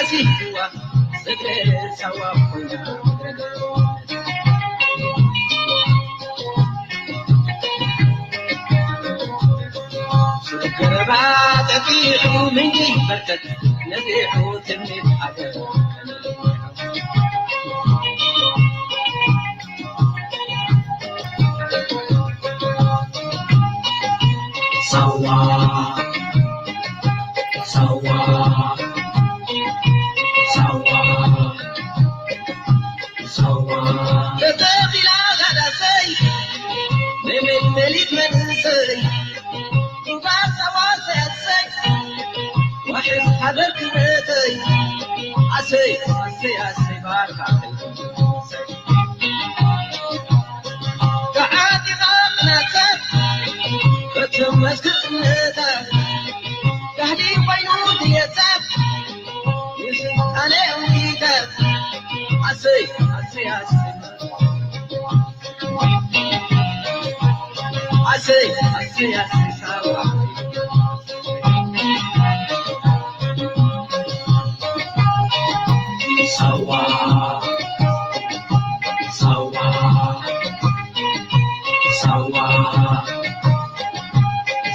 ሲዋ ስግረ ሳዋ ኮይና ገረባ ጠጢዑ ምንጭ በርከት ነዚሑ ትምኒት ሃገር ሳዋ ሳዋ ሳዋ ሳዋ ተተኺላ ጋዳሰይ መመሊት መንእሰይ ሩባ ሳዋ ሰያሰይ ዋሕስ ሃገር ክብረተይ ኣሰይ ኣሰይ ኣሰይ ባርካ ተዓጢቓ ቅናታ በቶም መስክርነታ ጋህዲ ኮይኑ ድየታ ንስልጣነ ኣውዲታ ኣሰይ ኣሰይ ኣሰይ ኣሰይ ኣሰይ ኣሰይ ሳዋ ሳዋ ሳዋ ሳዋ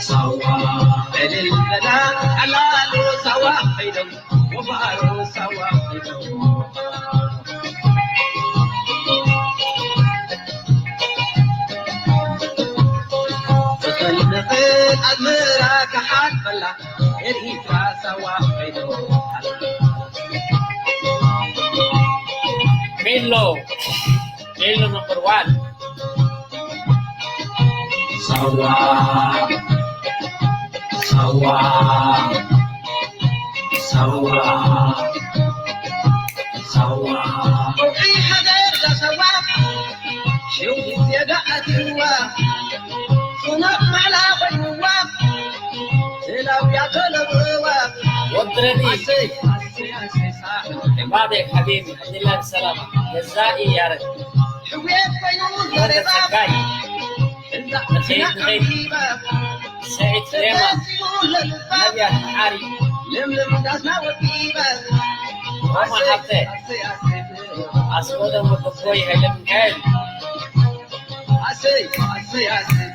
ሳዋ ዕልል በላ ዓላሉ ሳዋ ኸይዶም ወፋሮ ሳዋ ኸይዶም ዝፈልንኽል ኣዝመራ ክሓልፈላ ኤሪትራ ሳዋ ኸይዶ ሜሎ ሜሎ ነምበር ዋን ሳዋ ሳዋ ሳዋ ሳዋ ወርቂ ሃገር ዛሰዋ ሽውዲ ዜጋ ኣትዋ ጽኑዕ ማዕላ ኮይንዋ ዜናውያ ተለብዋ ወድረኒ ኣሰይ ኣሰይ ኣሰይ ሳዕ ዕባደይ ሓቢቢ ሓምድላ ብሰላማ ገዛኢ ያረድ ሕውየት ኮይኑ ወደ ዘረባ ጸጋይ እንዳ ንኸይድ ንኸይድ ዓቢባ ሰዒድ ሌማ ነቢያት ዓሪ ለምለም ዳስና ወዲባ ሮማ ሓብተ ኣስቆደም ወደቦይ ሃይለ ሚካኤል ኣሰይ ኣሰይ ኣሰይ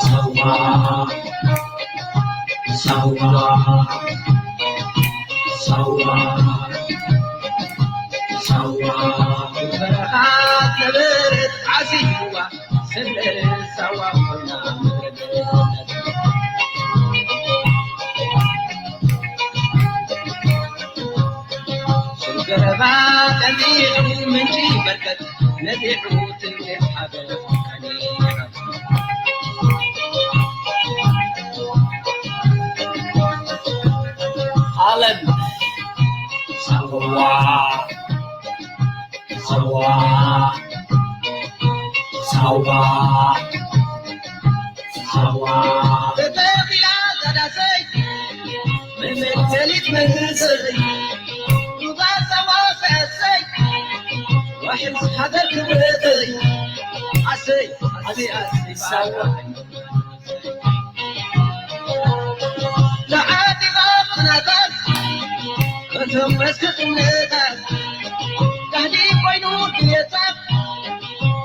ሳዋ ሳዋ ሳዋ ሳዋ በረኻ ነበረት ዓሲዋ ዓለም ሳዋ ሳዋ ሳዋ ሳዋ ተተኺላ ዛዳሰይ መመልሰሊት መንእሰይ ሩባ ሳዋ ሰሰይ ዋሕስ ሃገር ክብረተይ ኣሰይ ኣሰይ ኣሰይ ሳዋ ተዓጢቓ ጽናታት እቶም መስክርነታት ጋህዲ ኮይኑ ድሌታት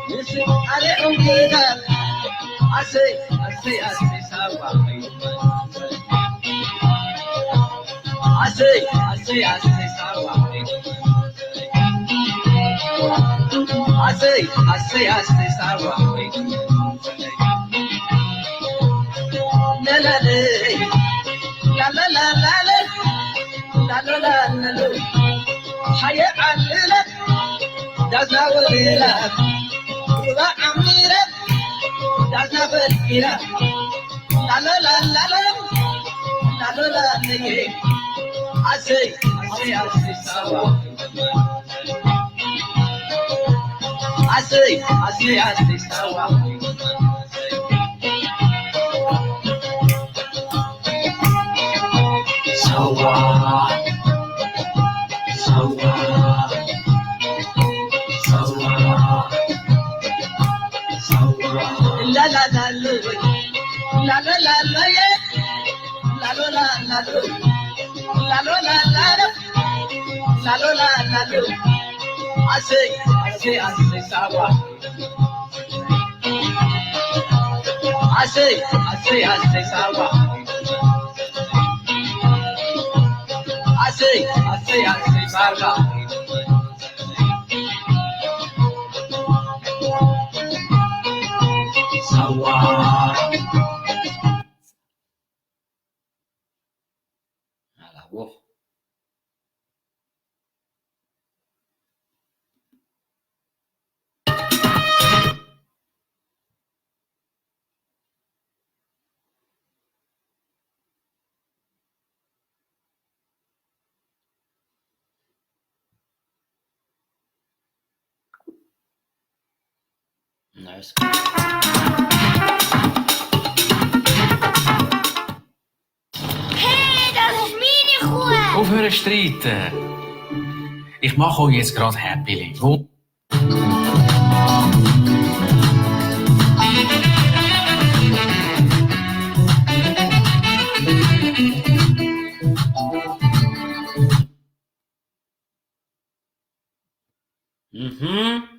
ንስም ኣለ ዕውድታት ኣሰይ ኣሰይ ኣሰይ ሳዋ ኣሰይ ኣሰይ ኣሰይ ሳዋ ኣሰይ ኣሰይ ኣሰይ ሳዋ ላላለይ ላላላላለ ላላላላለ ሓየ ዓልለ ዳዝና ወሪላ ሩባ ዓሚረ ዳዝና ፈጢራ ላላላላለ ላላላለየ ኣሰይ ኣሰይ ኣሰይ ሳዋ ኣሰይ ኣሰይ ኣሰይ ሳዋ ሳዋ ሳዋ ሳዋ ሳዋ ላላላለ ላሎ ላሎዬ፣ ላሎ ላላሎ፣ ላሎ ላላሎ፣ ላሎ ላላሎ። ኣሰይ፣ ኣሰይ፣ ኣሰይ ሳዋ። ኣሰይ፣ ኣሰይ፣ ኣሰይ ሳዋ። ኣሰይ፣ ኣሰይ፣ ኣሰይ ሳዋ። ሳዋ። ኣላዎ። Nice. Hey, das ist meine Kuh! Aufhören streiten! Ich mache euch jetzt gerade happy. Wo Mhm.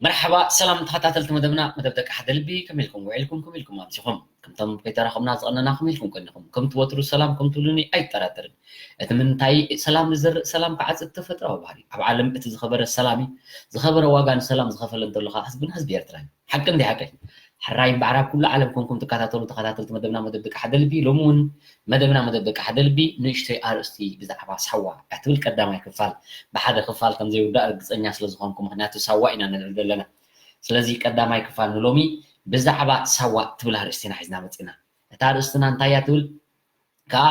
መርሓባ፣ ሰላም ተኸታተልቲ መደብና፣ መደብ ደቂ ሓደ ልቢ፣ ከመይ ኢልኩም ውዒልኩም፣ ከመይ ኢልኩም ኣምሲኹም? ከምቶም ከይተራኸብና ዝቐነና ከመይ ኢልኩም ቀኒኹም? ከምቲ ወትሩ ሰላም ከም ትብሉኒ ኣይጠራጠርን። እቲ ምንታይ ሰላም ዝዘርእ ሰላም ክዓጽድ ተፈጥራዊ ባህሪ። ኣብ ዓለም እቲ ዝኸበረ ሰላም እዩ። ዝኸበረ ዋጋ ንሰላም ዝኸፈለ እንተሎ ኸዓ ህዝብና ህዝቢ ኤርትራ እዩ። ሓቂ እንዲ ሓቂ። ሕራይ እምበኣር ኣብ ኩሉ ዓለም ኮንኩም ትከታተሉ ተኸታተልቲ መደብና መደብ ደቂ ሓደ ልቢ፣ ሎሚ እውን መደብና መደብ ደቂ ሓደ ልቢ ንእሽተይ ኣርእስቲ ብዛዕባ ሳዋ እያ ትብል ቀዳማይ ክፋል። ብሓደ ክፋል ከም ዘይውዳእ ርግጸኛ ስለ ዝኾንኩ፣ ምኽንያቱ ሳዋ ኢና ነልዕል ዘለና። ስለዚ ቀዳማይ ክፋል ንሎሚ ብዛዕባ ሳዋ ትብል ኣርእስቲ ኢና ሒዝና መጺና። እታ ኣርእስትና እንታይ እያ ትብል? ከኣ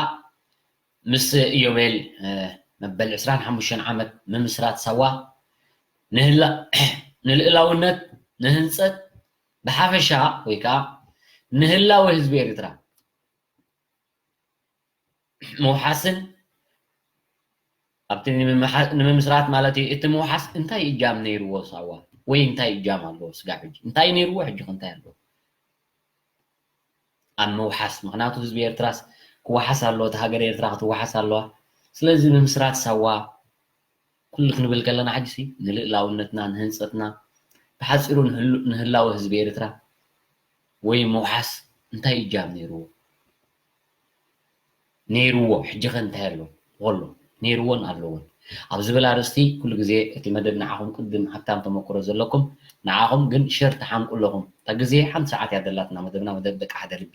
ምስ ኢዮቤል፣ እ፣ መበል ዕስራን ሓሙሽተን ዓመት ምምስራት ሳዋ ንህላ-፣ ንልእላውነት፣ ንህንጸት ብሓፈሻ ወይ ከኣ ንህላወ ህዝቢ ኤርትራ ምውሓስን ኣብቲ ንምምሓ-፣ ንምምስራት ማለት እዩ። እቲ ምውሓስ እንታይ እጃም ነይርዎ ሳዋ? ወይ እንታይ እጃም ኣለዎ ስጋብ ሕጂ? እንታይ ነይርዎ፣ ሕጂ ከ እንታይ ኣለዎ? ኣብ ምውሓስ፣ ምኽንያቱ ህዝቢ ኤርትራስ ክወሓስ ኣለዎ፣ እታ ሃገር ኤርትራ ክትወሓስ ኣለዋ። ስለዚ ምምስራት ሳዋ ኩሉ ክንብል ከለና ሕጂሲ ንልእላውነትና፣ ንህንጸትና፣ ብሓጺሩ ንህሉ-፣ ንህላወ ህዝቢ ኤርትራ ወይ ምውሓስ እንታይ እጃም ነይርዎ? ነይርዎ፣ ሕጂ ኸ እንታይ ኣሎ? ወሎ፣ ነይርዎን ኣለዎን ኣብ ዝብል ኣርእስቲ ኩሉ ግዜ እቲ መደብ ንዓኹም ቅድም ሃብታም ተመክሮ ዘለኩም፣ ንዓኹም ግን ሸር ትሓንቁ ኣለኹም። እታ ግዜ ሓንቲ ሰዓት እያ ዘላትና መደብና፣ መደብ ደቂ ሓደ ልቢ።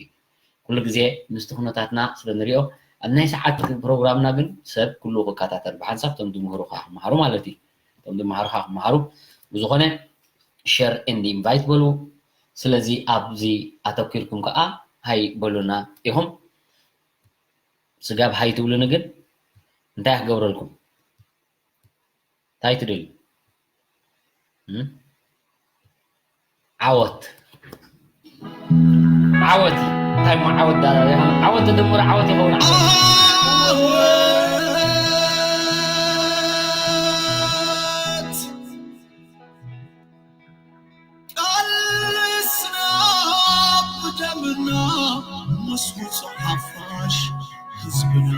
ኩሉ ግዜ ምስቲ ኩነታትና ስለ ንሪኦ፣ ኣብ ናይ ሰዓት ፕሮግራምና ግን ሰብ ኩሉ ክከታተል፣ ብሓንሳብ እቶም ዝምህሩ ከኣ ክመሃሩ ማለት እዩ። እቶም ዝመሃሩ ከኣ ክመሃሩ። ብዝኾነ ሸር ኤንድ ኢንቫይት በሉ። ስለዚ ኣብዚ ኣተኪርኩም ከኣ ሃይ በሉና ኢኹም። ስጋብ ሃይ ትብሉኒ ግን እንታይ ክገብረልኩም? እንታይ ትደልዩ? እም? ዓወት። ዓወት። እንታይ እሞ ዓወት ዳ-፣ ዓወት ተደምር ዓወት ይኸውን። ዓወት። ቃልስና ብደምና መስውጾ ሓፋሽ ህዝብና።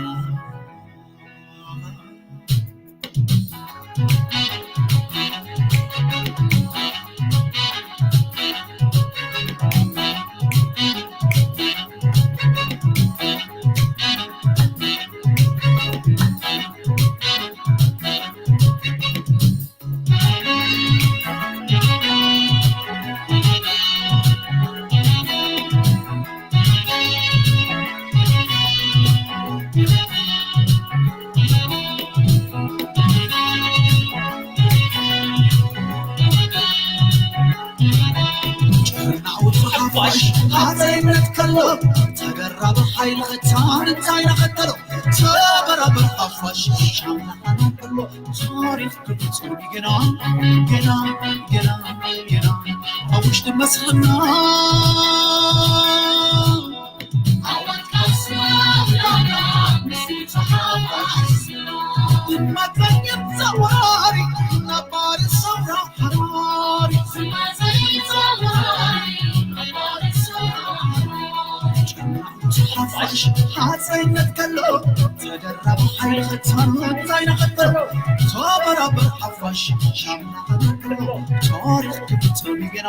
ጨናውቱ ሓፋሽ ሃፀይነት ከሎ ተደራቢ ሓይሊ ኽታን እንታይ ነኸተሎ? ተበራበር ሓፋሽ ሻምናኻና ከሎ ታሪኽ ክፍፅም ገና ገና ገና ገና ኣብ ውሽጢ መስልና ሓፋሽ ሓፀይነት ከሎ ተደራቢ ሓይሊ ኽታን እንታይ ነኸተሎ? ተበራበር ሓፋሽ ሻምና ታሪኽ ክፍጸም ገና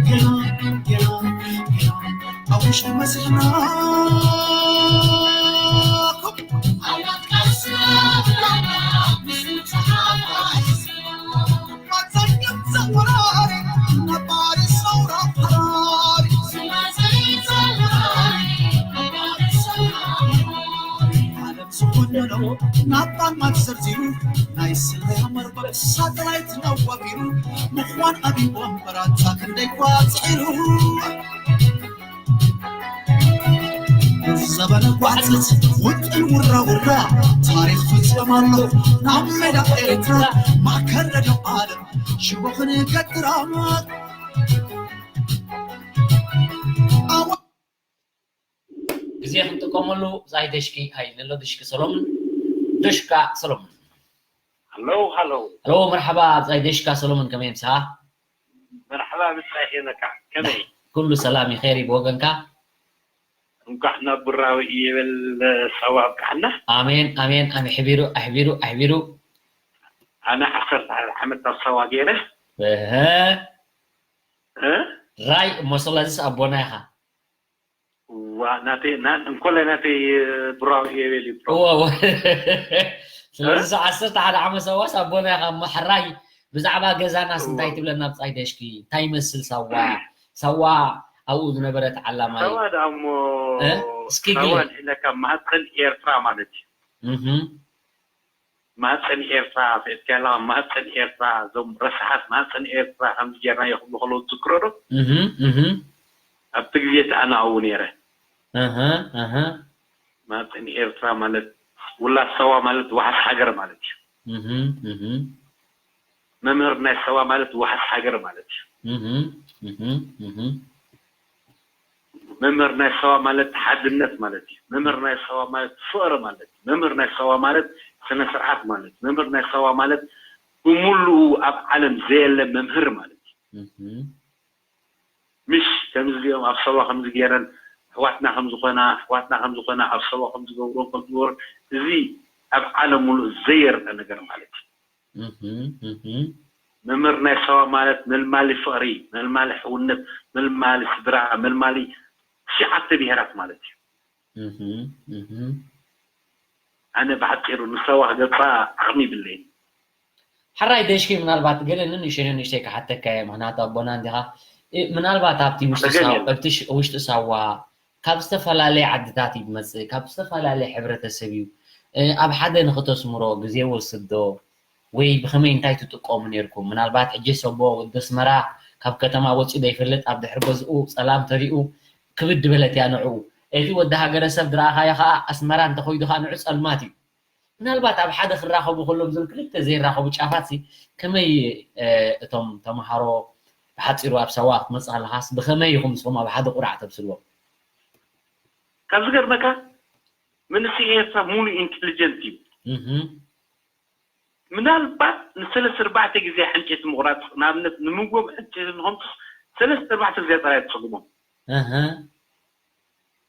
ገና ገና ገና ኣብ ውሽጢ መስልና። ዝኾነሎ ናባን ማት ዘርዚሩ ናይ ስለያ መርበብ ሳተላይት ናዋፊሩ ምዃን ኣቢቦም በራታ ክንደይ ኳ ጽዒሩ። ዘበነ ጓዕፀት ውጥን ውራ ውራ ታሪኽ ፍጸም ኣሎ ናብ ሜዳ ኤርትራ ማእከል ረድዮ ዓለም ሽቦ ክንገትራ። ግዜ ክንጥቀመሉ ብጻይ ደሽኪ ሃይ ንሎ ደሽኪ ሰሎምን ደሽካ ሰሎምን። ሃሎ ሃሎ። ሃሎ መርሓባ ብጻይ ደሽካ ሰሎምን ከመይ ምሳኻ? መርሓባ ብጻይ ሄኖካ ከመይ? ኩሉ ሰላም እዩ ኸይር እዩ ብወገንካ? እንኳዕ ናብ ቡራዊ እየበል ሳዋ ኣብቅዓና። ኣሜን ኣሜን ኣሜን ኣሕቢሩ ኣሕቢሩ ኣሕቢሩ። ኣነ ዓሰርተ ሓደ ዓመት ኣብ ሳዋ ገይረ። እህ፣ እ? ራይ እሞ ስለዚስ ኣቦና ኢኻ። ዋ፣ ናተይ፣ ና-፣ እንኮላይ ናተይ፣ እ፣ ብራው እየ በል እዩ፣ ብራው። እዎ፣ እዎ። ስለዚ እ? ዓሰርተ ሓደ ዓመት ሳዋስ ኣቦና ኢኻ እሞ ሕራይ ብዛዕባ ገዛናስ እንታይ እዎ። ትብለና ብጻይ ደሽኪ? እንታይ ይመስል ሳዋ? ሳዋ ኣብኡ ዝነበረት ዓላማይ? ሳዋ ደኣ እሞ፣ እ? እስኪ ሳዋ ግለ። ንሕለካ ማህፀን ኤርትራ ማለት እዩ። እህ። ማህፀን ኤርትራ፣ ፈትካላ ማህፀን ኤርትራ፣ እዞም ረሳሓት ማህፀን ኤርትራ ከምዚ ጌርናዮ ክብሉ ከለዉ ትዝክሮ ዶ? እህ፣ እህ። ኣብቲ ግዜ እቲ ኣነ ኣብኡ ነይረ። እህ፣ እህ። ማህፀን ኤርትራ ማለት ውላድ ሳዋ ማለት ዋሕስ ሃገር ማለት እዩ። እህ፣ እህ። መምህር ናይ ሳዋ ማለት ዋሕስ ሃገር ማለት እዩ። እህ፣ እህ፣ እህ። መምህር ናይ ሳዋ ማለት ሓድነት ማለት እዩ። መምህር ናይ ሳዋ ማለት ፍቕሪ ማለት እዩ። መምህር ናይ ሳዋ ማለት ስነ ስርዓት ማለት እዩ። መምህር ናይ ሳዋ ማለት ብምሉኡ ኣብ ዓለም ዘየለ መምህር ማለት እዩ። እህ። ምሽ ከምዚ ዚኦም ኣብ ሳዋ ከምዚ ገይረን ኣሕዋትና ከም ዝኾና፣ ኣሕዋትና ከም ዝኾና፣ ኣብ ሳዋ ከም ዝገብርዎም ከም ዝገበሩ፣ እዚ ኣብ ዓለም ሙሉእ ዘየርአ ነገር ማለት እዩ። እህ፣ እህ። መምህር ናይ ሳዋ ማለት መልማሊ ፍቕሪ፣ መልማሊ ሕውነት፣ መልማሊ ስድራ፣ መልማሊ ትሽዓተ ብሄራት ማለት እዩ። እህ፣ እህ። ኣነ ብሓፂሩ ንሳዋ ክገልፃ ዓቕሚ ይብለይን። ሕራይ ደሽኪ ምናልባት ገለ ንንእሽተይ ንንእሽተይ ክሓተካ እየ፣ ምኽንያቱ ኣቦና እንዲኻ። እ፣ ምናልባት ኣብቲ ውሽጢ ጸገም ሳዋ፣ የለን። ኣብቲ ሽ-፣ ውሽጢ ሳዋ ካብ ዝተፈላለየ ዓድታት እዩ ዝመጽእ፣ ካብ ዝተፈላለየ ሕብረተሰብ እዩ። እ፣ ኣብ ሓደ ንኽተስምሮ ግዜ ወስድ ዶ? ወይ ብኸመይ እንታይ ትጥቀሙ ነይርኩም? ምናልባት ሕጂ ሰቦ ወዲ ኣስመራ ካብ ከተማ ወጺኡ ዶ ይፈልጥ? ኣብ ድሕሪ ገዝኡ ጸላም ተሪኡ ክብድ በለት እያ ንዕኡ። እቲ ወዲ ሃገረሰብ ዝረኣኻዮ ኸኣ ኣስመራ እንተኸይዱ ኸኣ ንዑ ጸልማት እዩ። ምናልባት ኣብ ሓደ ክራኸቡ ከሎም እዞም ክልተ ዘይራኸቡ ጫፋት ሲ ከመይ፣ እ፣ እቶም ተምሃሮ ብሓጺሩ ኣብ ሳዋ ክትመጽእ ከለኻስ ብኸመይ ኢኹም ንስኹም ኣብ ሓደ ቁራዕ ተብስልዎም? ካብ ዝገርመካ መንእሰይ ኤርትራ ሙሉእ ኢንተሊጀንት እዩ። እህ። ምናልባት ንሰለስተ ኣርባዕተ ግዜ ዕንጨይቲ ምቑራጽ፣ ንኣብነት ንምግቦም ዕንጨይቲ ንኸምጽእ ሰለስተ ኣርባዕተ ግዜ ጥራይ ትጸግሞም። እህ።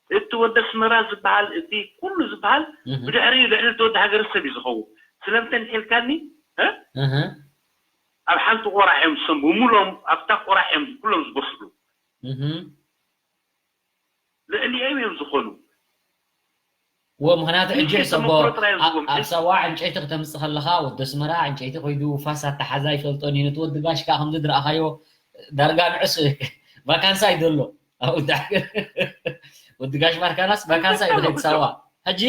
እቲ ወዲ ኣስመራ ዝበሃል፣ እቲ ኩሉ ዝበሃል እህ። ብድሕሪኡ ልዕሊ እቲ ወዲ ሃገረሰብ እዩ ዝኸውን። ስለምንታይ እንተልካኒ፣ እ? እህ። ኣብ ሓንቲ ቆራዕ እዮም ዝሰም-፣ ብምሎም ኣብታ ቆራዕ እዮም ኩሎም ዝበስሉ። እህ። ልዕሊኦም እዮም ዝኾኑ። እዎ፣ ምኽንያቱ ሕጂ ሕጂ ሕሰቦ፣ ተመክሮ ጥራይ እዮም ኣብ፣ ዝህቦም። ኣብ ሳዋ ዕንጨይቲ ክተምጽእ ከለኻ፣ ወዲ ኣስመራ ዕንጨይቲ ከይዱ ፋስ ኣተሓዛ ይፈልጦን እዩ። ነቲ ወዲ ጋሽ ከኣ ከምዚ ዝረኣኻዮ ዳርጋ ንዑስ ቫካንሳ እዩ ዘሎ። ኣብኡ ዳ-፣ ወዲ ጋሽ ማርካናስ ቫካንሳ እዩ ዝኸይድ ሳዋ። ሕጂ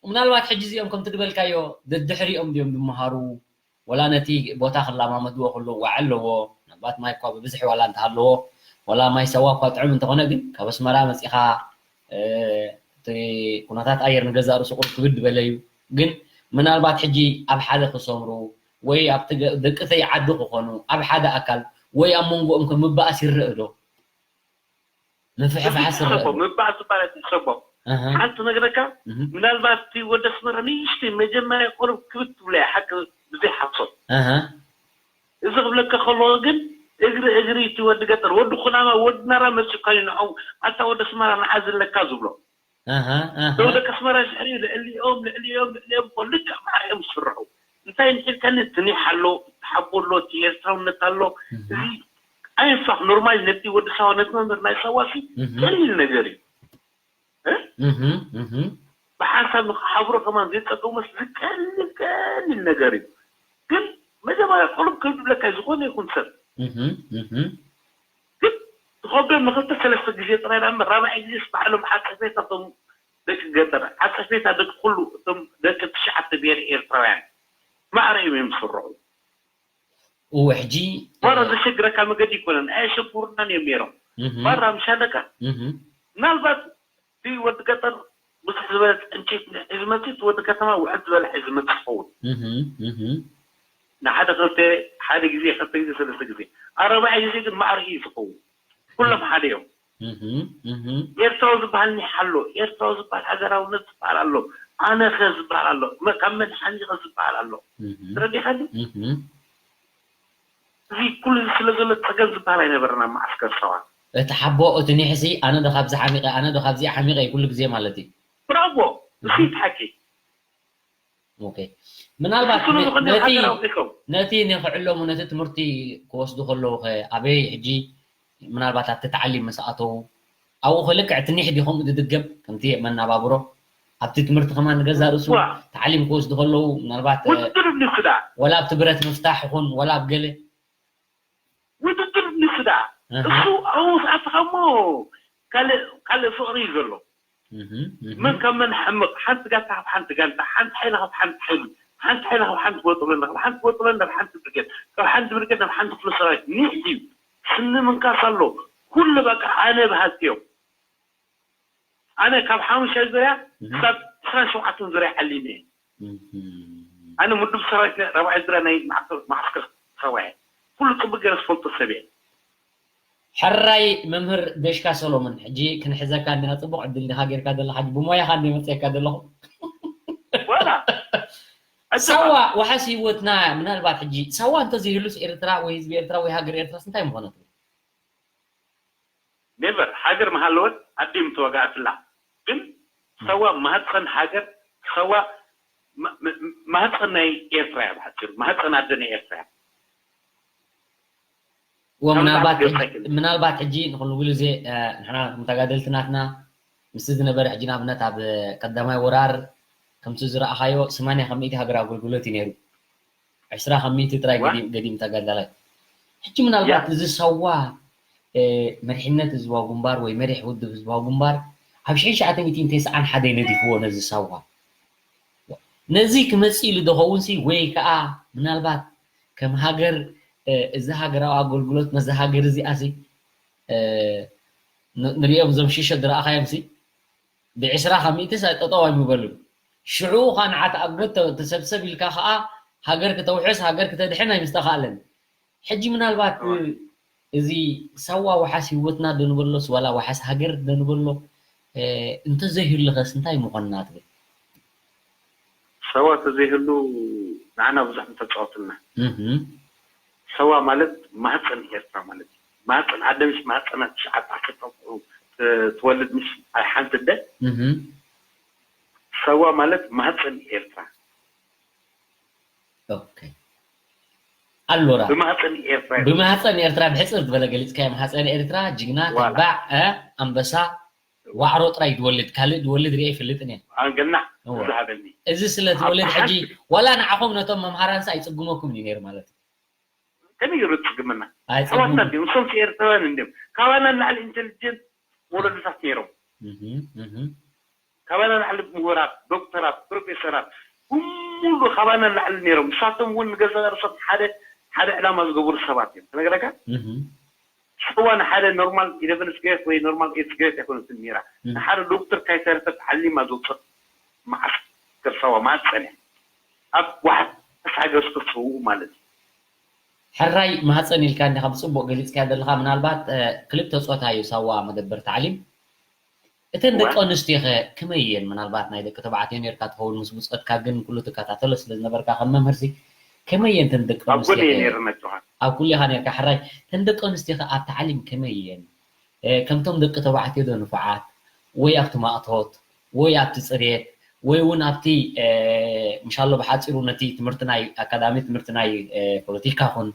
ምናልባት ሕጂ እዚኦም ከምቲ ዝበልካዮ ደድሕሪኦም ድዮም ዝመሃሩ? ወላ ነቲ ቦታ ክለማመድዎ ከለዉ ዋዒ ኣለዎ። ምናልባት ማይ እኳ ብብዝሒ ዋላ እንተሃለዎ፣ ወላ ማይ ሳዋ እኳ ጥዑም እንተኾነ፣ ግን ካብ ኣስመራ መጺኻ፣ እ፣ እቲ ኩነታት ኣየር ንገዛእ ርእሱ ቁሩብ ክብድ በለ እዩ። ግን ምናልባት ሕጂ ኣብ ሓደ ክሰምሩ ወይ ኣብቲ ገ-፣ ደቂ ተይ ዓዲ ክኾኑ፣ ኣብ ሓደ ኣካል ወይ ኣብ መንጎኦም ከ ምባኣስ ይረአ ዶ? ምፍሕፋሕ እዚ ስርሑ። ትሰቦ፣ ምባእ ዝበሃል ትሰቦ። ኣሃ። ሓንቲ ነግረካ፣ እህ። ምናልባት እቲ ወዲ ኣስመራ ንእሽተይ መጀመርያ ቁሩብ ክብድ ትብሎ እያ፣ ሓቂ ብዘይ ሓሶት። ኣሃ። እዚ ክብለካ ከለኹ ግን፣ እግሪ እግሪ እቲ ወዲ ገጠር፣ ወዲ ኩናማ፣ ወዲ ናራ መጺኡካ እዩ ንዕኡ፣ ኣታ ወዲ ኣስመራ ንዓ ዝለካ ዝብሎ። ኣሃ፣ ኣሃ። ደው ደቂ ኣስመራ ድሕሪኡ ልዕሊኦም፣ ልዕሊኦም፣ ልዕሊኦም፣ ልክዕ ማዕረ እዮም ዝስርሑ። እንታይ እንሒልካኒ፣ እቲ ኒሕ ኣሎ፣ እቲ ሓቦ ኣሎ፣ እቲ ኤርትራውነት ኣሎ። እህ። እዚ ኣይንፋቕ፣ ኖርማል ነቲ ወዲ ሳዋ፣ ነቲ መምህር ናይ ሳዋ ሲ እህ። ቀሊል ነገር እዩ። እ? እህ፣ እህ። ብሓንሳብ ንኽሓብሮ ከማን ዘይጸገሙ መስል ቀሊል፣ ቀሊል ነገር እዩ። ግን መጀመርያ ቁሩብ ክብድ ይብለካ እዩ፣ ዝኾነ ይኹን ሰብ። እህ፣ እህ። ግን ትኸብዶም ንኽልተ ሰለስተ ግዜ ጥራይ ደኣ እምበር፣ ራብዓይ ግዜስ ባዕሎም ዓጸፌታ እቶም ደቂ ገጠር፣ ዓጸፌታ ደቂ ኩሉ እቶም ደቂ ትሽዓተ ብሄር ኤርትራውያን ማዕረ እዮም እዮም ዝስርዑ። እወ፣ ሕጂ፣ ማራ እ፣ ዘሸግረካ መገዲ ኣይኮነን፣ ኣየሸግሩናን እዮም ነይሮም። እህ። ማራ ምሽ ኣለካ፣ እህ። ምናልባት እቲ ወዲ ገጠር ብዙሕ ዝበለ ዕንጨይቲ ሒዙ መፂኡ፣ እቲ ወዲ ከተማ ውሕድ ዝበለ ሒዙ መፂኡ ይኸውን። እህ፣ እህ። ንሓደ ክልተ፣ ሓደ ግዜ፣ ክልተ ግዜ፣ ሰለስተ ግዜ። ኣብ ራብዓይ ግዜ ግን ማዕረ እዩ ዝኸውን። ኩሎም ሓደ እዮም። እህ፣ እህ። ኤርትራዊ ዝበሃል ኒሕ ኣሎ፣ ኤርትራዊ ዝበሃል ሃገራውነት ዝበሃል ኣሎ፣ ኣነኸ ዝበሃል ኣሎ፣ መ-፣ ካብ መን ሓሚኸ ዝበሃል ኣሎ። እህ። ተረዲኻኒ? እህ። እዚ ኩሉ እዚ ስለ ዘሎ ጸገም ዝበሃል ኣይነበረና ኣብ መዓስከር ሳዋ። እቲ ሓቦ፣ እቲ ኒሕሲ፣ ኣነ ዶ ካብዚ ሓሚቐ፣ ኣነ ዶ ካብዚኣ ሓሚቐ እዩ ኩሉ ግዜ ማለት እዩ። ብራቮ! እህ። እዚ እዩ እቲ ሓቂ። ኦኬ። ምናልባት ንሱ ንዝኾነ ነቲ ሃገር ኣውጺኦም። ነቲ ንኽዕለሙ ነቲ ትምህርቲ ክወስዱ ከለዉ ኸ ኣበይ ሕጂ ምናልባት ኣብቲ ተዓሊም ምስ ኣተዉ ኣብኡ ኸ ልክዕ እቲ ኒሕ ድዩ ከምኡ ዝድገም ከምቲ መናባብሮ ኣብቲ ትምህርቲ ከማን ንገዛእ ርእሱ ዋ። ተዓሊም ክወስዱ ከለዉ ምናልባት እ፣ ውድድር እብኒ ክዳ ወላ ኣብቲ ብረት ምፍታሕ ይኹን ወላ ኣብ ገለ ውድድር እብኒ ክዳ እህ። እሱ ኣብኡ ሰዓት ከሞ ካልእ ካልእ ፍቕሪ እዩ ዘሎ። እህ፣ እህ። መን ካብ መን ሓምቕ፣ ሓንቲ ጋንታ ካብ ሓንቲ ጋንታ፣ ሓንቲ ሓይሊ ካብ ሓንቲ ሓይሊ፣ ሓንቲ ሓይሊ ካብ ሓንቲ ወጥሎ ካብ ሓንቲ ወጥሎ ናብ ሓንቲ ብርጌድ፣ ካብ ሓንቲ ብርጌድ ናብ ሓንቲ ክፍለ ሰራዊት ኒሕ እዩ። ስኒ ምንካስ ኣሎ። ኩሉ በቃ ኣነ በሃልቲ እዮም። ኣነ ካብ ሓሙሻይ ዙርያ እህ። ክሳብ ዕስራን ሸውዓተን ዙርያ ዓሊመ እየ። እህ። ኣነ ምዱብ ሰራዊት ናይ ራብዓይ ዙርያ ናይ ማዕስከር ማዕስከር ሰራዊት ኩሉ ጽቡቅ ገይረ ዝፈልጦ ሰብ እየ። ሕራይ መምህር ደሽካ ሰሎሞን፣ ሕጂ ክንሕዘካ እንዲና፣ ጽቡቕ ዕድል ዲኻ ጌርካ ዘለኻ፣ ሕጂ ብሞያኻ እንዲ መጽኤካ ዘለኹ። ዋላ ሳዋ ወሓስ ህይወትና፣ ምናልባት ሕጂ ሳዋ እንተዘይህሉስ ኤርትራ ወይ ህዝቢ ኤርትራ ወይ ሃገር ኤርትራስ እንታይ ምኾነት? ኔቨር ሃገር ምሃለወት ኣዲ ምተዋጋኣትላ። ግን ሳዋ ማህፀን ሃገር፣ ሳዋ ማ- ማ- ማህፀን ናይ ኤርትራ እያ። ብሓፂሩ ማህፀን ኣደ ናይ ኤርትራ እያ። ወ ምናልባት ገብረ ኣይክእልን። ምናልባት ሕጂ ንኹሉ ግዜ እ፣ ንሕና ከም ተጋደልቲ ናትና ምስቲ ዝነበረ ሕጂ ንኣብነት ኣብ ቀዳማይ ወራር ከምቲ ዝረኣኻዮ ሰማንያ ካብ ሚእቲ ሃገር ኣገልግሎት እዩ ነይሩ። ዕስራ ካብ ሚእቲ ጥራይ ዋ። ገዲም ገዲም ተጋዳላይ። ሕጂ ምናልባት ያ። እዚ ሳዋ እ፣ መሪሕነት ህዝባዊ ግንባር ወይ መሪሕ ውድብ ህዝባዊ ግንባር ኣብ ሽሕን ትሽዓተ ሚእትን ተስዓን ሓደን ነዲፍዎ ነዚ ሳዋ። ነዚ ክመጽእ ኢሉ ዝኸውን ሲ ወይ ከዓ ምናልባት ከም ሃገር እ፣ እዚ ሃገራዊ ኣገልግሎት ነዚ ሃገር እዚኣ ሲ እ፣ ን- ንሪኦም እዞም ሽሸ ዝረኣኻዮም ሲ ብዕስራ ካብ ሚእቲ ሳ ጠጠው ኣይምበሉን። ሽዑ ኸዓ ንዓት ኣጎት ተ- ተሰብሰብ ኢልካ ኸዓ ሃገር ክተውሕስ ሃገር ክተድሕን ኣይምስተኻእለን። ሕጂ ምናልባት እወ። እዚ ሳዋ ወሓስ ህይወትና ዶ ንበሎስ ዋላ ወሓስ ሃገር ዶ ንበሎ እ፣ እንተዘይህሉ ኸስ እንታይ ምኾንና ትብል? ሳዋ ተዘይህሉ ንዓና ብዙሕ ምተፃወትልና። እህ፣ ሳዋ ማለት ማህፀን ኤርትራ ማለት እዩ። ማህፀን ኣደ ምሽ ማህፀና ትሽዓተ ዓሰርተ ቆልዑ ት- ትወልድ ምሽ ኣይ ሓንቲ ኣደ። እህ፣ ሳዋ ማለት ማህፀን ኤርትራ። ኦኬ። ኣሎራ ብማህፀን ኤርትራ እዩ። ብማህፀን ኤርትራ ብሕፅር ዝበለ ገሊፅካዮ። ማህፀን ኤርትራ ጅግና ዋላ። ተባዕ እ፣ ኣንበሳ ዋዕሮ ጥራይ ድወልድ ካልእ ድወልድ ሪአ ይፈልጥን እየ። ኣንገና እወ። ዝሃበኒ እዚ ስለ ትወልድ ኣብ ሕጂ ሓንቲ- ዋላ ንዓኹም ነቶም መምሃራንስ ኣይፅግመኩም እዩ ነይሩ ማለት እዩ። ከመይ ገይሩ ዝፅግመና? ኣሕዋትና ኣይፅግመኩም። እንዲዮም፣ እሶም ኤርትራውያን እንዲዮም። ካባና ንላዕሊ ኢንቴሊጀንት ወለዶታት ነይሮም። እህ፣ እህ። ካባና ንላዕሊ ምሁራት፣ ዶክተራት፣ ፕሮፌሰራት፣ ኩሉ ካባና ንላዕሊ ነይሮም። ንሳቶም እውን ንገዛ ርእሶም ሓደ ሓደ ዕላማ ዝገበሩ ሰባት እዮም። ተነግረካ? እህ። ሳዋ ንሓደ ኖርማል ኢለቨንስ ግሬድ ወይ ኖርማል ኤይትስ ግሬድ ኣይኮነትን ነይራ። እህ። ንሓደ ዶክተር ካይተረፈት ዓሊማ ዘውፅእ መዓስከር ሳዋ ማፀን እያ። ኣብ ዋሕስ ሃገር ዝተሰውኡ ማለት እዩ። ሕራይ ማህፀን ኢልካ እንዲኻ ብፅቡቕ ገሊፅካዮ ዘለኻ። ምናልባት እ፣ ክልተ ፆታ እዩ ሳዋ መደበር ታዕሊም። እተን ደቂ እወ። ኣንስትዮ ኸ ከመይ እየን? ምናልባት ናይ ደቂ ተባዕትዮ ነርካ ትኸውን ምስ ብፆትካ ግን ኩሉ ትከታተሎ ስለ ዝነበርካ ከም መምህርሲ ከመይ እየን እተን ደቂ ኣብ ኣንስትዮ ጎኒ እየ ኸ? ነይረ ነትኳን። ኣብ ኩሉ ኢኻ ነርካ። ሕራይ እተን ደቂ ኣንስትዮ ኸ ኣብ ታዕሊም ከመይ እየን? እ፣ ከምቶም ደቂ ተባዕትዮ ዶ ንፉዓት ወይ ኣብቲ ማእቶት ወይ ኣብቲ ፅሬት ወይ እውን ኣብቲ እ፣ ምሻሎ ብሓፂሩ ነቲ ትምህርቲ ናይ ኣካዳሚ ትምህርቲ ናይ እ፣ ፖለቲካ ኹን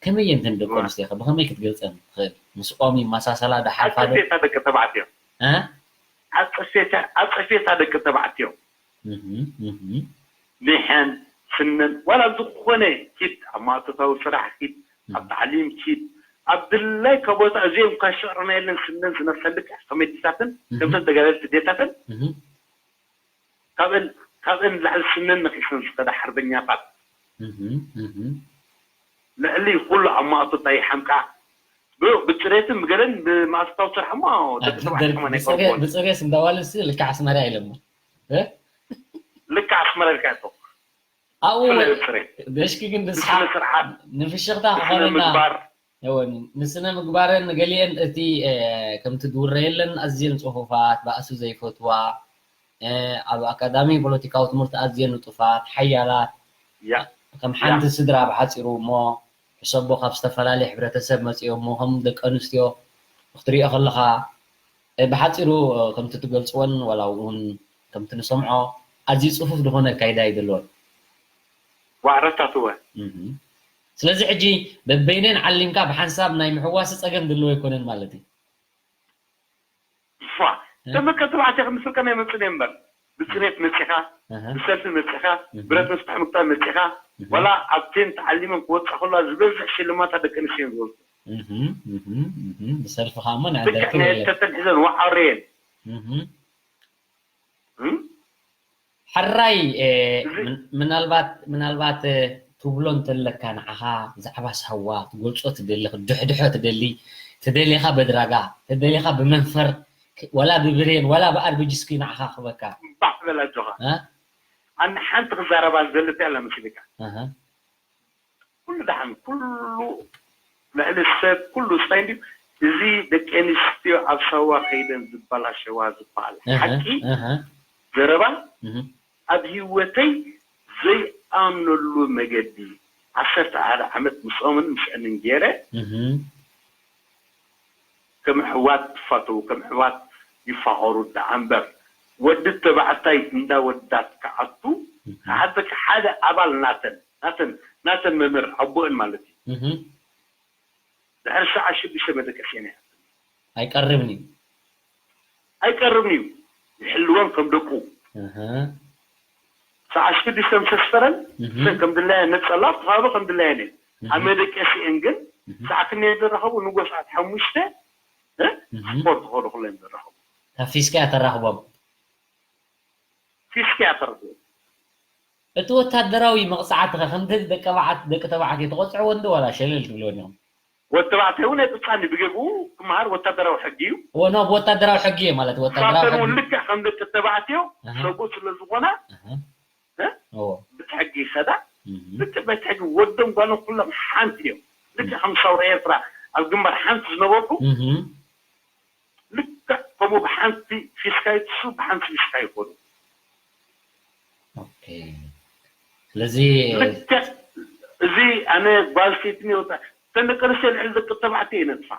ከመይ እየን እተን ደቂ እወ። ኣንስትዮ ኸ ብኸመይ ክትገልፀን ትኽእል? ምስኦም ይመሳሰላ ዶ ሓልፋ ዶ? ኣፀፌታ ደቂ ተባዕትዮ እ? ኣፀፌታ ኣፀፌታ ደቂ ተባዕትዮ እህ፣ እህ። ንሐን ስነን ዋላ ዝኾነ ኪድ ኣብ ማእቶታዊ ስራሕ ኪድ ኣብ ታዕሊም ኪድ ኣብ ድላይካ ቦታ እዚኦም ካሸዕርና የለን ስነን ዝነብሰልክ ከመዲሳትን እህ። ከምተን ተጋደልቲ ዴታትን እህ፣ ካብን ካብን ላዕሊ ስነን ነኺሰን ዝኸዳ ሓርበኛታት እህ፣ እህ። ልዕሊ ኩሉ ኣብ ማእቶታ ይሓምቃ ብ- ብፅሬትን ብገለን ብማእቶታዊ ስራሕ እሞ ደቂ ተባዕትዮ ከማን ኣይቀርብዎን ብፅሬስ እንዳዋልስ ልክዕ ኣስመራ ኢለሞ ልክዕ ኣስመራ ኢልካ እኮ ኣብኡ ብፅሬት ደሽኪ ግን ንስሓ ብስነ ስርዓት ንፍሽኽታ ብስነ ክኾነና ምግባር እወ፣ ንስነ ምግባረን ንገሊአን እቲ እ፣ ከምቲ ዝውረየለን ኣዝየን ፅፉፋት ባእሲ ዘይፈትዋ እ፣ ኣብ ኣካዳሚ ፖለቲካዊ ትምህርቲ ኣዝየን ንጡፋት ሓያላት ያ ከም ሓንቲ ስድራ ብሓፂሩ እሞ ሕሰቦ ካብ ዝተፈላለየ ሕብረተሰብ መፂኦም እሞ ከም ደቂ ኣንስትዮ ክትሪኦ ከለኻ እ፣ ብሓፂሩ እ፣ ከምቲ ትገልፅወን ዋላ እውን ከምቲ ንሰምዖ ኣዝዩ ፅፉፍ ዝኾነ ኣካይዳ እዩ ዘለወን። ባዕረታትወ ስለዚ ሕጂ በበይነን ዓሊምካ ብሓንሳብ ናይ ምሕዋስ ፀገም ዘለዎ ኣይኮነን ማለት እዩ። ፋ ተመቀ ተባዕትዮ ክምስልከና ይመፅእ እምበር ብፅሬት መፂኻ ብሰልፊ መፂኻ ብረት መፍትሒ ምቅጣል መፂኻ ዋላ ኣብቴን ተዓሊመን ክወፃ ከላ ዝበዝሕ ሽልማታ ደቂ ኣንስትዮ እዮም ዝወስዱ ብሰልፊ ከዓ እሞ ንዕንደርኪ ተተን ሒዘን ወዓረየን ሕራይ ምናልባት ምናልባት ትብሎ እንተለካ ንዓኻ ብዛዕባ ሳዋ ትገልፆ ትደሊ ክትድሕድሖ ትደሊ ተደሊኻ በድራጋ ተደሊኻ ብመንፈር ወላ ብብሬን ወላ ብኣርቢጅ እስኪ ንዓኻ ክበካ ባዕ በል ኣጆኻ ኣነ ሓንቲ ክዛረባ ዘለተ ኣላ መሲልካ ኩሉ ደሓን ኩሉ ልዕሊ ሰብ ኩሉ ሳይ እንድዩ እዚ ደቂ ኣንስትዮ ኣብ ሳዋ ከይደን ዝበላሸዋ ዝበሃል ሓቂ ዘረባ ኣብ ህይወተይ ዘይኣምነሉ መገዲ ዓሰርተ ሓደ ዓመት ምስኦምን ምስአንን ገይረ ከም ኣሕዋት ትፋተዉ ከም ኣሕዋት ይፋቐሩ ደኣ እምበር ወዲ ተባዕታይ እንዳ ወዳት ክኣቱ ሓደ ሓደ ኣባል ናተን ናተን ናተን መምህር ኣቦእን ማለት እዩ ድሕሪ ሰዓት ሽዱሽተ መደቀስየን እያ ኣይቀርብን እዩ ኣይቀርብን እዩ ይሕልወን ከም ደቁ ሰዓት ሽዱሽተ ምስ ኣስፈረን እሰን ከም ድላየን ነብፀላ ኣብቲ ከባቢ ከም ድላየን እየን ኣብ መደቀሲአን ግን ሰዓት ክንደይ ዝራኸቡ ንጎ ሰዓት ሓሙሽተ ስፖርት ክኸዱ ክለን ዝራኸቡ ካብ ፊስካ እያ ተራኽቦም ፊስካ እያ ተራኽቦም እቲ ወታደራዊ መቕፃዕቲ ኸ ከምቲ ደቂ ተባዕትዮ ተቖፅዕዎ እንዶ ዋላ ሸለል ትብልዎ ዲኹም? ወዲ ተባዕታይ እውን ኣይቅፃዕን እዩ። ብጌግኡ ክመሃር ወታደራዊ ሕጊ እዩ። እዎ፣ ኖ፣ ብወታደራዊ ሕጊ እየ ማለት ወታደራዊ ፋተን እውን ሕጊ። ልክዕ ከም ደቂ ተባዕትዮ ኣሃ። ሰብኡት ስለ ዝኾና ኣሃ። እ? እዎ። ብቲ ሕጊ ይኸዳ። እህ። ልክዕ በቲ ሕጊ ወዶም ጓሎም ኩሎም ሓንቲ እዮም። ልክዕ ከም ሳውራ ኤርትራ ኣብ ግንባር ሓንቲ ዝነበርኩ እህ። ልክዕ ከምኡ ብሓንቲ ፊስካ ይጥሱ ብሓንቲ ፊስካ ይኮኑ ስለዚ ልክዕ እዚ ኣነ ጓል ሴትን ይወጣ እተን ደቂ ኣንስትዮ ልዕሊ ደቂ ተባዕትዮ ይነጥፋ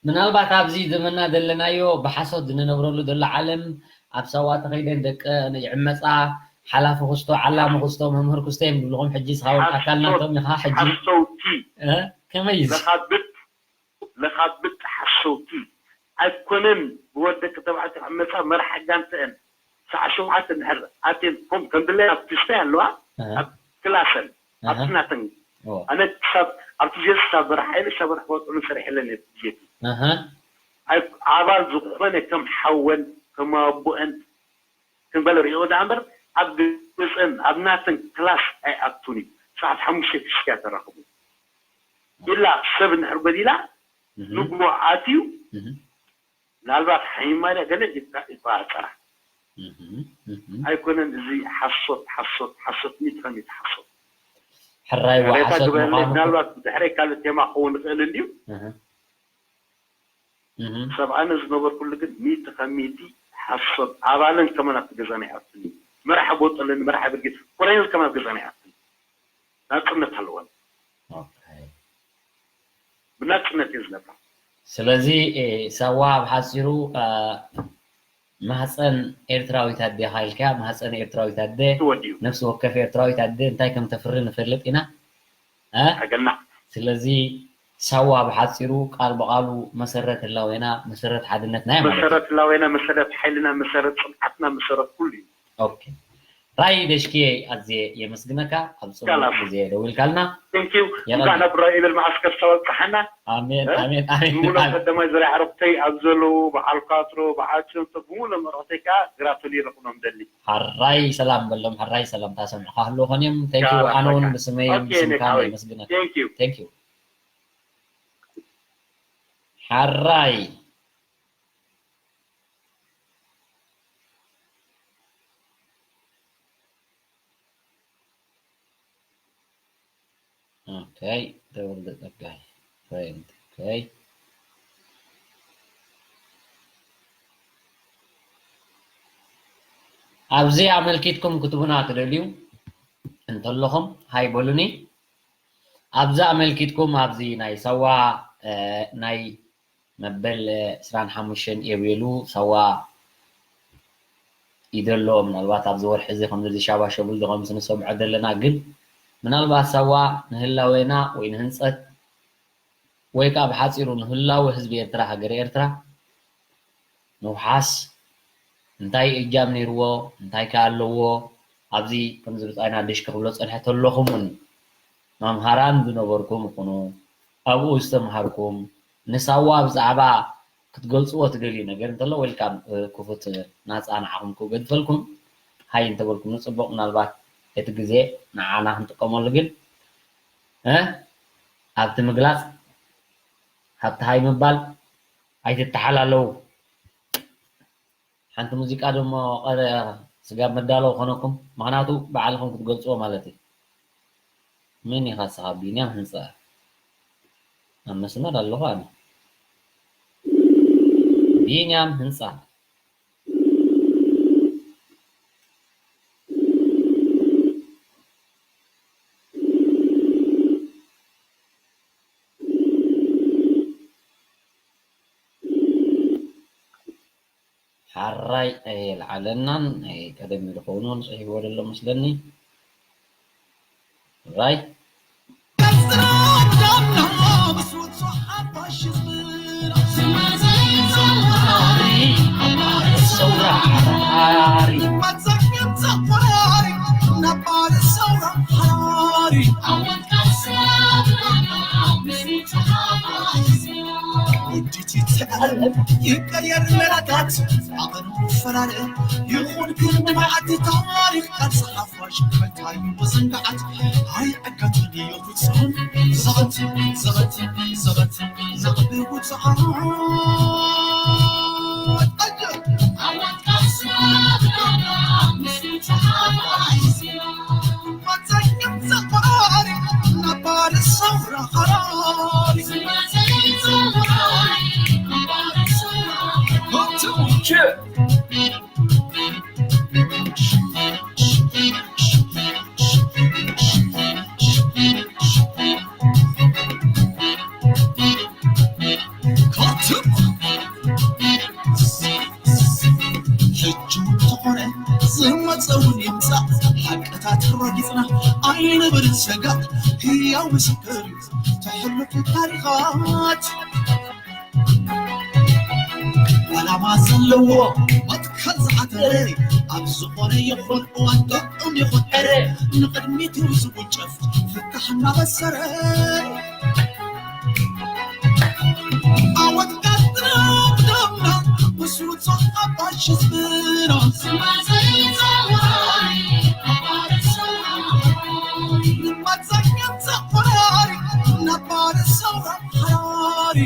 ምናልባት ኣብዚ ዘመና ዘለናዮ ብሓሶት ዝንነብረሉ ዘሎ ዓለም ኣብ ሳዋ ተኸይደን ደቂ ይዕመፃ ሓላፊ ክስቶ ዓላሚ ክስቶ መምህር ክስቶ እዮም ዝብልኹም ሕጂ ስኻውን ኣካል ናቶም ኢኻ ሕጂ ሓሰውቲ ከመይ ለኻብጥ ለኻብጥ ሓሰውቲ ኣይኮነን ብወደቂ ተባዕትዮ ኣብ መጻ መርሓ ጋንተአን ሰዓ ሸውዓተ እንድሕር ኣትየን ኮም ከም ድለያ ኣብ ክስታይ ኣለዋ ኣብ ክላሰን ኣብቲ ናተን ኣነ ክሳብ ኣብቲ ጀስታ በራሕ ሓይሊ ክሳብ በራሕ ክወጥዑ ሰሪሕለን እየ ጀቲ ኣባል ዝኾነ ከም ሓወን ከም ኣቦአን ክንበለ ሪኦ ደኣ እምበር ኣብ ገፀን ኣብ ናተን ክላስ ኣይኣቱን እዩ። ሰዓት ሓሙሽተ ክሽክያ ተራኽቡ ኢላ ሰብ እንድሕር ጎዲላ ንግሆ ኣትዩ ምናልባት ሓይማ ድያ ገለ ይበሃል ጥራሕ ኣይኮነን። እዚ ሓሶት ሓሶት ሓሶት ሚእቲ ካብ ሚእቲ ሓሶት። ሕራይ ሬታ ግበረለይ። ምናልባት ብድሕረይ ካልእ ቴማ ክኸውን ይኽእል እንድዩ። ሰብ ኣነ ዝነበርኩሉ ግን ሚእቲ ካብ ሚእቲ ሓሶት ኣባለን ከማን ኣብቲ ገዛ ናይ ኣቱኒ መራሕ ቦጥ ኣለኒ መራሕ ብርጌድ ኮሎኔል ከማን ኣብ ገዛ ናይ ኣቱኒ ናጽነት ኣለወን ብናጽነት እየ ዝነብራ ስለዚ ሳዋ ብሓፂሩ ማህፀን ኤርትራዊት ኣዴኻ ኢልካ ማህፀን ኤርትራዊት ኣደ ነፍሲ ወከፍ ኤርትራዊት ኣደ እንታይ ከም ተፍሪ ንፈልጥ ኢና ኣገናዕ ስለዚ ሳዋ ብሓፂሩ ቃል ብቃሉ መሰረት ህላዌና መሰረት ሓድነትና እያ ማለት እዩ። መሰረት ህላዌና መሰረት ሓይልና መሰረት ፅንዓትና መሰረት ኩሉ እዩ። ኦኬ ራይ ደሽክየ ኣዝየ የመስግነካ ኣብ ፅቡቅ ግዜ ደዊልካልና። Thank you እንኳዕ ናብ ራይ ኢብል መዓስከር ተበፅሓና። ኣሜን ኣሜን ኣሜን። ሙሉእ ቀዳማይ ዙርያ ዕረፍተይ ኣብ ዘለዉ በዓል ካትሮ በዓል ጭንቶ ብሙሉእ መርዕተይ ከዓ ግራቶሊ ረኽኖም ደሊ። ሓራይ ሰላም በሎም፣ ሓራይ ሰላምታ ሰምዑኻ ህልዎ ኾን እዮም። Thank you ኣነ እውን ብስመይ ብስምካ የመስግነካ። Thank you ሓራይ Okay, ተወልደ ጸጋይ friend okay ኣብዚ ኣመልኪትኩም ክትቡና ትደልዩ እንተለኹም ሃይ በሉኒ። ኣብዚ ኣመልኪትኩም ኣብዚ ናይ ሳዋ ናይ መበል ዕስራን ሓሙሽተን ኤብሪሉ ሳዋ ይደሎ ምናልባት ኣብዚ ወርሒ እዚ ከምዚ ዝሻባሸቡ ዝኸምስ ንሰምዖ ዘለና ግን ምናልባት ሳዋ ንህላዌና ወይ ንህንጸት ወይ ከዓ ብሓጺሩ ንህላወ ህዝቢ ኤርትራ፣ ሃገረ ኤርትራ ምውሓስ እንታይ እጃም ነይርዎ፣ እንታይ ከ ኣለዎ፣ ኣብዚ ከምዚ ብጻይና ድሽ ክብሎ ጸንሐ ተለኹም እውን መምሃራን ዝነበርኩም ይኹኑ፣ ኣብኡ ዝተምሃርኩም፣ ንሳዋ ብዛዕባ ክትገልጽዎ ትደልዩ ነገር እንተሎ፣ ዌልካም፣ እ፣ ክፉት ናጻ ንዓኹም ክገድፈልኩም። ሃይ እንተበልኩም ንጽቡቕ፣ ምናልባት እቲ ግዜ ንዓና ክንጥቀመሉ፣ ግን፣ እ፣ ኣብቲ ምግላጽ፣ ኣብቲ ሃይ ምባል ኣይትተሓላለዉ። ሓንቲ ሙዚቃ ደሞ ቀረ ስጋብ መዳለዊ ኮነኩም፣ ምኽንያቱ ባዕልኹም ክትገልጽዎ ማለት እዩ። መን ኢኻ ንስኻ? ቢንያም ህንጻ። ኣብ መስመር ኣለኹ ኣነ። ቢንያም ህንጻ። ሓራይ ኣየልዓለናን፣ ናይ ቀደም ኢሉ ኸውን እውን ጽሒፍዎ ዘሎ መስለኒ። ራይ። ሰውራ ሓራሪ። ወዲቲ ትዕርብ ይቀየር መላታት፣ ዓቐኑ ፈላለ ይኹን ክንዲ መዓልቲ ታሪኽ ቃልሲ ሓፋሽ፣ መታዩ ምዝንጋዓት ኣይዕገትን እዩ ፍጹም። ዘበት፣ ዘበት፣ ዘበት፣ ዘቕብል ውጽዓት። ሕጂ እውን ተኾነ ዝመፀ እውን ይምፃእ፣ ሓቅታት ረጊፅና ኣይንብልን ሰጋእ። ህያው ምስክር እዩ ተሕልፉ ታሪኻት። ዓላማ ዘለዎ መትከል ዝሓተረ፣ ኣብ ዝኾነ ይኹን እዋን ጥዑም ይኹን ዕረ፣ ንቕድሚት እዩ ዝውንጨፍ ፍታሕ እናበሰረ። ዓወት ቀጥና ብደምና፣ ብስሩት ዞን ኣባሽ ህዝብና። ንማፀኛ ተቆራሪ፣ ነባር ሰውራ ሓራሪ።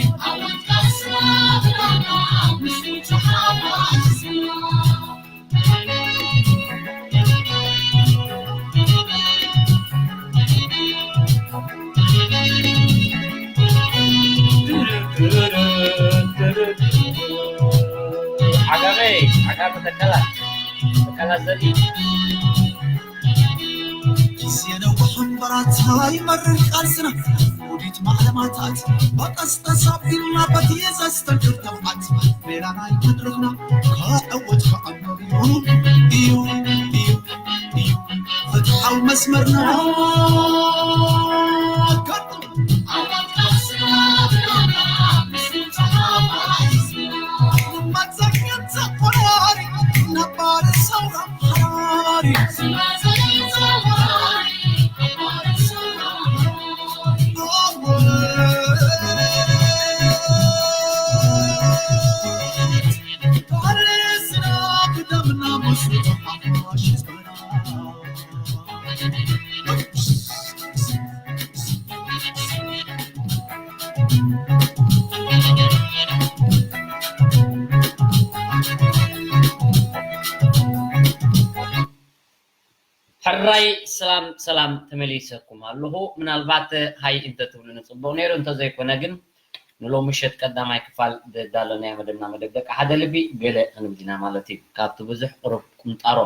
ዓጋመ፣ ዓጋመ ተከላ፣ ተከላ ዘርኢ። ግዜ ነዊሕ እምበራታ ይመርር ቃልስና፣ ውዲት ማዕለማታት፣ በቀስታ ሳቢልና በቲ ዘስተንክር ተብዓት፣ ሜዳ ናይ መድረኽና፣ ከዕወት ከዓምር እዩ፣ እዩ፣ እዩ፣ እዩ፣ ፍትሓዊ መስመርና። ሕራይ ሰላም ሰላም፣ ተመሊሰኩም ኣለኹ። ምናልባት ሃይ እንተትብሉኒ ጽቡቕ ነይሩ፣ እንተዘይኮነ ግን ንሎሚ ምሸት ቀዳማይ ክፋል ዘዳለናዮ መደብና መደብ ደቂ ሓደ ልቢ ገለ ክንብል ኢና ማለት እዩ። ካብቲ ብዙሕ ቁሩብ ቁምጣሮ።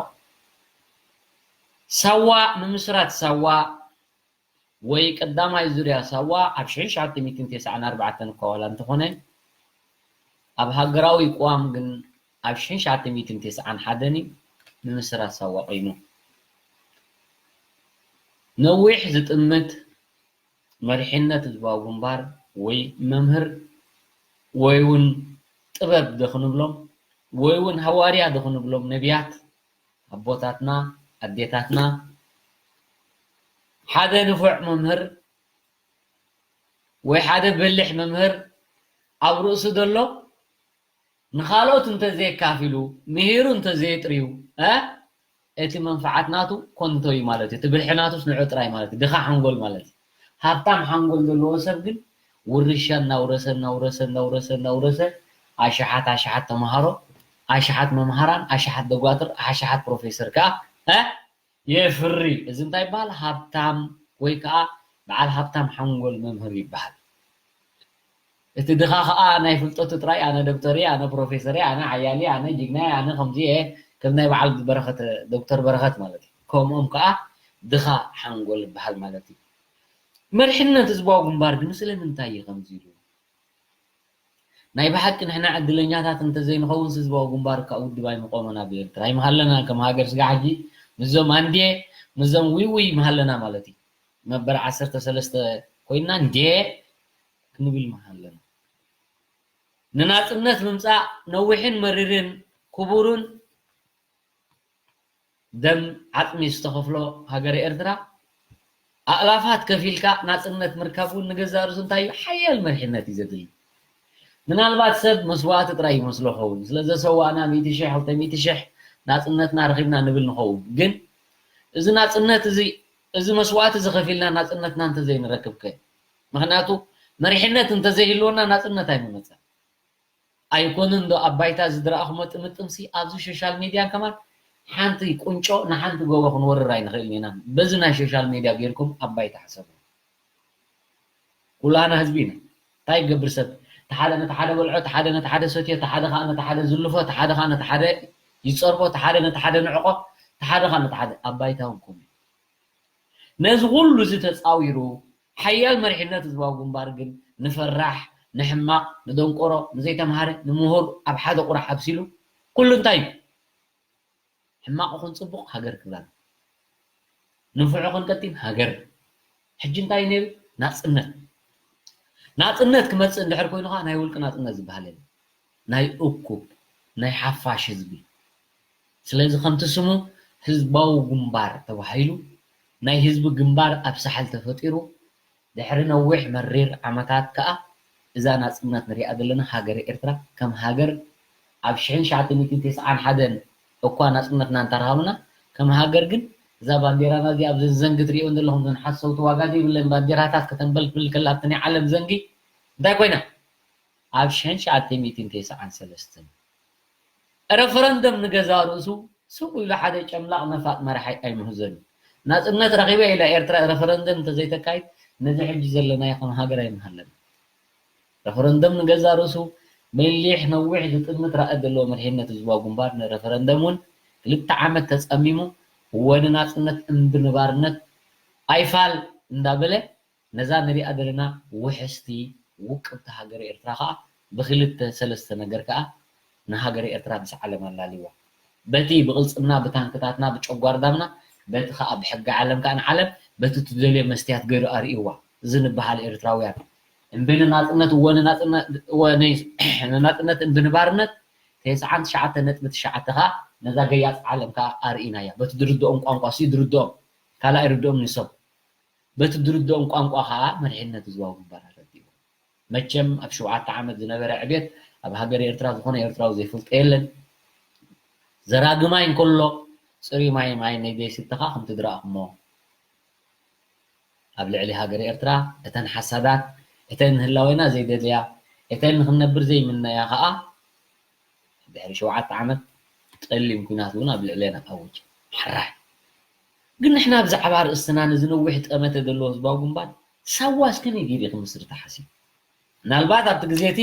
ሳዋ፣ ምምስራት ሳዋ ወይ ቀዳማይ ዙርያ ሳዋ ኣብ ሽሕን ትሽዓተ ሚእትን ተስዓን ኣርባዕተን እኳ ዋላ እንተኾነ፣ ኣብ ሃገራዊ ቅዋም ግን ኣብ ሽሕን ትሽዓተ ሚእትን ተስዓን ሓደን እዩ ምምስራት ሳዋ ኮይኑ። ነዊሕ ዝጥምት መሪሕነት ህዝባዊ ግንባር ወይ መምህር ወይ እውን ጥበብ ዶ ክንብሎም ወይ እውን ሃዋርያ ዶ ክንብሎም ነቢያት ኣቦታትና ኣዴታትና ሓደ ንፉዕ መምህር ወይ ሓደ በሊሕ መምህር ኣብ ርእሱ ዘሎ ንኻልኦት እንተዘየካፊሉ ምሂሩ እንተዘየጥርዩ እቲ መንፍዓት ናቱ ኮንቶ እዩ ማለት እዩ። እቲ ብልሒ ናቱስ ንዑ ጥራይ ማለት እዩ። ድኻ ሓንጎል ማለት እዩ። ሃብታም ሓንጎል ዘለዎ ሰብ ግን ውርሻ እናውረሰ እናውረሰ እናውረሰ እናውረሰ ኣሽሓት ኣሽሓት ተምሃሮ ኣሽሓት መምሃራን ኣሽሓት ደጓትር ኣሽሓት ፕሮፌሰር ከዓ የፍሪ። እዚ እንታይ ይበሃል? ሃብታም ወይ ከዓ በዓል ሃብታም ሓንጎል መምህር ይበሃል። እቲ ድኻ ከዓ ናይ ፍልጠቱ ጥራይ ኣነ ዶክተር እየ ኣነ ፕሮፌሰር እየ ኣነ ሓያል እየ ኣነ ጅግና እየ ኣነ ከምዚ እየ ከም ናይ በዓል በረኸት ዶክተር በረኸት ማለት እዩ። ከምኦም ከዓ ድኻ ሓንጎል ይበሃል ማለት እዩ። መሪሕነት ህዝባዊ ግንባር ግን ስለምንታይ እዩ ከምዚ ኢሉ? ናይ ብሓቂ ንሕና ዕድለኛታት እንተዘይንኸውንስ ህዝባዊ ግንባር እኳ ውድብ ኣይምቆመን ኣብ ኤርትራ ኣይምሃለናን ከም ሃገር ስጋዕ ሕጂ ምስዞም ኣንድየ ምስዞም ዊውይ ምሃለና ማለት እዩ። መበል ዓሰርተ ሰለስተ ኮይንና እንድየ ክንብል ምሃለና። ንናጽነት ምምጻእ ነዊሕን መሪርን ክቡርን ደም ዓጽሚ ዝተኸፍሎ ሃገረ ኤርትራ ኣእላፋት ከፊልካ ናጽነት ምርካብ እውን ንገዛእ ርእሱ እንታይ እዩ ሓያል መሪሕነት እዩ ዘድሊ። ምናልባት ሰብ መስዋእቲ ጥራይ ይመስሎ ኸውን ስለ ዘሰዋእና ሚእቲ ሽሕ ክልተ ሚእቲ ሽሕ ናጽነትና ረኺብና ንብል ንኸውን ግን እዚ ናጽነት እዚ እዚ መስዋእቲ እዚ ከፊልና ናጽነትና እንተዘይንረክብ ከ ምኽንያቱ መሪሕነት እንተዘይህልወና ናጽነት ኣይምመጸን። ኣይኮንን ዶ ኣብ ባይታ እዚ ዝረኣኹሞ ጥምጥምሲ ኣብዚ ሾሻል ሚድያን ከማን ሓንቲ ቁንጮ ንሓንቲ ጎቦ ክንወርር ኣይንኽእልን ኢና በዚ ናይ ሾሻል ሚድያ ጌርኩም ኣብ ባይታ ሕሰቡ። ኩላና ህዝቢ ኢና እንታይ ይገብር ሰብ ተሓደ ነቲ ሓደ በልዖ ተሓደ ነቲ ሓደ ሰትዮ ተሓደ ከዓ ነቲ ሓደ ዝልፎ ተሓደ ከዓ ነቲ ሓደ ይፀርፎ ተሓደ ነቲ ሓደ ንዕቆ ተሓደ ከዓ ነቲ ሓደ ኣብ ባይታ እውን ከምኡ ነዚ ኩሉ እዚ ተፃዊሩ ሓያል መሪሕነት ህዝባዊ ግንባር ግን ንፈራሕ ንሕማቕ ንደንቆሮ ንዘይተምሃረ ንምሁር ኣብ ሓደ ቁራሕ ኣብሲሉ ኩሉ እንታይ እዩ ሕማቕ ይኹን ፅቡቕ ሃገር ክብላን ንፉዕ ይኹን ቀጢን ሃገር ሕጂ እንታይ ነይሩ ናፅነት ናፅነት ክመፅእ እንድሕር ኮይኑ ከዓ ናይ ውልቂ ናፅነት ዝበሃል የለን ናይ እኩብ ናይ ሓፋሽ ህዝቢ ስለዚ ከምቲ ስሙ ህዝባዊ ግንባር ተባሂሉ ናይ ህዝቢ ግንባር ኣብ ሳሕል ተፈጢሩ ድሕሪ ነዊሕ መሪር ዓመታት ከኣ እዛ ናጽነት ንሪኣ ዘለና ሃገረ ኤርትራ ከም ሃገር ኣብ ሽሕን ትሽዓተ ሚእትን ተስዓን ሓደን እኳ ናጽነትና እንተረኸብና ከም ሃገር ግን እዛ ባንዴራና እዚኣ ኣብዚ ዘንጊ ትሪእወን ዘለኹም እዘን ሓሰውቲ ዋጋ ዘይብለን ባንዴራታት ከተንበልብል ከላ ኣብቲ ናይ ዓለም ዘንጊ እንታይ ኮይና ኣብ ሽሕን ትሽዓተ ሚእትን ተስዓን ሰለስተን ረፈረንደም ንገዛእ ርእሱ ስቕ ኢሉ ሓደ ጨምላቕ ነፋጥ መራሒ ኣይምህዞን እዩ። ናጽነት ረኺበ ኢላ ኤርትራ ረፈረንደም እንተዘይተካይድ ነዚ ሕጂ ዘለናዮ ከም ሃገር ኣይምሃለና። ረፈረንደም ንገዛእ ርእሱ በሊሕ ነዊሕ ዝጥምት ራእይ ዘለዎ መሪሕነት ህዝባዊ ግንባር ንረፈረንደም እውን ክልተ ዓመት ተጸሚሙ እወ ንናጽነት እምቢ ንባርነት ኣይፋል እንዳበለ ነዛ ንሪኣ ዘለና ውሕስቲ ውቅብቲ ሃገረ ኤርትራ ከኣ ብክልተ ሰለስተ ነገር ከኣ ንሃገረ ኤርትራ ምስ ዓለም ኣላልይዋ። በቲ ብቕልጽምና፣ ብታንክታትና፣ ብጨጓርዳምና፣ በቲ ከኣ ብሕጊ ዓለም ከኣ ንዓለም በቲ ትደልዮ መስትያት ገይሩ ኣርእይዋ። እዚ ንበሃል ኤርትራውያን እምቢ ንናጽነት እወ ንናጽነት እወ ንናጽነት እምቢ ንባርነት ተስዓን ትሽዓተ ነጥቢ ትሽዓተ ከኣ ነዛ ገያጽ ዓለም ከኣ ኣርእይናያ። በቲ ዝርድኦም ቋንቋ ሲ ዝርድኦም ካልእ ኣይርድኦም ንሶም። በቲ ዝርድኦም ቋንቋ ከኣ መሪሕነት ህዝባዊ ግንባር ኣረዲእዎ። መቸም ኣብ ሸውዓተ ዓመት ዝነበረ ዕብየት ኣብ ሃገረ ኤርትራ ዝኾነ ኤርትራዊ ዘይፈልጦ የለን። ዘራጊ ማይ እንከሎ ጽሩይ ማይ ማይ ናይ ዘይስተ ከኣ ከምቲ ዝረኣኹሞ ኣብ ልዕሊ ሃገረ ኤርትራ እተን ሓሳዳት እተን ንህላዌና ዘይደልያ እተን ንክንነብር ዘይምነያ ከኣ ድሕሪ ሸውዓተ ዓመት ጸሊም ኲናት እውን ኣብ ልዕሌና ኣውጅ። ሕራይ ግን ንሕና ብዛዕባ ርእስና ነዚ ነዊሕ ጠመተ ዘለዎ ህዝባዊ ግንባር ሳዋ እስከመይ ገይሩ ክምስርት ሓሲቡ? ምናልባት ኣብቲ ግዜ እቲ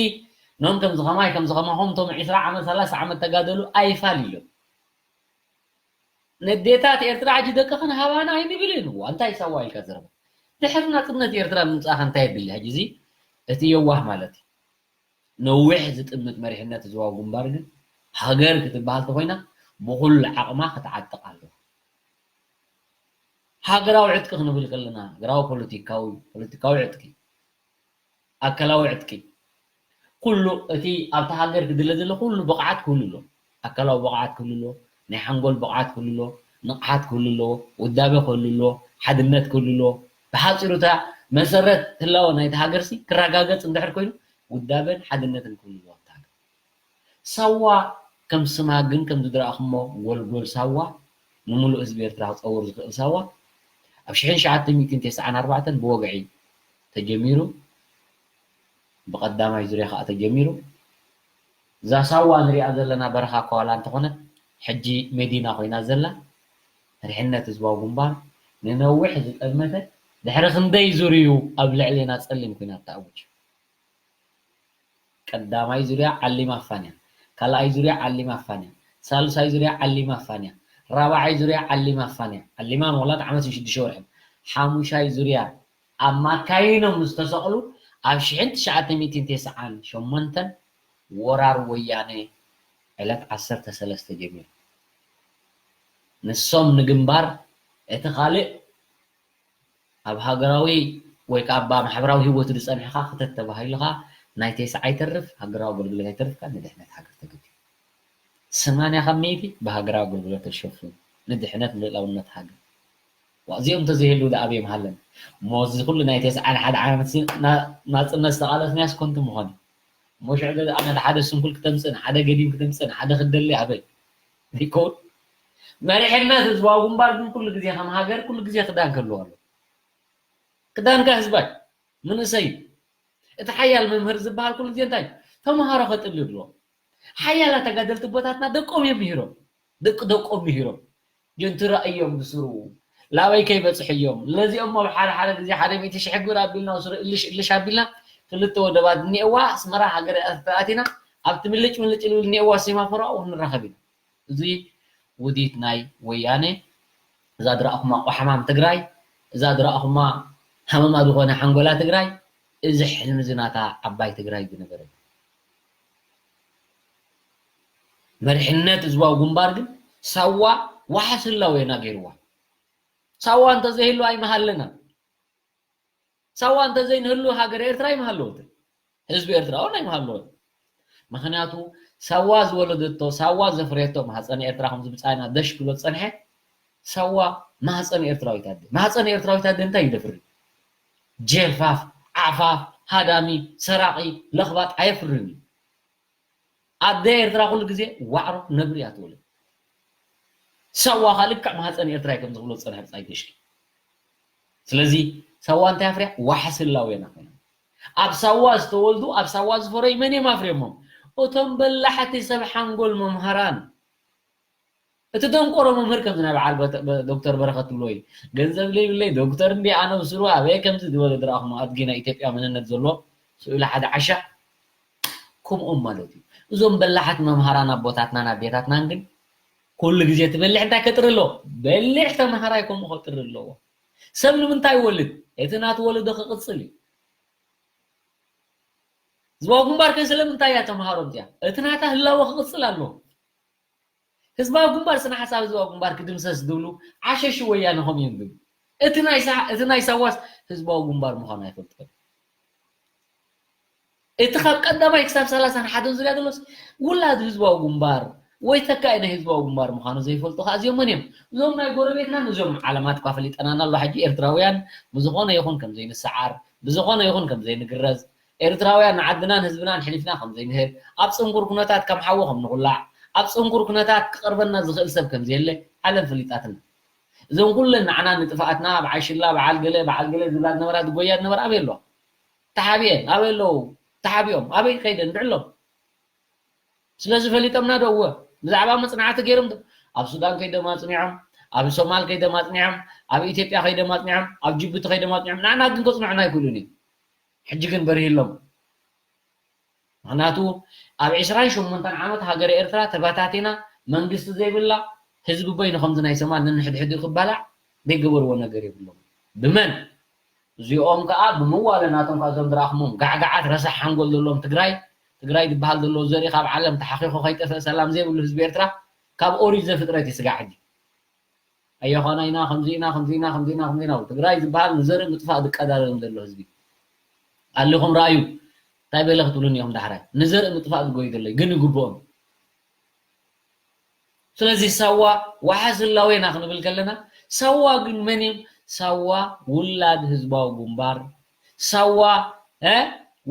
ኖም ከምዚ ከማይ ከምዚ ከማኹም እቶም ዕስራ ዓመት ሰላሳ ዓመት ተጋደሉ ኣይፋል ኢሎም። ነዴታት ኤርትራ ሕጂ ደቅኽን ሃባና ኣይንብልን። እዋ እንታይ ሳዋ ኢልካ ዘረባ? ድሕሪ ናጽነት ኤርትራ ምምጻእኻ እንታይ የድሊ? ሕጂ እዚ እቲ የዋህ ማለት እዩ። ነዊሕ ዝጥምት መሪሕነት ህዝባዊ ግንባር ግን ሃገር ክትበሃል ተኾይና ብኹሉ ዓቕማ ክትዓጥቕ ኣለዋ። ሃገራዊ ዕጥቂ ክንብል ከለና፣ ሃገራዊ ፖለቲካዊ፣ ፖለቲካዊ ዕጥቂ፣ ኣካላዊ ዕጥቂ፣ ኩሉ እቲ ኣብታ ሃገር ክድለ ዘሎ ኩሉ ብቕዓት ክህሉ ኣለዎ። ኣካላዊ ብቕዓት ክህሉ ኣለዎ፣ ናይ ሓንጎል ብቕዓት ክህሉ ኣለዎ፣ ንቕሓት ክህሉ ኣለዎ፣ ውዳበ ክህሉ ኣለዎ፣ ሓድነት ክህሉ ኣለዎ። ብሓፂሩ እታ መሰረት ህላወ ናይቲ ሃገርሲ ክረጋገፅ እንድሕር ኮይኑ ውዳበን ሓድነትን ክህሉ ኣለዎ ኣብታ ሃገር። ሳዋ ከም ስማ ግን ከም ዝድረኣኹሞ ጎልጎል ሳዋ ንምሉእ ህዝቢ ኤርትራ ክፀውር ዝኽእል ሳዋ ኣብ ሽሕን ትሽዓተ ሚእትን ተስዓን ኣርባዕተን ብወግዒ ተጀሚሩ፣ ብቐዳማይ ዙርያ ከዓ ተጀሚሩ። እዛ ሳዋ ንሪኣ ዘለና በረኻ እኳ ዋላ እንተኾነት ሕጂ መዲና ኮይና ዘላ፣ መሪሕነት ህዝባዊ ግንባር ንነዊሕ ዝጠመተ ድሕሪ ክንደይ ዙርዩ ኣብ ልዕሌና ፀሊም ኩናት ተኣውጅ። ቀዳማይ ዙርያ ዓሊማ ፋንያ፣ ካልኣይ ዙርያ ዓሊማ ፋንያ፣ ሳልሳይ ዙርያ ዓሊማ ፋንያ፣ ራብዓይ ዙርያ ዓሊማ ፋንያ። ዓሊማ ምቕላጥ ዓመት ሽዱሽተ ወርሒ። ሓሙሻይ ዙርያ ኣብ ማካይኖም ዝተሰቕሉ ኣብ ሽሕን ትሽዓተ ሚእትን ተስዓን ሸሞንተን ወራር ወያነ ዕለት ዓሰርተ ሰለስተ ጀሚሩ። ንሶም ንግንባር እቲ ካልእ ኣብ ሃገራዊ ወይ ከዓ ኣብ ማሕበራዊ ህይወቱ ዝፀንሕኻ ክተት ተባሂሉኻ ናይ ተስዓ ኣይተርፍ፣ ሃገራዊ ኣገልግሎት ኣይተርፍ፣ ካብ ንድሕነት ሃገር ተገዲሉ። ሰማንያ ካብ ሚእቲ ብሃገራዊ ኣገልግሎት ተሸፊኑ ንድሕነት ልኡላውነት ሃገር። ዋ፣ እዚኦም እንተዘይህልው ደኣ ኣበይ ምሃለና? እሞ እዚ ኩሉ ናይ ተስዓን ሓደ ዓመት ሲ-፣ ና-፣ ናጽነት ዝተቓለስናስ ኮንቱ ምኾነ። እሞ ሽዑ ገ-፣ ነቲ ሓደ ስንኩል ክተምጽእን፣ ሓደ ገዲም ክተምጽእን፣ ሓደ ክደሊ ኣበይ? ይከውን። መሪሕነት ህዝባዊ ግንባር ግን ኩሉ ግዜ ከም ሃገር ኩሉ ግዜ ክዳን ክህልዎ ኣለዎ። ክዳንካ ህዝባይ፣ መንእሰይ፣ እቲ ሓያል መምህር ዝበሃል ኩሉ ግዜ እንታይ? ተምሃሮ ከጥልዩ ኣለዎ። ሓያላት ተጋደልቲ ኣቦታትና ደቆም እዮም ምሂሮም። ደቂ ደቆም ምሂሮም። ጅንቱ ራእዮም ብስሩ። ላበይ ከይበጽሑ እዮም። ለዚኦም ኣብ ሓደ ሓደ ግዜ ሓደ ሚእቲ ሽሕ ግብር ኣቢልና፣ ስሩ እልሽ እልሽ ኣቢልና፣ ክልተ ወደባት እኒኤዋ፣ ኣስመራ ሃገር ኣቲና፣ ኣብቲ ምልጭ ምልጭ ልብል እኒኤዋ ሴማፎሮ ኣብኡ ክንራኸብ ኢና። እዚ ውዲት ናይ ወያነ፣ እዛ ዝረኣኹማ ቋሕማም ትግራይ፣ እዛ ዝረኣኹማ ሃመማ ዝኾነ ሓንጎላ ትግራይ፣ እዚ ሕልሚ እዚ ናታ ዓባይ ትግራይ ዝነበረ። መሪሕነት ህዝባዊ ግንባር ግን ሳዋ ዋሕስ ህላዌና ገይርዋ። ሳዋ እንተዘይህሉ ኣይምሃለናን። ሳዋ እንተዘይንህሉ ሃገር ኤርትራ ኣይምሃለወትን። ህዝቢ ኤርትራ እውን ኣይምሃለወን። ምኽንያቱ ሳዋ ዝወለደቶ፣ ሳዋ ዘፍረየቶ ማህፀን ኤርትራ ከምዚ ብጻይና ደሽ ክብሎ ዝጸንሐ፣ ሳዋ ማህፀን ኤርትራዊት ኣደ። ማህፀን ኤርትራዊት ኣደ እንታይ እዩ ደፍሪ? ጀፋፍ፣ ዓፋፍ፣ ሃዳሚ፣ ሰራቒ፣ ለኽባጥ ኣየፍርን እዩ። ኣደ ኤርትራ ኩሉ ግዜ ዋዕሮ ነብሪ እያ ትወልድ። ሳዋ ኸኣ ልክዕ ማህፀን ኤርትራ እዩ ከም ዝብሎ ዝጸንሐ ብጻይ ገሽኪ። ስለዚ ሳዋ እንታይ ኣፍርያ? ዋሕስ ህላዌና ኮይና። ኣብ ሳዋ ዝተወልዱ፣ ኣብ ሳዋ ዝፈረዩ መን እዮም ኣፍርዮሞም? እቶም በላሕቲ ሰብ ሓንጎል መምሃራን። እቲ ደንቆሮ መምህር ከምዚ ናይ በዓል በተ-፣ በ-፣ ዶክተር በረኸት ትብሎ እዩ። ገንዘብ ዘይብለይ ዶክተር እንዲ ኣነ ብስሩ ኣበየ ከምዚ ዝበለ ዝረኣኹሞ ኣድጊ ናይ ኢትዮጵያ መንነት ዘለዎ ስኡል ሓደ ዓሻ ከምኦም ማለት እዩ። እዞም በላሓት መምሃራን ኣቦታትናን ኣዴታትናን ግን ኩሉ ግዜ እቲ በሊሕ እንታይ ከጥሪ ኣለዎ? በሊሕ ተምሃራይ ከምኡ ከጥሪ ኣለዎ። ሰብ ንምንታይ ይወልድ? እቲ ናቱ ወለዶ ክቕጽል እዩ። ህዝባዊ ግንባር ከ ስለምንታይ እያ ተምሃሮ እዚኣ? እቲ ናታ ህላወ ክቕጽል ኣለዎ። ህዝባዊ ግንባር ስነ ሓሳብ ህዝባዊ ግንባር ክድምሰስ ዝብሉ ዓሸሹ ወያነ ከምኡ እዮም ዝብሉ። እቲ ናይ ሳ-፣ እቲ ናይ ሳዋስ ህዝባዊ ግንባር ምዃኑ ኣይፈልጦን። እቲ ካብ ቀዳማይ ክሳብ ሰላሳን ሓደን ዙርያ ዘሎስ ውላድ ህዝባዊ ግንባር ወይ ተካኢ ናይ ህዝባዊ ግንባር ምዃኑ ዘይፈልጡ ከኣ እዚኦም መን እዮም? እዞም ናይ ጎረቤትና እዞም ዓለማት እኳ ፈሊጠናና ኣሎ። ሕጂ ኤርትራውያን ብዝኾነ ይኹን ከም ዘይንሰዓር፣ ብዝኾነ ይኹን ከም ዘይንግረዝ፣ ኤርትራውያን ንዓድናን ህዝብናን ሕሊፍና ከም ዘይንህብ፣ ኣብ ጽንኩር ኩነታት ከም ሓዊ ከም ንኹላዕ፣ ኣብ ጽንኩር ኩነታት ክቐርበና ዝኽእል ሰብ ከም ዘየለ ዓለም ፈሊጣትና። እዞም ኩለን ንዓና ንጥፍኣትና ብዓይ ሽላ፣ በዓል ገለ፣ በዓል ገለ ዝብላ ዝነበራ ዝጎያ ዝነበራ ኣበይ ኣለዋ? ተሓቢኤን ኣበይ ኣለዉ? ተሓቢኦም ኣበይ ከይደን ድዕሎም? ስለዚ ፈሊጦምና ዶ? እወ። ብዛዕባ መጽናዕቲ ገይሮም ዶ? ኣብ ሱዳን ከይዶም ኣጽኒዖም፣ ኣብ ሶማል ከይዶም ኣጽኒዖም፣ ኣብ ኢትዮጵያ ከይዶም ኣጽኒዖም፣ ኣብ ጅቡቲ ከይዶም ኣጽኒዖም። ንዓና ግን ከጽንዑና ኣይክእሉን እዮም። ሕጂ ግን በሪህሎም። ምኽንያቱ ኣብ ዕስራን ሸሞንተን ዓመት ሃገረ ኤርትራ ተበታቲና፣ መንግስቲ ዘይብላ፣ ህዝቢ በይኑ ከምዚ ናይ ሰማል ነንሕድሕዱ ክባላዕ ዘይገበርዎ ነገር የብሎም። ብመን? እዚኦም ከኣ ብምዋለ ናቶም ካብ እዞም ዝረኣኹሞም ጋዕጋዓት ረሳሕ ሓንጎል ዘለዎም ትግራይ፣ ትግራይ ዝበሃል ዘለዎ ዘርኢ ካብ ዓለም ተሓኺኹ ከይጠፍእ ሰላም ዘይብሉ ህዝቢ ኤርትራ ካብ ኦሪት ዘፍጥረት እዩ ስጋዕ ሕጂ። ኣየኾና ኢና ከምዚ ኢና ከምዚ ኢና ከምዚ ኢና ከምዚ ኢና ትግራይ ዝበሃል ንዘርኢ ምጥፋእ ዝቀዳደም ዘሎ ህዝቢ ኣሊኹም ረኣዩ እንታይ በለ ክትብሉኒ ኢኹም ዳሕራይ ንዘርኢ ምጥፋእ ዝጎዩ ዘለይ ግን ይግብኦም ስለዚ ሳዋ ዋሓስ ህላዌና ክንብል ከለና ሳዋ ግን መን እዮም ሳዋ ውላድ ህዝባዊ ግንባር ሳዋ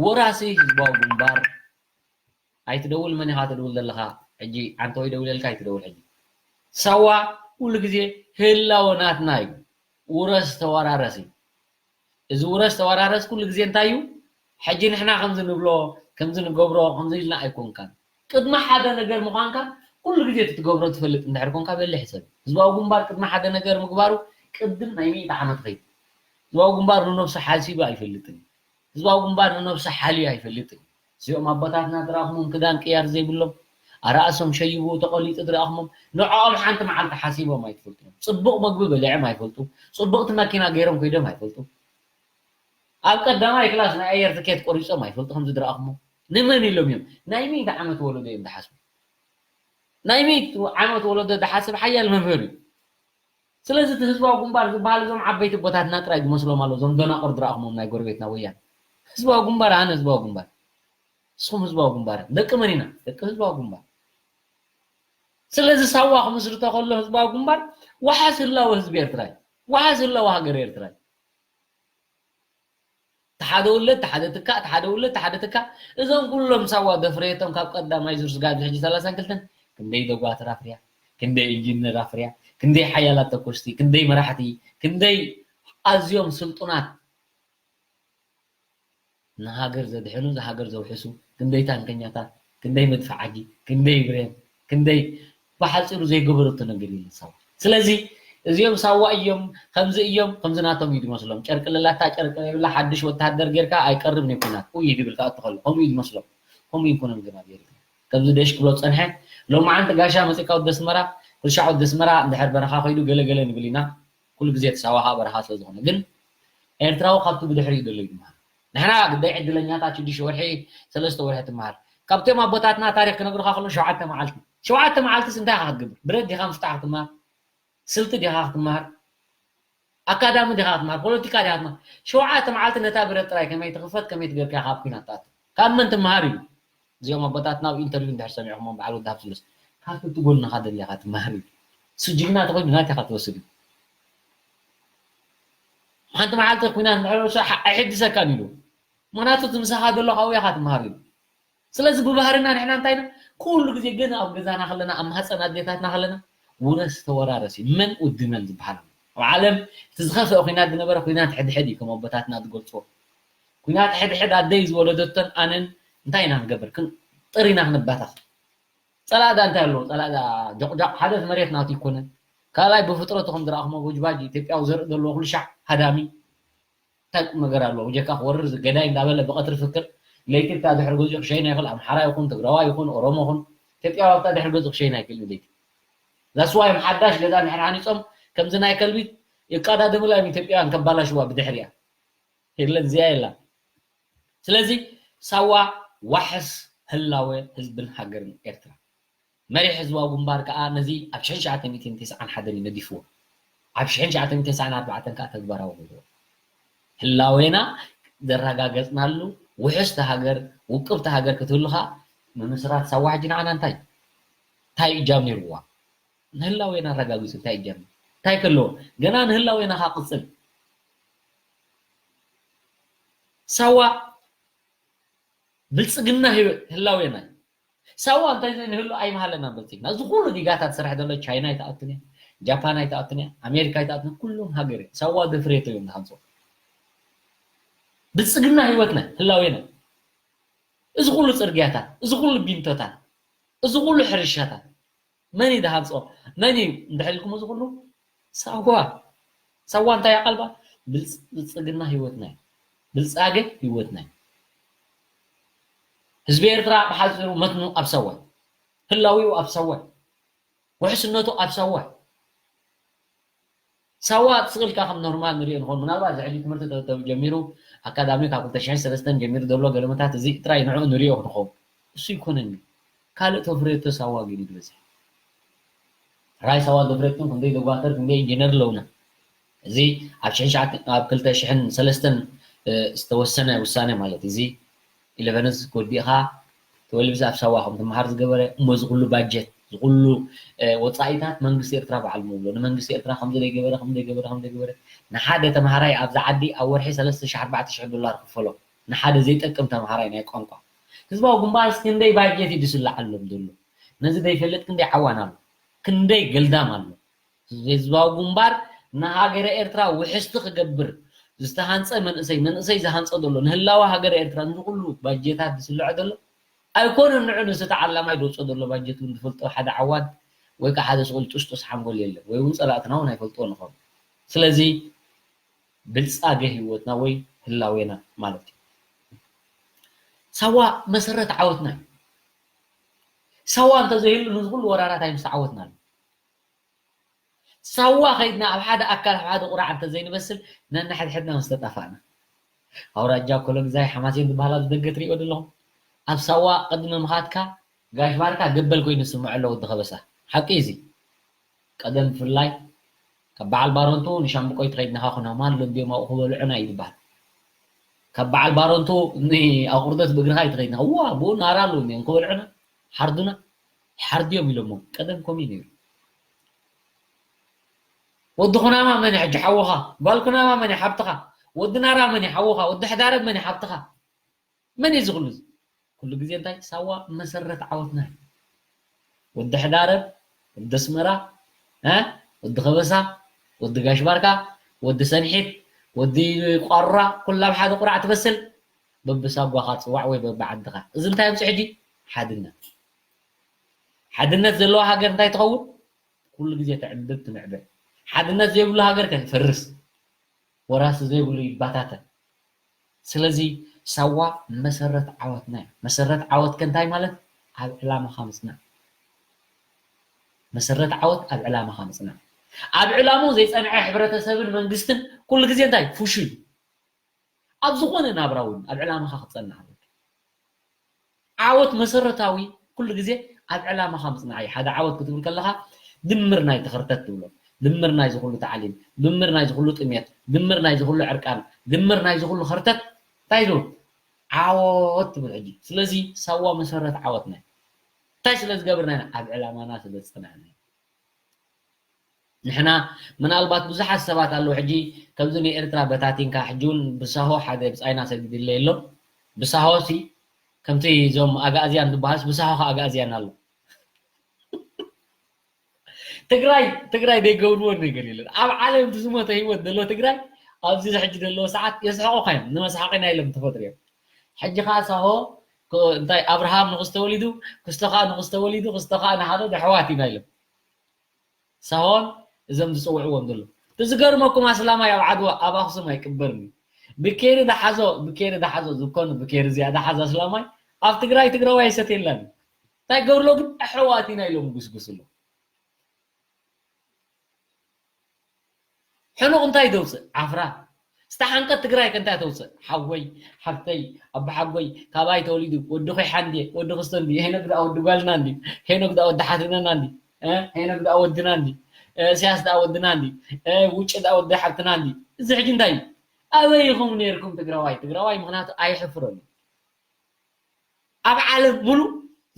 ወራሲ ህዝባዊ ግንባር ኣይትደውል መን ኢኻ ትድውል ዘለኻ ሕጂ ዓንተወይ ደውለልካ ኣይትደውል ሕጂ ሳዋ ኩሉ ግዜ ህላወ ናትና እዩ ውረስ ተወራረስ እዩ እዚ ውረስ ተወራረስ ኩሉ ግዜ እንታይ እዩ ሕጂ ንሕና ከምዚ ንብሎ ከምዚ ንገብሮ ከምዚ ኢልና ኣይኮንካን ቅድሚ ሓደ ነገር ምዃንካ ኩሉ ግዜ እቲ ትገብሮ ትፈልጥ እንድሕር ኮንካ በሊሕ ሰብ ህዝባዊ ግንባር ቅድሚ ሓደ ነገር ምግባሩ ቅድም ናይ ሚእቲ ዓመት ኸይድ ህዝባዊ ግንባር ንነብሱ ሓሲቡ ኣይፈልጥን ህዝባዊ ግንባር ንነብሱ ሓልዩ ኣይፈልጥን እዚኦም ኣቦታትና ዝረኣኽሞም ክዳን ቅያር ዘይብሎም ኣራእሶም ሸይቡ ተቐሊጡ ዝረኣኽሞም ንዕኦም ሓንቲ መዓልቲ ሓሲቦም ኣይትፈልጡ እዮም ፅቡቕ መግቢ በሊዖም ኣይፈልጡ ፅቡቕቲ መኪና ገይሮም ኮይዶም ኣይፈልጡ ኣብ ቀዳማይ ክላስ ናይ ኣየር ትኬት ቆሪፆም ኣይፈልጡ ከም ዝድረኣኹሞ ንመን ኢሎም እዮም ናይ ሚእቲ ዓመት ወለዶ እዮም ዝሓስቡ ናይ ሚእቲ ዓመት ወለዶ ዝሓስብ ሓያል መምህር እዩ ስለዚ እቲ ህዝባዊ ግንባር ዝበሃል እዞም ዓበይቲ ቦታትና ጥራይ ዝመስሎም ኣሎ እዞም ደናቑር ዝረኣኹሞም ናይ ጎረቤትና ወያን ህዝባዊ ግንባር ኣነ ህዝባዊ ግንባር ንስኹም ህዝባዊ ግንባር ደቂ መን ኢና ደቂ ህዝባዊ ግንባር ስለዚ ሳዋ ክምስርቶ ከሎ ህዝባዊ ግንባር ዋሓስ ህላወ ህዝቢ ኤርትራ እዩ ዋሓስ ህላወ ሃገር ኤርትራ እዩ ተሓደ ውለድ ተሓደ ትካእ ተሓደ ውለድ ተሓደ ትካእ እዞም ኩሎም ሳዋ ደፍረየቶም ካብ ቀዳማይ ዙር ስጋብ ሕጂ ሰላሳን ክልተን ክንደይ ደጓትር ኣፍርያ ክንደይ ኢንጂነር ኣፍርያ ክንደይ ሓያላት ተኮስቲ ክንደይ መራሕቲ ክንደይ ኣዝዮም ስልጡናት ንሃገር ዘድሕኑ ንሃገር ዘውሕሱ ክንደይ ታንከኛታት ክንደይ መድፍዓጂ ክንደይ ብሬን ክንደይ ብሓፂሩ ዘይገበረቶ ነገር የለን ሳዋ ስለዚ እዚኦም ሳዋ እዮም ከምዚ እዮም ከምዚ ናቶም እዩ ዝመስሎም ጨርቂ ለላታ ጨርቂ ዘይብላ ሓድሽ ወታሃደር ጌርካ ኣይቀርብን እዩ ኩናት ኡይ ድብል ክኣቱ ከሎ ከምኡ እዩ ዝመስሎም ከምኡ ይኮኖም ግን ኣብ ኤርትራ ከምዚ ደሽ ክብሎ ዝፀንሐ ሎማዓንቲ ጋሻ መፂእካ ወዲ ኣስመራ ኩልሻዕ ወዲ ኣስመራ እንድሕር በረኻ ከይዱ ገለ ገለ ንብል ኢና ኩሉ ግዜ እቲ ሳዋ ከዓ በረኻ ስለ ዝኾነ ግን ኤርትራዊ ካብቲ ብድሕሪኡ ዘሎ እዩ ዝመሃር ንሕና ግዳይ ዕድለኛታት ሽዱሽተ ወርሒ ሰለስተ ወርሒ ትመሃር ካብቶም ኣቦታትና ታሪክ ክነግሩካ ከሎ ሸውዓተ መዓልቲ ሸውዓተ መዓልትስ እንታይ ኢካ ክትገብር ብረት ዲካ ምፍታሕ ክትመሃር ስልቲ ዲካ ክትመሃር ኣካዳሚ ዲካ ክትመሃር ፖለቲካ ዲካ ክትመሃር ሸውዓተ መዓልቲ ነታ ብረት ጥራይ ከመይ ትክፈት ከመይ ትገርካ ካብ ኩናት ትኣቱ ካብ መን ትመሃር ኢሉ እዚኦም ኣቦታትና ኣብ ኢንተርቪው እንድሕር ሰሚዕኹሞም በዓል ወዲ ሃብተስሉስ ካብቲ እቲ ጎንኻ ደሊኻ ትመሃር እዩ እሱ ጅግና ተኮይኑ ናትኻ ትወስድ እዩ ሓንቲ መዓልቲ ኩናት እንድሕር ወሰ ኣይሕድሰካን ኢሉ ምክንያቱ እቲ ምሳኻ ዘሎ ካብኡ ኢኻ ትመሃር ኢሉ ስለዚ ብባህርና ንሕና እንታይ ኢና ኩሉ ግዜ ግን ኣብ ገዛና ከለና ኣብ ማህፀን ኣዴታትና ከለና ውረስ ተወራረስ እዩ መን ወዲ መን ዝበሃል ኣብ ዓለም እቲ ዝኸፍአ ኩናት ዝነበረ ኩናት ሕድሕድ እዩ ከም ኣቦታትና ዝገልፅዎ ኩናት ሕድሕድ ኣደይ ዝወለደቶን ኣነን እንታይ ኢና ክንገብር ጥር ኢና ክንባታኽ ፀላእዳ እንታይ ኣለዎ ፀላእዳ ጆቅጃቅ ሓደ መሬት ናቱ ይኮነ ካልኣይ ብፍጥረቱ ከም ዝረኣኹሞ ቦጅባጅ ኢትዮጵያዊ ዘርኢ ዘለዎ ኩሉ ሻዕ ሃዳሚ እንታይ ቁም ነገር ኣለዎ ብጀካ ክወርር ገዳይ እንዳበለ ብቀትሪ ፍክር ለይቲ እታ ድሕሪ ገዚኡ ክሸይና ይኽእል ኣምሓራ ይኹን ትግራዋ ይኹን ኦሮሞ ይኹን ኢትዮጵያዊ ኣብታ ድሕሪ ገዚኡ ክሸይና ይክእል ለይቲ ዛስዋዮም ሓዳሽ ገዛ እንድሕር ሃኒፆም ከምዚ ናይ ከልቢ ይቃዳደሙላ እዮም ኢትዮጵያውያን ከባላሽዋ ብድሕሪያ የለን እዚኣ የላ ስለዚ ሳዋ ዋሕስ ህላወ ህዝብን ሃገርን ኤርትራ መሪሕ ህዝባዊ ግንባር ከዓ ነዚ ኣብ ሽሕን ትሽዓተ ሚእትን ተስዓን ሓደን እዩ ነዲፍዎ ኣብ ሽሕን ትሽዓተ ሚእትን ተስዓን ኣርባዕተን ከዓ ተግባራዊ ገይርዎ ህላዌና ዘረጋገፅናሉ ውሕስቲ ሃገር ውቅብቲ ሃገር ክትህሉ ከዓ ምምስራት ሳዋ ሕጂ ንዓና እንታይ እንታይ እጃም ነይርዋ ንህላዌና ኣረጋጊፁ እንታይ እጃም እንታይ ከለዎ ገና ንህላዌና ከዓ ቅፅል ሳዋ ብልፅግና ህላዌና ሳዋ እንታይ ዘይንህሉ ኣይምሃለና ብልፅግና እዚ ኩሉ ዲጋታት ስራሕ ዘሎ ቻይና ኣይተኣትን እያ ጃፓን ኣይተኣትን እያ ኣሜሪካ ኣይተኣትን ኩሎም ሃገር እያ ሳዋ ደፍሬቶ እዮም ዝሃንፆ ብልፅግና ህይወትና ህላዌና እዚ ኩሉ ፅርግያታት እዚ ኩሉ ቢንቶታት እዚ ኩሉ ሕርሻታት መን እዩ ዝሃንፆ መን እዩ እንድሕር ኢልኩም እዚ ኩሉ ሳዋ ሳዋ እንታይ ኣቃልባ ብልፅግና ህይወትና እዩ ብልፃገ ህይወትና እዩ ህዝቢ ኤርትራ ብሓፂሩ መትኑ ኣብ ሳዋ ህላዊኡ ኣብ ሳዋ ውሕስነቱ ኣብ ሳዋ ሳዋ ስቕ ኢልካ ከም ኖርማል ንሪኦ ንኾን ምናልባት ዝሕጂ ትምህርቲ ጀሚሩ ኣካዳሚ ካብ ክልተ ሽሕን ሰለስተን ጀሚሩ ዘሎ ገለመታት እዚ ጥራይ ንዕኡ ንሪኦ ክንኸውን እሱ ይኮነኒ ካልእ ተፍርዮ ተሳዋጊዱ ዝበዝሕ ራይ ሳዋ ዶፍሬትን ክንደይ ዶጓተር ክንደይ ኢንጂነር ኣለውና። እዚ ኣብ ሽሕን ሸዓተ ኣብ ክልተ ሽሕን ሰለስተን ዝተወሰነ ውሳነ ማለት እዚ ኢለቨንስ ክወዲእኻ ትወልብስ ኣብ ሳዋ ከም ትመሃር ዝገበረ እሞ ዝኩሉ ባጀት ዝኩሉ ወፃኢታት መንግስቲ ኤርትራ በዓል ምብሎ ንመንግስቲ ኤርትራ ከም ዘይገበረ ከም ዘይገበረ ከም ዘይገበረ ንሓደ ተምሃራይ ኣብዚ ዓዲ ኣብ ወርሒ ሰለስተ ሽሕ ኣርባዕተ ሽሕ ዶላር ክፈሎ ንሓደ ዘይጠቅም ተምሃራይ ናይ ቋንቋ ህዝባዊ ግንባር እስኪ ክንደይ ባጀት እዩ ዝስላዓሎም ዘሎ ነዚ ዘይፈልጥ ክንደይ ዓዋን ኣሎ ክንደይ ገልዳም ኣሎ ህዝባዊ ግንባር ንሃገረ ኤርትራ ውሕስቲ ክገብር ዝተሃንፀ መንእሰይ መንእሰይ ዝሃንፀ ዘሎ ንህላወ ሃገረ ኤርትራ ንዚ ኩሉ ባጀታት ዝስልዖ ዘሎ ኣይኮነን ንዑ ንስቲ ዓላማይ ዝወፅኦ ዘሎ ባጀት እውን ዝፈልጦ ሓደ ዓዋን ወይ ከዓ ሓደ ስቁል ጡስጡስ ሓንጎል የለን ወይ እውን ፀላእትና እውን ኣይፈልጥዎ ንኾኑ ስለዚ ብልፃገ ህይወትና ወይ ህላዌና ማለት እዩ ሳዋ መሰረት ዓወትና እዩ ሳዋ እንተዘይህሉ ንዚ ኩሉ ወራራት ኣይምስተዓወትናሉ ሳዋ ከይድና ኣብ ሓደ ኣካል ኣብ ሓደ ቁራዕ እንተዘይንበስል ነንሕድሕድና ምስ ተጣፋእና ኣውራጃ ኮሎምዛይ ሓማሴን ዝበሃል ኣብዚ ደገ ትሪኦ ዘለኹም ኣብ ሳዋ ቅድሚ ምኻድካ ጋሽ ባርካ ገበል ኮይኑ ዝስምዖ ኣሎ ወዲ ከበሳ ሓቂ እዚ ቀደም ብፍላይ ካብ በዓል ባረንቱ ንሻምብቆይ ትኸይድ ነኻ ኩናማ ኣሎ እንዲኦም ኣብኡ ክበልዑና እዩ ዝበሃል ካብ በዓል ባረንቱ ንኣቁርደት ብእግርኻ እዩ ትኸይድ ነኻ ዋ ብኡ ናራ ኣለዉ እንዲኦም ክበልዑና ሓርዱና ሓርድዮም ኢሎሞ ቀደም ከምኡ እዩ ነይሩ ወዲ ኩናማ መን ሕጂ ሓውኻ ጓል ኩናማ መን ሓብትኻ ወዲ ናራ መን ሓውኻ ወዲ ሕዳረብ መን ሓብትኻ መን እዩ ዝኽሉ ኩሉ ግዜ እንታይ ሳዋ መሰረት ዓወትና እዩ ወዲ ሕዳረብ ወዲ ኣስመራ ወዲ ከበሳ ወዲ ጋሽ ባርካ ወዲ ሰንሒት ወዲ ቋራ ኩላ ኣብ ሓደ ቁራዕ ትበስል በብሳጓኻ ፅዋዕ ወይ በብዓድኻ እዚ እንታይ ኣምፅእ ሕጂ ሓድነት ሓድነት ዘለዋ ሃገር እንታይ ትኸውን ኩሉ ግዜ ትዕብብ ትምዕብል ሓድነት ዘይብሉ ሃገር ከ ይፈርስ ወራሲ ዘይብሉ ይባታተን ስለዚ ሳዋ መሰረት ዓወትና እዩ መሰረት ዓወት ከ እንታይ ማለት ኣብ ዕላማኻ ምፅናዕ መሰረት ዓወት ኣብ ዕላማኻ ምፅናዕ ኣብ ዕላሙ ዘይፀንዐ ሕብረተሰብን መንግስትን ኩሉ ግዜ እንታይ ፍሹል ኣብ ዝኾነ ናብራ እውን ኣብ ዕላማኻ ክትፀንዕ ኣለካ ዓወት መሰረታዊ ኩሉ ግዜ ኣብ ዕላማኻ ምፅናዕ እዩ ሓደ ዓወት ክትብል ከለኻ ድምር ናይ ተኸርተት ትብሎ ድምር ናይ ዝኩሉ ተዓሊም ድምር ናይ ዝኩሉ ጥሜት ድምር ናይ ዝኩሉ ዕርቃን ድምር ናይ ዝኩሉ ኸርተት እንታይ ዝብል ዓወት ትብል ሕጂ ስለዚ ሳዋ መሰረት ዓወትና እንታይ ስለ ዝገብርና ኢና ኣብ ዕላማና ስለ ዝፅናዕና ንሕና ምናልባት ብዙሓት ሰባት ኣለዉ ሕጂ ከምዚ ንኤርትራ በታቲንካ ሕጂ እውን ብሳሆ ሓደ ብፃይና ሰጊድለ ኣሎ ብሳሆ ሲ ከምቲ እዞም ኣጋእዝያን ዝበሃልስ ብሳሆ ከዓ ኣጋእዝያን ኣሎ ትግራይ ትግራይ ዘይገብርዎ ነገር የለን ኣብ ዓለም ዝሞተ ህይወት ዘሎ ትግራይ ኣብዚ ሕጂ ዘለዎ ሰዓት የስሕቑ ካዮም ንመስሓቂ ናይ ኢሎም ተፈጥሩ እዮም ሕጂ ከዓ ሳሆ እንታይ ኣብርሃም ንክስ ተወሊዱ ክስቶ ከዓ ንክስ ተወሊዱ ክስቶ ከዓ ንሓዶ ኣሕዋት ኢና ኢሎም ሳሆን እዞም ዝፅውዕዎም ዘሎ እቲ ዝገርመኩም ኣስላማይ ኣብ ዓድዋ ኣብ ኣክሱም ኣይቅበርን እዩ ብኬሪ ዝሓዞ ብኬሪ ዝሓዞ ዝኮኑ ብኬሪ እዚኣ ዝሓዞ ኣስላማይ ኣብ ትግራይ ትግራዋይ ኣይሰትየላን እዩ እንታይ ገብርሎ ግን ኣሕዋት ኢና ኢሎም ጉስጉስ ኣሎ ሕኑቕ እንታይ ተውፅእ ዓፍራ ስታ ሓንቀት ትግራይ ከ እንታይ ተውፅእ ሓወይ ሓፍተይ ኣቦሓጎይ ካባይ ተወሊዱ ወዲ ኮይሓ እንዲ ወዲ ክስቶ እንዲ ሄኖክ ደኣ ወዲ ጓልና እንዲ ሄኖክ ደኣ ወዲ ሓትነና እንዲ ሄኖክ ደኣ ወድና እንዲ እስያስ ደኣ ወድና እንዲ ውጭ ደኣ ወዲ ሓብትና እንዲ እዚ ሕጂ እንታይ እዩ ኣበይ ኢኹም ነርኩም ትግራዋይ ትግራዋይ ምክንያቱ ኣይሕፍረሉ ኣብ ዓለም ሙሉ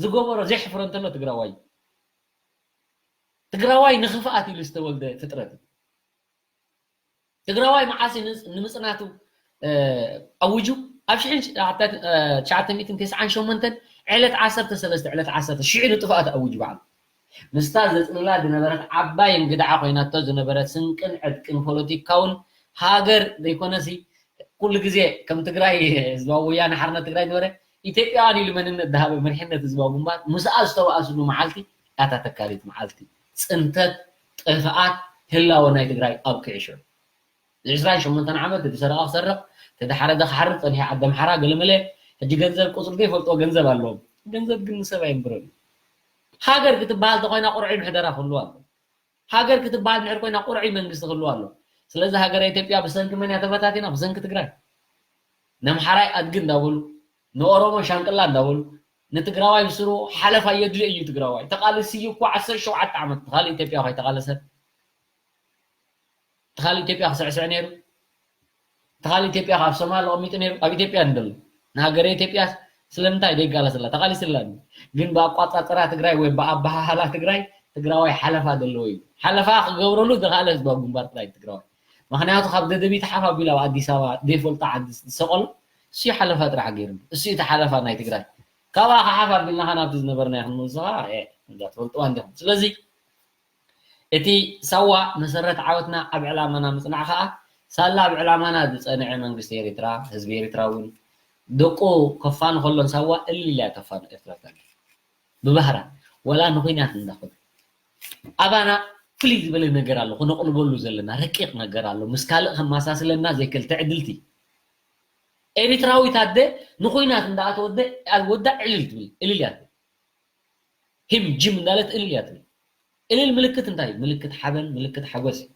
ዝገበሮ ዘይሕፍረ እንተሎ ትግራዋይ ትግራዋይ ንኽፍኣት ኢሉ ዝተወልደ ፍጥረት እዩ። ትግራዋይ መዓስ እዩ ንጽ- ንምጽናቱ፣ እ፣ ኣዊጁ? ኣብ ሽሕን ትሽዓተ ሚእትን ተስዓን ሸሞንተን ዕለት ዓሰርተ ሰለስተ፣ ዕለት ዓሰርተ ሽዑ ንጥፍኣት ኣዊጁ ባዕሉ። ምስታ ዘጽልላ ዝነበረት ዓባይ እንግድዓ ኮይናቶ ዝነበረት ስንቅን ዕጥቅን ፖለቲካውን ሃገር ዘይኮነሲ፣ ኩሉ ግዜ ከም ትግራይ ህዝባዊ ወያነ ሓርነት ትግራይ ዝበረ ኢትዮጵያውያን ኢሉ መንነት ዝሃበ መሪሕነት ህዝባዊ ግንባር ምስኣ ዝተባእስሉ መዓልቲ እታ ተካሊት መዓልቲ ፅንተት፣ ጥፍኣት፣ ህላወ ናይ ትግራይ ኣብቂዑ ሽዑ። እዚ ዕስራን ሸሞንተን ዓመት እቲ ሰረቓ ክሰርቕ፣ እቲ ዝሓረደ ክሓርድ ፀኒሑ ዓዲ ኣምሓራ ገለመለ። ሕጂ ገንዘብ ቁፅሪ ዘይፈልጥዎ ገንዘብ ኣለዎም። ገንዘብ ግን ንሰብ ኣየንብሮን እዩ። ሃገር ክትበሃል ተኮይና ቁርዒ ምሕደራ ክህልዋ ኣለዎ። ሃገር ክትበሃል ድሕር ኮይና ቁርዒ መንግስቲ ክህልዋ ኣለዎ። ስለዚ ሃገረ ኢትዮጵያ ብሰንኪ መን እያ ተበታቲና? ብሰንኪ ትግራይ። ነምሓራይ ኣድጊ እንዳበሉ፣ ንኦሮሞ ሻንቅላ እንዳበሉ፣ ንትግራዋይ ብስሩ ሓለፋ የድልዮ እዩ። ትግራዋይ ተቓልሲ እዩ እኮ። ዓሰርተ ሸውዓተ ዓመት ተኻሊ ኢትዮጵያ ኸይተቓለሰ፣ ተኻሊ ኢትዮጵያ ክስዕስዕ ነይሩ። ተኻሊ ኢትዮጵያ ካብ ሶማል ኣቐሚጡ ነይሩ። ኣብ ኢትዮጵያ እንደሎ ንሃገረ ኢትዮጵያ ስለምንታይ ደይጋለሰላ? ተቓሊስላ። ግን ብኣቋጻጽራ ትግራይ ወይ ብኣበሃህላ ትግራይ ትግራዋይ ሓለፋ ዘለዎ እዩ። ሓለፋ ክገብረሉ ዝኸኣለ ህዝባዊ ግንባር ትግራይ ትግራዋይ። ምኽንያቱ ካብ ደደቢት ሓፍ ኣቢሉ ኣብ ኣዲስ ኣበባ ዘይፈልጦ ዓዲ ዝሰቐሉ እሱ ሓለፋ ጥራሕ ገይሩ። እሱ እቲ ሓለፋ ናይ ትግራይ። ካብኣ ክሓፍ ኣቢልና ኸዓ ናብቲ ዝነበርና ይኹን ንስኻ እዛ ትፈልጥዋ እንዲኹም። ስለዚ እቲ ሳዋ መሰረት ዓወትና ኣብ ዕላማና ምጽናዕ ኸኣ ሳላ ኣብ ዕላማና ዝጸንዐ መንግስቲ ኤርትራ፣ ህዝቢ ኤርትራ እውን ደቁ ከፋኑ ከሎን ሳዋ እልል እያ ተፋኑ ኤርትራ ብባህራ ወላ ንኹናት እንዳኸዱ ኣባና ፍልይ ዝበለ ነገር ኣሎ፣ ክነቕልበሉ ዘለና ረቂቕ ነገር ኣሎ። ምስ ካልእ ከማሳስለና ዘይክእል ትዕድልቲ ኤሪትራዊት ኣደ ንኹናት እንዳኣተወደ ወዳ ዕልል ትብል እልል እያ ትብል። ሂም ጅም እንዳለት እልል እያ ትብል። እልል ምልክት እንታይ እዩ? ምልክት ሓበን፣ ምልክት ሓጎስ እዩ።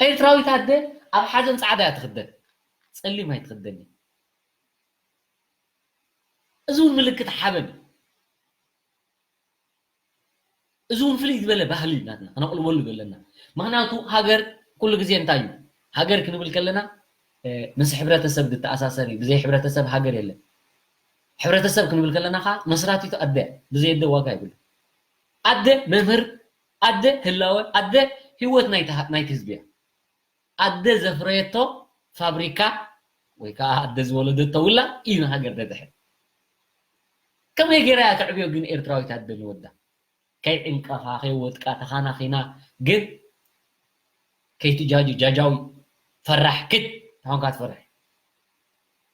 ኤርትራዊት ኣደ ኣብ ሓዘን ጻዕዳ እያ ትኽደን፣ ጸሊም ኣይትኽደን። እዚ እውን ምልክት ሓበን እዩ። እዚ እውን ፍልይ ዝበለ ባህሊ ናትና ክነቕልበሉ ዘለና። ምኽንያቱ ሃገር ኩሉ ግዜ እንታይ እዩ? ሃገር ክንብል ከለና ምስ ሕብረተሰብ ዝተኣሳሰር እዩ። ብዘይ ሕብረተሰብ ሃገር የለን። ሕብረተሰብ ክንብል ከለና ከዓ መስራቲቱ ኣደ እያ። ብዘይ ኣደ ዋጋ የብሉ። ኣደ መምህር፣ ኣደ ህላወ፣ ኣደ ህይወት ናይቲ ህዝቢ እያ። ኣደ ዘፍረየቶ ፋብሪካ ወይ ከዓ ኣደ ዝወለደቶ ውላ እዩ ንሃገር ደድሕን። ከመይ ገይራ እያ ተዕብዮ ግን ኤርትራዊት ኣደ ንወዳ? ከይዕንቀኻ፣ ከይወድቃ፣ ተኻናኺና፣ ግን ከይትጃጁ፣ ጃጃዊ፣ ፈራሕ፣ ክድ፣ ታኾንካ ትፈርሕ።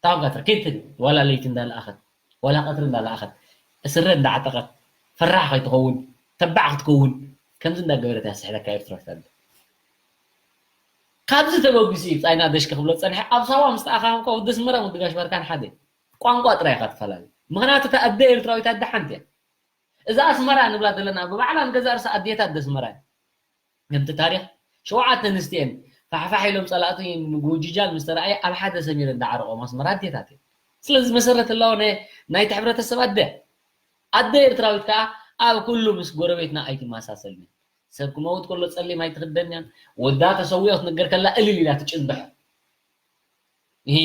ታኾንካ ትፈርሕ። ክድ፣ ዋላ ለይቲ እንዳለኣኸት፣ ዋላ ቀትሪ እንዳለኣኸት፣ ስረ እንዳዓጠቐት፣ ፈራሕ ከይትኸውን፣ ተባዕ ክትከውን፣ ከምዚ እንዳገበረት እያ ስሕለካ ኤርትራዊት ኣደ። ካብዚ ተበጊሱ እዩ ጻይና ደሽከ ክብሎ ዝጸንሐ። ኣብ ሳዋ ምስ ተኣኻኸብካ ወዲ ኣስመራን ወዲ ጋሽ ባርካን ሓደ ቋንቋ ጥራይ ኢኻ ትፈላለ። ምኽንያቱ እታ ኣደ ኤርትራዊት ኣደ ሓንቲ እያ። እዛ ኣስመራ ንብላ ዘለና ብባዕላ ንገዛእ ርእሳ ኣዴታት ኣደ ኣስመራ እያ። ከምቲ ታሪኽ ሸውዓተ ኣንስቲ እየን ፋሕፋሕ ኢሎም ጸላእቲ ምጉጅጃል ምስ ተረኣየ ኣብ ሓደ ሰሚረን ዳዓረቖም ኣስመራ ኣዴታት እየን። ስለዚ መሰረት ህላወ ናይ ናይቲ ሕብረተሰብ ኣደ ኣደ ኤርትራዊት ከኣ ኣብ ኩሉ ምስ ጎረቤትና ኣይትመሳሰልን እያ። ሰብ ክመውት ከሎ ጸሊም ኣይትኽደን እያ። ወዳ ተሰዊኦ ክትነገር ከላ እልል ኢላ ትጭንብሕ። እሂ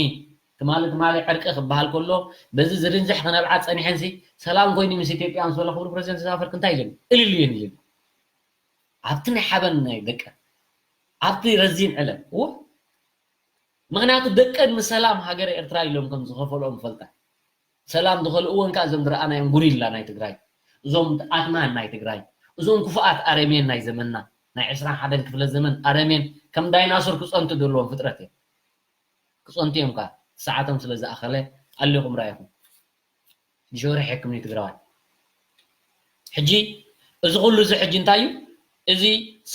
ትማሊ ትማሊ ዕርቂ ክበሃል ከሎ በዚ ዝርንዝሕ ክነብዓ ጸኒሐንሲ ሰላም ኮይኑ ምስ ኢትዮጵያ ምስ በለ ክቡር ፕረዚደንት ኢሳያስ ኣፈወርቂ እንታይ ኢለን እልል እየን ኢለን ኣብቲ ናይ ሓበን ናይ ደቀ ኣብቲ ረዚን ዕለት እወ ምኽንያቱ ደቀን ምስ ሰላም ሃገረ ኤርትራ ኢሎም ከም ዝኸፈልኦም ይፈልጣ። ሰላም ዝኸልእወን ከኣ እዞም ዝረኣናዮም ጉሪላ ናይ ትግራይ፣ እዞም ኣትማን ናይ ትግራይ፣ እዞም ክፉኣት ኣረሜን ናይ ዘመንና ናይ ዕስራን ሓደን ክፍለ ዘመን ኣረሜን ከም ዳይናሶር ክጸንቱ ዘለዎም ፍጥረት እዮም። ክጸንቱ እዮም ከኣ ሰዓቶም ስለ ዝኣኸለ ኣሊኹም ርኣይኹም። ሽወርሕ ሕክምኒ ትግራዋይ ሕጂ እዚ ኩሉ እዚ ሕጂ እንታይ እዩ? እዚ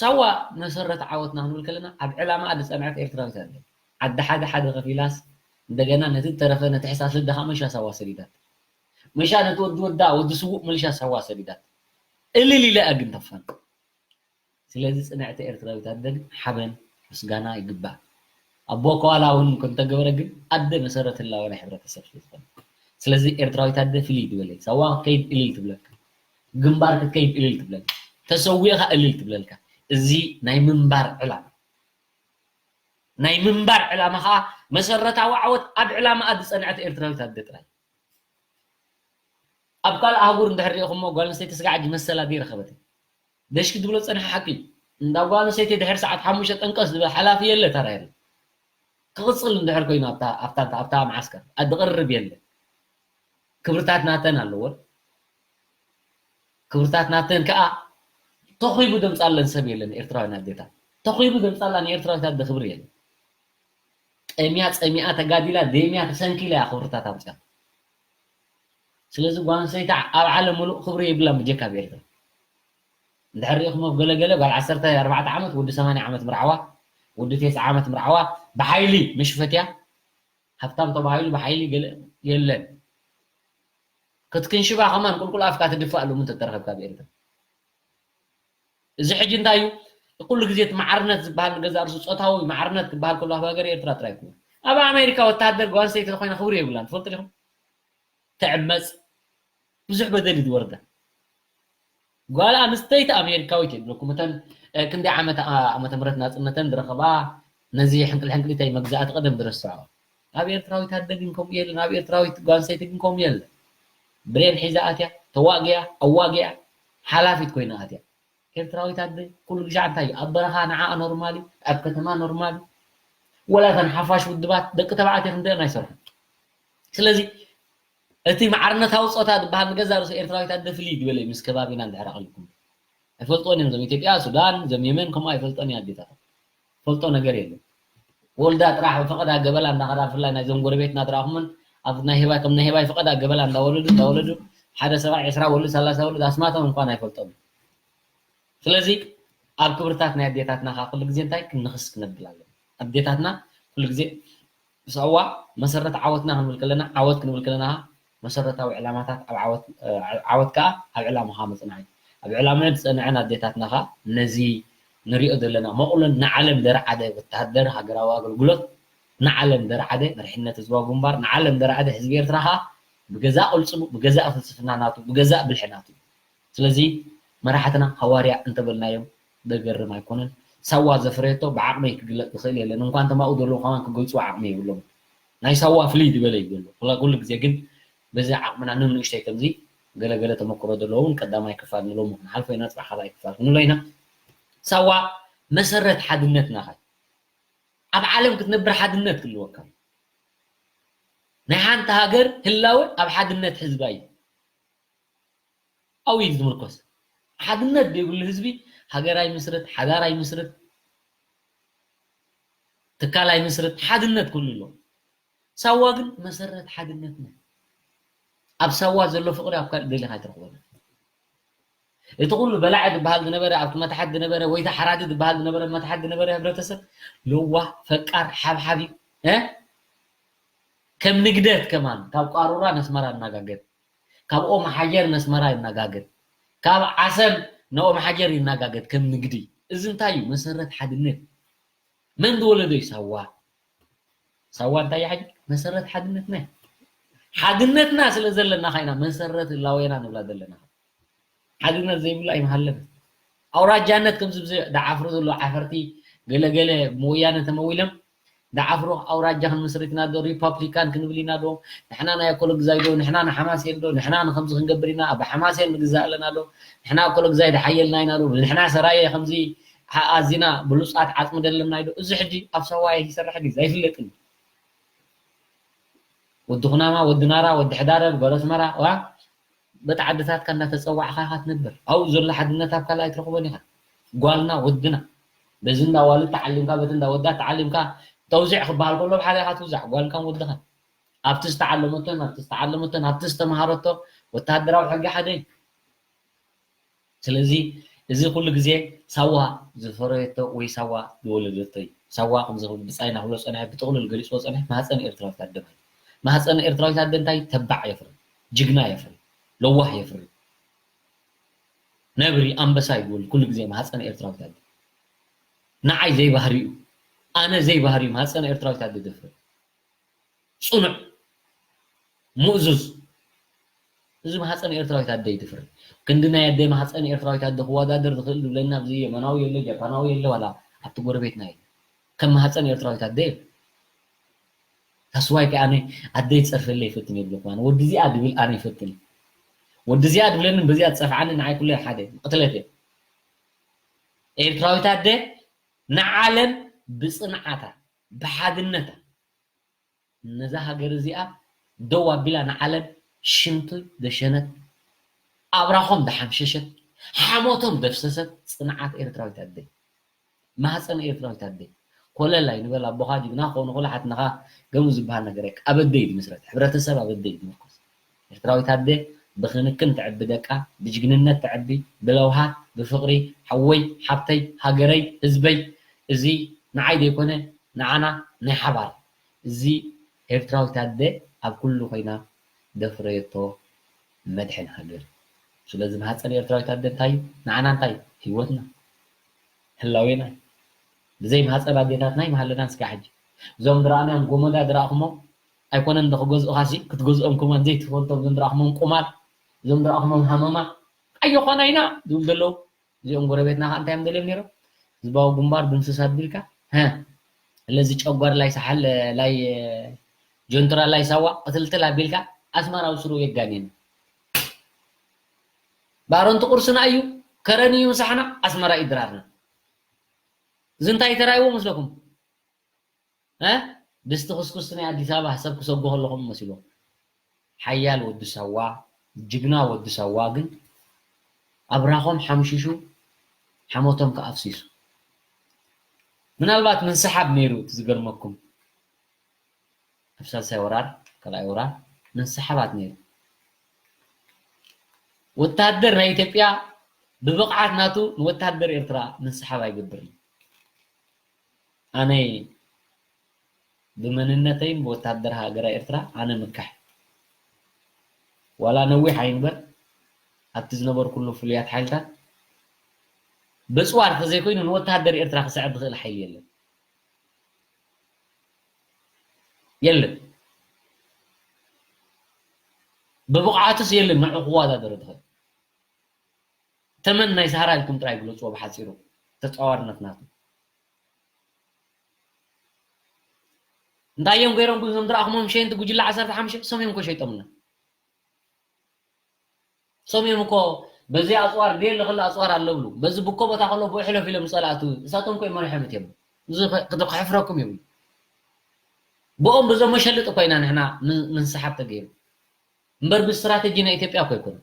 ሳዋ መሰረት ዓወትና ክንብል ከለና ኣብ ዕላማ ዝጸንዐት ኤርትራዊት ኣለ ዓዲ ሓደ ሓደ ከፊላስ እንደገና ነቲ ተረፈ ነቲ ሕሳስ ልደኻ መሻ ሳዋ ሰዲዳት መሻ ነቲ ወዲ ወዳ ወዲ ስዉእ መልሻ ሳዋ ሰዲዳት እልል ኢለ ኣግን ተፋን ስለዚ ጽንዕቲ ኤርትራዊት ኣደ ግን ሓበን ምስጋና ይግባእ። ኣቦ ከዋላ እውን እንተገበረ ግን ኣደ መሰረት ህላወ ናይ ሕብረተሰብ ስለ ዝኾነ ስለዚ ኤርትራዊት ኣደ ፍልይ ትበለይ ሳዋ ክትከይድ እልል ትብለካ ግንባር ክትከይድ እልል ትብለካ ተሰዊእኻ እልል ትብለልካ እዚ ናይ ምንባር ዕላማ ናይ ምንባር ዕላማ ከዓ መሰረታዊ ዓወት ኣብ ዕላማኣ ዝጸንዐት ኤርትራዊት ኣደ ጥራይ ኣብ ካልእ ኣህጉር እንድሕር ሪኢኹሞ ጓል ኣንስተይቲ ስጋዕ ሕጂ መሰላ ዘይረኸበት ደሽኪ ዝብሎ ዝጸንሐ ሓቂ እዩ። እንዳ ጓል ኣንስተይቲ ድሕሪ ሰዓት ሓሙሽተ ጠንቀስ ዝብል ሓላፊ የለ ተራ የለ። ክቕጽል እንድሕር ኮይኑ ኣብታ ኣብታ ኣብታ መዓስከር ኣድቕርብ የለ። ክብርታት ናተን ኣለወን። ክብርታት ናተን ከኣ ተኺቡ ዘምጻለን ሰብ የለን። ኤርትራውያን ኣዴታት ተኺቡ ዘምጻላ ንኤርትራዊት ኣደ ክብሪ የለን። ጠምያ ጸሚኣ ተጋዲላ ደምያ ተሰንኪላ እያ ክብርታት ኣምጺኣ። ስለዚ ጓል ኣንስተይቲ ኣብ ዓለም ሙሉእ ክብሪ የብላን ብጀካ ኣብ ኤርትራ። እንድሕር ሪኢኹሞ ገለገለ ጓል ዓሰርተ ኣርባዕተ ዓመት ወዲ ሰማንያ ዓመት ምርዓዋ ወዲ ተስዓ ዓመት ምርዓዋ ብሓይሊ ምሽ ፈትያ ሃብታም ተባሂሉ ብሓይሊ ገለ የለን ክትክንሽባ ከማን ቁልቁል ኣፍካ ትድፋእ ሎሚ እንተተረኸብካ ኣብ ኤርትራ እዚ ሕጂ እንታይ እዩ ኩሉ ግዜ እቲ ማዕርነት ዝበሃል ንገዛእ ርእሱ ፆታዊ ማዕርነት ክበሃል ከሎ ኣብ ሃገር ኤርትራ ጥራይ ይኮነ ኣብ ኣሜሪካ ወታደር ጓል ኣንስተይቲ ተኮይና ክብሪ የብላን ትፈልጡ ዲኹም ትዕመፅ፣ ብዙሕ በደል እዩ ዝወርዳ። ጓል ኣንስተይቲ ኣሜሪካዊት የብለኩም። እተን ክንደይ ዓመት ዓመተ ምህረት ናፅነተን ዝረኸባ፣ ነዚ ሕንቅል ሕንቅሊተይ መግዛእቲ ቀደም ዝረስዖ። ኣብ ኤርትራዊት ኣደ ግን ከምኡ የለን። ኣብ ኤርትራዊት ጓል ኣንስተይቲ ግን ከምኡ የለን። ብሬን ሒዛ ኣትያ፣ ተዋጊያ፣ ኣዋጊያ፣ ሓላፊት ኮይና ኣትያ። ኤርትራዊት ኣደ ኩሉ ግዜ እንታይ እዩ? ኣብ በረኻ ንዓኣ ኖርማል እዩ፣ ኣብ ከተማ ኖርማል እዩ። ወላ እተን ሓፋሽ ውድባት ደቂ ተባዕትዮ ክንደን ኣይሰርሑ። ስለዚ እቲ ማዕርነታዊ ፆታ ዝበሃል ንገዛ ርእሱ ኤርትራዊት ኣደ ፍልይ ዝበለ እዩ ምስ ከባቢና እንድሕር ኣቕሊኩም። ኣይፈልጥዎን እዮም። ዞም ኢትዮጵያ፣ ሱዳን፣ ዞም የመን ከምኡ ኣይፈልጦን እየ ኣዴታት። ፈልጦ ነገር የለን። ወልዳ ጥራሕ ብፈቐዳ ገበላ እንዳኸዳ፣ ብፍላይ ናይዞም ጎረቤትና ትረኣኹምን ኣብ ናይ ሄባይ ከም ናይ ሄባይ ፈቐዳ ገበላ እንዳወለዱ እንዳወለዱ ሓደ ሰብኣይ ዕስራ ወልድ ሰላሳ ወልድ ኣስማቶም እንኳን ኣይፈልጦም። ስለዚ ኣብ ክብርታት ናይ ኣዴታትና ከዓ ኩሉ ግዜ እንታይ ክንኽስ ክነብል ኣለና። ኣዴታትና ኩሉ ግዜ ሰዋ መሰረት ዓወትና ክንብል ከለና፣ ዓወት ክንብል ከለና መሰረታዊ ዕላማታት ኣብ ዓወት፣ ዓወት ከዓ ኣብ ዕላማኻ ምፅናዕ እዩ። ኣብ ዕላማ ዝፀንዐን ኣዴታትና ከዓ ነዚ ንሪኦ ዘለና መቑሎን ንዓለም ዘርዓደ ወታሃደር ሃገራዊ ኣገልግሎት ንዓለም ዘርዓደ መሪሕነት ህዝባዊ ግንባር ንዓለም ዘርዓደ ህዝቢ ኤርትራ ከዓ ብገዛእ ቅልፅሙ ብገዛእ ፍልስፍና ናቱ ብገዛእ ብልሒ ናቱ እዩ። ስለዚ መራሕትና ሃዋርያ እንተበልናዮም ዘገርም ኣይኮነን። ሳዋ ዘፍረየቶ ብዓቕመይ ክግለፅ ዝኽእል የለን። እንኳን ተማኡ ዘለዉ ከማን ክገልፁ ዓቕሚ የብሎም። ናይ ሳዋ ፍልይ ዝበለ እዩ ዘሎ። ኩላ- ኩሉ ግዜ ግን በዚ ዓቕምና ንንእሽተይ ከምዚ ገለገለ ተመክሮ ዘለዎም ቀዳማይ ክፋል ንሎሚ ክንሓልፎ ኢና፣ ፅባሕ ካልኣይ ክፋል ክንብሎ ኢና። ሳዋ መሰረት ሓድነትና ኸ ኣብ ዓለም ክትነብር ሓድነት ክህልወካ እዩ። ናይ ሓንቲ ሃገር ህላወ ኣብ ሓድነት ህዝባ እዩ። ኣብኡ እዩ ዝምርኮስ። ሓድነት ዘይብሉ ህዝቢ ሃገር ኣይምስርት፣ ሓዳር ኣይምስርት፣ ትካል ኣይምስርት፣ ሓድነት ኩሉ ኣሎ። ሳዋ ግን መሰረት ሓድነትና። ኣብ ሳዋ ዘሎ ፍቕሪ ኣብ ካልእ ደሊኻ ኣይትረኽቦን። እቲ ኩሉ በላዒ ዝበሃል ዝነበረ፣ ኣብቲ መታሕት ዝነበረ፣ ወይ እቲ ሓራዲ ዝበሃል ዝነበረ መታሕት ዝነበረ ህብረተሰብ፣ ለዋህ፣ ፈቃር፣ ሓብሓብ እዩ። እ? ከም ንግደት ከማን፣ ካብ ቋሩራ ነስመራ እናጋገር፣ ካብ ኦም ሓጀር ነስመራ ይናጋገር፣ ካብ ዓሰብ ንኦም ሓጀር ይናጋገር ከም ንግዲ። እዚ እንታይ እዩ? መሰረት ሓድነት። መን ዝወለዶ እዩ? ሳዋ። ሳዋ እንታይ እዩ? ሓድነት፣ መሰረት ሓድነትና እዩ። ሓድነትና ስለ ዘለና ኸይና መሰረት ህላዌና ንብላ ዘለና። ሓድነት ዘይብሉ ኣይምሃለፈ። ኣውራጃነት ከምዚ ብዚ ደዓፍሩ ዘሎ ዓፈርቲ ገለገለ ብወያነ ተመዊሎም ደዓፍሩ ኣውራጃ ክንምስርት ኢና ዶ፣ ሪፓብሊካን ክንብል ኢና ዶ፣ ንሕና ናይ ኣኮለግዛይ ዶ፣ ንሕና ንሓማሴን ዶ፣ ንሕና ንከምዚ ክንገብር ኢና፣ ኣብ ሓማሴን ንግዛእ ኣለና ዶ፣ ንሕና ኣኮለግዛይ ድሓየልና ኢና ዶ፣ ንሕና ሰራየ ከምዚ ኣዚና ብሉጻት ዓጽሚ ደለና ዶ፣ እዚ ሕጂ ኣብ ሰዋየ ይሰርሕ ድዩ? ኣይፍለጥን። ወዲ ኩናማ፣ ወዲ ናራ፣ ወዲ ሕዳረ፣ ጓል ኣስመራ፣ ዋ፣ በቲ ዓድታትካ እናተጸዋዕካ ኢኻ ትነብር። ኣብኡ ዘሎ ሓድነት ኣብ ካልእ ኣይትረኽቦን ኢኻ። ጓልና፣ ወድና፣ በዚ እንዳ ዋልድ ተዓሊምካ፣ በቲ እንዳ ወዳት ተዓሊምካ፣ ተውዚዕ ክበሃል ከሎ ብሓደ ኢኻ ትውዛዕ፣ ጓልካን ወድኻን። ኣብቲ ዝተዓለመቶ፣ ናብቲ ዝተዓለመቶ፣ ናብቲ ዝተምሃረቶ ወተሃደራዊ ሕጊ ሓደ እዩ። ስለዚ እዚ ኩሉ ግዜ ሳዋ ዝፈረየቶ ወይ ሳዋ ዝወለደቶ እዩ። ሳዋ ከምዚ ክብል ብጻይና ክብሎ ጸንሐ፣ ብጥቕሉል ገሊጽዎ ጸንሐ፣ ማህጸን ኤርትራዊት ኣደ ማለት እዩ። ማህጸን ኤርትራዊት ኣደ እንታይ እዩ? ተባዕ የፍሪ፣ ጅግና የፍሪ፣ ለዋህ የፍሪ። ነብሪ ኣንበሳ እዩ ዝወልድ ኩሉ ግዜ ማህጸን ኤርትራዊት ኣደ። ንዓይ ዘይባህሪኡ፣ ኣነ ዘይባህሪኡ ማህጸን ኤርትራዊት ኣደ ዘፍሪ። ጽኑዕ፣ ምእዙዝ። እዚ ማህጸን ኤርትራዊት ኣደ እዩ ዝፍሪ። ክንዲ ናይ ኣደይ ማህጸን ኤርትራዊት ኣደ ክወዳደር ዝኽእል ዝብለና ኣብዚ የመናዊ የለ፣ ጃፓናዊ የለ፣ ዋላ ኣብቲ ጎረቤትና የለ። ከም ማህጸን ኤርትራዊት ኣደ እዩ። ታስዋይ ከ ኣነ ኣደይ ትጸርፈለይ ይፈትን ይብለኩም። ኣነ ወዲ እዚኣ ድብል ኣነ ይፈትን። ወዲ እዚኣ ድብለንን በዚኣ ትጸፍዓንን ንዓይ ኩሉ ሓደ ቅትለት እየ። ኤርትራዊት ኣደ ንዓለም ብጽንዓታ፣ ብሓድነታ፣ ነዛ ሃገር እዚኣ ደው ኣቢላ ንዓለም ሽንቲ ደሸነት፣ ኣብራኾም ደሓምሸሸት፣ ሓሞቶም ደፍሰሰት ጽንዓት ኤርትራዊት ኣደይ። ማህፀን ኤርትራዊት ኣደይ። ኮለል ኣይንበል ኣቦኻ ጅግና ክኾኑ ክሉ ሓትነኻ ገሙ ዝበሃል ነገር የካ። ኣብ ኣደይ እዩ ዝምስረት። ሕብረተሰብ ኣብ ኣደይ እዩ ዝምርኮስ። ኤርትራዊት ኣደ ብክንክን ተዕቢ ደቃ፣ ብጅግንነት ተዕቢ፣ ብለውሃት፣ ብፍቕሪ፣ ሓወይ፣ ሓብተይ፣ ሃገረይ፣ ህዝበይ፣ እዚ ንዓይ ዘይኮነ ንዓና ናይ ሓባር። እዚ ኤርትራዊት ኣደ ኣብ ኩሉ ኮይና ዘፍረየቶ መድሕን ሃገር። ስለዚ ማህፀን ኤርትራዊት ኣደ እንታይ እዩ? ንዓና እንታይ እዩ? ህይወትና፣ ህላዌና እዩ። ብዘይ ማህፀን ኣዴታትና ኣይምሃለናን እስካዕ ሕጂ። እዞም ዝረኣናዮም ጎመዳ ዝረኣኹሞም ኣይኮነን ዶ ክገዝኡኻሲ ክትገዝኦም ከማን ዘይትፈልጦም፣ እዞም ድረኣኹሞም ቁማል፣ እዞም ድረኣኹሞም ሃመማ፣ ኣየኾና ኢና ዝብሉ ዘለዉ። እዚኦም ጎረቤትና ከዓ እንታይ እዮም ደልዮም ነይሮም? ህዝባዊ ግንባር ድምስስ ኣቢልካ፣ ሀ፣ ለዚ ጨጓር ላይ ሰሓል፣ ላይ ጆንትራ ላይ ሳዋ ቅትልትል ኣቢልካ ኣስመራ ውስሩ የጋኔን። ባሮንቲ ቁርስና እዩ፣ ከረን እዩ ምሳሕና፣ ኣስመራ እዩ ድራርና። እዚ እንታይ ተራእይዎ መስለኩም? እ? ድስቲ ክስኩስቲ ናይ ኣዲስ ኣበባ ሰብ ክሰጉ ከለኹም መሲልዎም። ሓያል ወዲ ሳዋ፣ ጅግና ወዲ ሳዋ ግን ኣብራኾም ሓምሺሹ፣ ሓሞቶም ከኣ ኣፍሲሱ። ምናልባት ምንስሓብ ነይሩ፣ እቲ ዝገርመኩም። ኣብ ሳልሳይ ወራር፣ ካልኣይ ወራር ምንስሓባት ነይሩ። ወታደር ናይ ኢትዮጵያ ብብቕዓት ናቱ ንወታደር ኤርትራ ምንስሓብ ኣይገብርን። ኣነ ብመንነተይን ብወታደር ሃገረ ኤርትራ ኣነ ምካሕ። ዋላ ነዊሕ ኣይንበር፣ ኣብቲ ዝነበርኩሉ ፍሉያት ሓይልታት በጽዋር ተዘይኮይኑ ንወታደር ኤርትራ ክስዕር ዝኽእል ሓይሊ የለን። የለን። ብብቕዓቱስ የለን ንዕኡ ክወዳደሮ ዝኽእል። ተመን ናይ ሰሃራ ኢልኩም ጥራይ ግለጽዎ ብሓጺሩ። ተጻዋርነት ናቱ። እንታይ እዮም ገይሮም ግን እዞም ዝረኣኹሞም ሸየንቲ ጉጅለ ዓሰርተ ሓሙሽተ? ሰም እዮም እኮ ሸይጦምና። ሰም እዮም እኮ በዚ ኣጽዋር ደየለ ከሎ ኣጽዋር ኣሎ ብሉ። በዚ ብኮ ቦታ ከሎ ብኡ ሕለፍ ኢሎም ዝጸላእቱ። እሳቶም እኮ እዮም መሪሖም እዮም። እዚ ከ-፣ ክሕፍረኩም የብሉ። ብኦም በዞም መሸልጥ እኮ ኢና ንሕና ን-፣ ንንስሓብ ተገይሩ። እምበር ብስትራተጂ ናይ ኢትዮጵያ እኮ ኣይኮነን።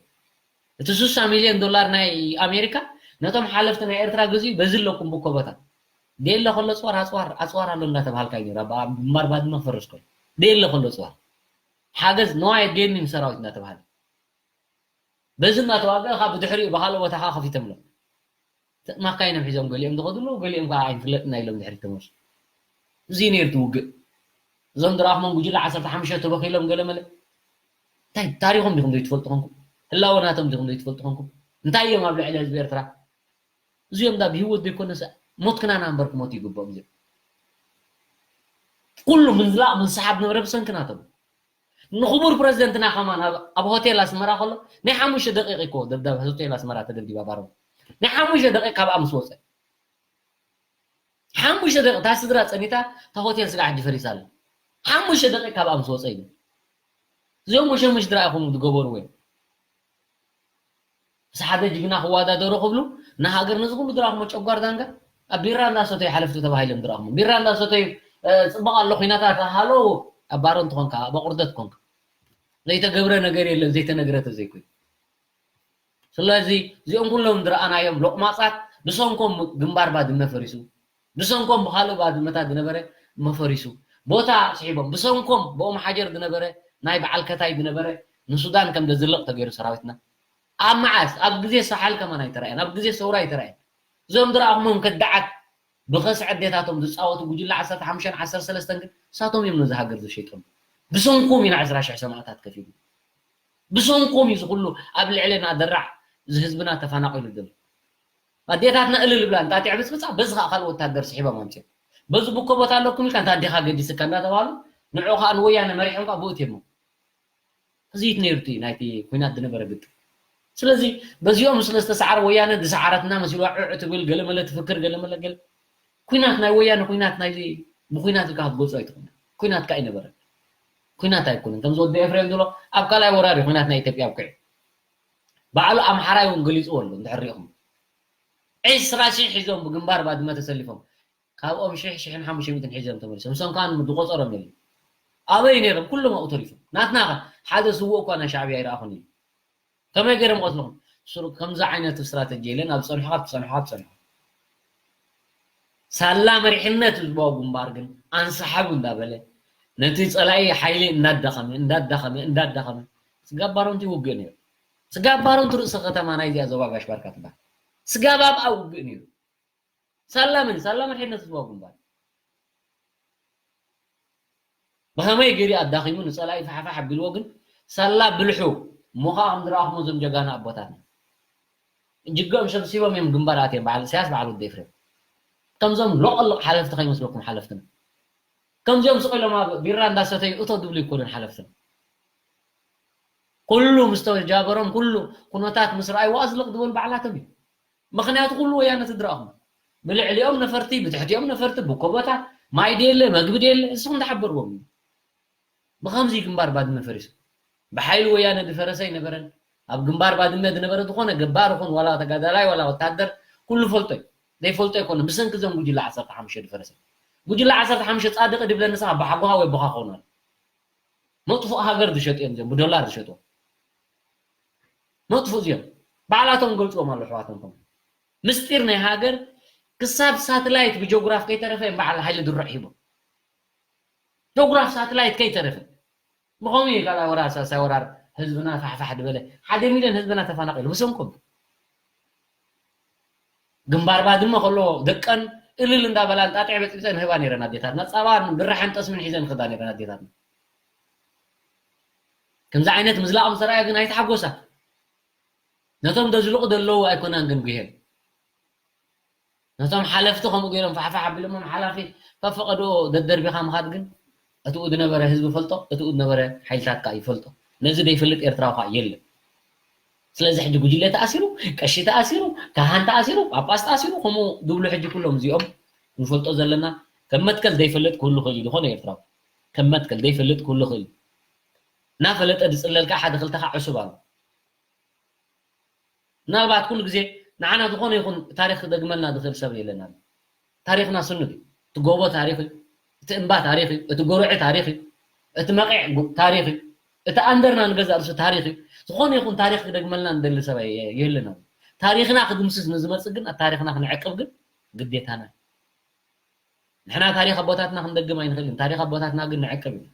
እቲ ስሳ ሚልዮን ዶላር ናይ ኣሜሪካ ነቶም ሓለፍቲ ናይ ኤርትራ ገዚኡ በዚ ኣለኩም ብኮ ቦታ። ደየለ ከሎ ኣጽዋር፣ ኣጽዋር፣ ኣጽዋር ኣሎ እንዳተባሃልካ እዩ ነይሩ። ኣብ ግንባር ባድመ ክፈርስ ከሎ። ደየለ ከሎ ኣጽዋር። ሓገዝ ንዋይ ኣድልየኒ ንሰራዊት እንዳተባሃለ። በዚ እናተዋግእኻ ብድሕሪኡ ብኻልእ ቦታ ኸዓ ከፊቶምሎም። ማካይኖም ሒዞም ገሊኦም ዝኸዱ ኣለዉ፣ ገሊኦም ከዓ ኣይንፍለጥን ኢሎም ድሕሪት ተመልሱ። እዚ እዩ ነይሩ እቲ ውግእ። እዞም ዝረኣኹሞም ጉጅለ ዓሰርተ ሓሙሽተ ተበኺሎም ገለ መለ። እንታይ ታሪኾም ዲኹም ዘይትፈልጡ ኾንኩም? ህላወ ናቶም ዲኹም ዘይትፈልጡ ኾንኩም? እንታይ እዮም ኣብ ልዕሊ ህዝቢ ኤርትራ? እዚኦም ዳ ብህይወት ዘይኮነስ ሞት ክናና እምበር ክሞቱ ይግብኦም እዚኦም። ኩሉ ምዝላቕ ምንስሓብ ነበረ ብሰንኪ ናቶም። ንኽቡር ፕረዚደንትና ከማን ኣብ፣ ኣብ ሆቴል ኣስመራ ከሎ ናይ ሓሙሽተ ደቂቕ እኮ ደብዳብ ሆቴል ኣስመራ ተደብዲባ ባሮም። ናይ ሓሙሽተ ደቂቕ ካብኣ ምስ ወፀ። ሓሙሽተ ደቂቕ እታ ስድራ ፀኒታ እታ ሆቴል ስጋዕ ሕጂ ፈሪሳ ኣላ። ሓሙሽተ ደቂቕ ካብኣ ምስ ወፀ ኢሉ። እዚኦም መሸመሽ ድራ ኢኹም ዝገበርዎ እዮም። ምስ ሓደ ጅግና ክወዳደሩ ክብሉ ንሃገር ነዚ ኩሉ ድራኹሞ ጨጓር ዳንጋ ኣብ ቢራ እንዳሰተዩ ሓለፍቲ ተባሂሎም ድራኹሞ ቢራ እንዳሰተዩ፣ እ፣ ፅቡቕ ኣሎ ኩናታት ሃሎ ኣብ ባሮን ትኾንካ ኣብ ኣቑርደት ኮንካ ዘይተገብረ ነገር የለን ዘይተነግረ ተዘይኮይኑ። ስለዚ እዚኦም ኩሎም ዝረኣናዮም ሎቕማጻት ብሰንኮም ግንባር ባድመ ፈሪሱ። ብሰንኮም ብኻልእ ባድመታት ዝነበረ መፈሪሱ ቦታ ስሒቦም። ብሰንኮም ብኦም ሓጀር ዝነበረ ናይ በዓል ከታይ ዝነበረ ንሱዳን ከም ዘዝልቕ ተገይሩ ሰራዊትና። ኣብ መዓስ? ኣብ ግዜ ሳሕል ከማን ኣይተራእየን። ኣብ ግዜ ሰውራ ኣይተራእየን። እዞም ዝረኣኹሞም ከዳዓት ብኸሲ ዕዴታቶም ዝጻወቱ ጉጅለ ዓሰርተ ሓሙሽተን ዓሰርተ ሰለስተን ግን እሳቶም እዮም ነዚ ሃገር ዘሸይጦም። ብሰንኮም ኢና ዕስራ ሽሕ ሰማእታት ከፊሉ። ብሰንኮም እዩ እዚ ኩሉ ኣብ ልዕለና ደራዕ እዚ ህዝብና ተፈናቒሉ ዘሎ። ኣዴታትና እልል ብላ እንጣጢዕ ብፅብፃ በዚ ከዓ ካልእ ወታደር ስሒቦም ኣምፅኦም። በዚ ብኮ ቦታ ኣለኩም ኢልካ እንታ ኣዴኻ ገዲስካ እንዳተባሃሉ ንዑ ከዓ ንወያነ መሪሖም ከዓ ብእት እሞ። እዚ እዩ ነይሩ እቲ ናይቲ ኩናት ዝነበረ ግጥም። ስለዚ በዚኦም ስለ ዝተሰዓረ ወያነ ዝሰዓረትና መሲልዋ ዕዕ ትብል ገለመለ ትፍክር ገለመለ ገለ ኩናት ናይ ወያነ ኩናት ናይ ብኩናት ኢልካ ክትገልፆ ኣይትኽእልን። ኩናት ከዓ ኣይነበረን። ኩናት ኣይኮነን። ከምዚ ወዲ ኤፍሬም ዝብሎ ኣብ ካልኣይ ወራር እዩ ኩናት ናይ ኢትዮጵያ ኣብቂዑ። ባዕሉ ኣምሓራይ እውን ገሊፅዎ ኣሎ እንድሕር ሪኢኹም። ዕስራ ሺሕ ሒዞም ብግንባር ባድመ ተሰሊፎም ካብኦም ሽሕ ሽሕን ሓሙሽተ ሚእትን ሒዞም ተመሊሶም። እሶም ከዓ ዝቆፀሮም የለን። ኣበይ ነይሮም? ኩሎም ኣብኡ ተሪፎም። ናትና ኸ ሓደ ስውእ እኳ ናይ ሻዕብያ ኣይረኣኹን እዩ። ከመይ ገይሮም ቀትልኹም? ስሩ ከምዚ ዓይነት ስትራተጂ የለን። ኣብ ፀንሖ ካብ ፀንሖ ካብ ፀንሖ ሳላ መሪሕነት ህዝባዊ ግንባር ግን ኣንሰሓብ እንዳበለ ነቲ ፀላኢ ሓይሊ እንዳዳኸመ እንዳዳኸመ እንዳዳኸመ ስጋብ ባሮንቲ ይውግእ ነይሩ። ስጋብ ባሮንቲ ርእሰ ከተማ ናይዚኣ ዞባ ጋሽ ባርካ ትበሃል ስጋብ ኣብኣ ውግእ ነይሩ። ሳላ መን ሳላ መሪሕነት ህዝባዊ ግንባር ብኸመይ ገይሩ ኣዳኺሙ ንፀላኢ ፋሕፋሕ ኣቢልዎ ግን ሳላ ብልሑ እሞ ከዓ ከም ዝረኣኹም እዞም ጀጋኑ ኣቦታትና እጅግኦም ሰብሲቦም እዮም ግንባር ኣትዮም በዓል ኢሳያስ በዓል ወዲ ኤፍሬም ከምዞም ሎቐሎቕ ሓለፍቲ ከይመስለኩም ሓለፍትና ከምዚኦም ስቕ ኢሎም ኣብ ቢራ እንዳሰተዩ እቶ ድብሉ ኣይኮኑን ሓለፍትና። ኩሉ ምስ ተጃበሮም፣ ኩሉ ኩነታት ምስ ረኣይዎ ኣዝልቕ ዝበሉ ባዕላቶም እዩ። ምኽንያቱ ኩሉ ወያነ ትድረኹም። ብልዕሊኦም ነፈርቲ፣ ብትሕቲኦም ነፈርቲ፣ ብኮቦታት፣ ማይ ድየለ፣ መግቢ ድየለ፣ ንስኹም ተሓበርዎም እዩ። ብኸምዚ ግንባር ባድመ ፈሪሱ። ብሓይሊ ወያነ ዝፈረሰ ኣይነበረን። ኣብ ግንባር ባድመ ዝነበረ ዝኾነ ገባር ይኹን ዋላ ተጋዳላይ ዋላ ወታደር ኩሉ ፈልጦ እዩ። ዘይፈልጦ ኣይኮነን። ብሰንኪ እዞም ጉጅለ ዓሰርተ ሓሙሽተ ዝፈረሰ። ጉጅለ ዓሰርተ ሓሙሽተ ጻድቕ ድብለኒ ንስኻ ብሓጎኻ ወይ ኣቦኻ ክኾኑ። መጥፉእ ሃገር ዝሸጡ እዮም እዚኦም፣ ብዶላር ዝሸጡ። መጥፉእ እዚኦም። ባዕላቶም ገልጽዎም ኣለዉ ኣሕዋቶም ከም ምስጢር ናይ ሃገር ክሳብ ሳትላይት ብጂኦግራፍ ከይተረፈ እዮም በዓል ሃይለ ድሩዕ ሂቦም። ጂኦግራፍ ሳትላይት ከይተረፈ። ብኸምኡ እዩ ካልኣይ ወራር፣ ሳልሳይ ወራር ህዝብና ፋሕፋሕ ዝበለ። ሓደ ሚልዮን ህዝብና ተፈናቒሉ ብሰንኮም። ግንባር ባድመ ከሎ ደቀን እልል እንዳበላ እንጣጢዕ በጥቢጠን ህባ ነይረን ኣዴታትና። ጸባ ብራሕን ጠስምን ሒዘን ክዳ ነይረን ኣዴታትና። ከምዚ ዓይነት ምዝላቕ ምስ ረኣያ ግን ኣይተሓጎሳ። ነቶም ደዝልቑ ዘለዉ ኣይኮናን ግን ጉሄን። ነቶም ሓለፍቲ ከምኡ ገይሮም ፋሕፋሕ ኣቢሎሞም ሓላፊ ካብ ፈቐድኦ ደደርቢኻ ምኻድ ግን እትኡ ዝነበረ ህዝቢ ፈልጦ፣ እትኡ ዝነበረ ሓይልታት ከኣ ይፈልጦ። ነዚ ዘይፈልጥ ኤርትራዊ ከኣ የለን። ስለዚ ሕጂ ጉጅለ ተኣሲሩ፣ ቀሺ ተኣሲሩ፣ ካህን ተኣሲሩ፣ ጳጳስ ተኣሲሩ፣ ከምኡ ዝብሉ ሕጂ ኩሎም እዚኦም ንፈልጦ ዘለና ከም መትከል ዘይፈልጥ ክህሉ ክእል እዩ። ዝኾነ ኤርትራዊ ከም መትከል ዘይፈልጥ ክህሉ ክእል እዩ። እናፈለጠ ዝጽለል ከኣ ሓደ ክልተ ከኣ ዕሱብ ኣሎ። ምናልባት ኩሉ ግዜ ንዓና ዝኾነ ይኹን ታሪኽ ክደግመልና ዝኽእል ሰብ የለና። ታሪኽና ስኑድ እዩ። እቲ ጎቦ ታሪኽ እዩ። እቲ እምባ ታሪኽ እዩ። እቲ ጎርዒ ታሪኽ እዩ። እቲ መቒዕ ጉ-፣ ታሪኽ እዩ። እቲ ኣንደርና ንገዛእ ርእሱ ታሪኽ እዩ። ዝኾነ ይኹን ታሪኽ ክደግመልና ንደሊ ሰብ ኣየ-፣ የለና። ታሪኽና ክድምስስ ንዝመጽእ ግን፣ ኣብ ታሪኽና ክንዕቅብ ግን ግዴታና እዩ። ንሕና ታሪኽ ኣቦታትና ክንደግም ኣይንኽእልን። ታሪኽ ኣቦታትና ግን ንዕቅብ ኢና።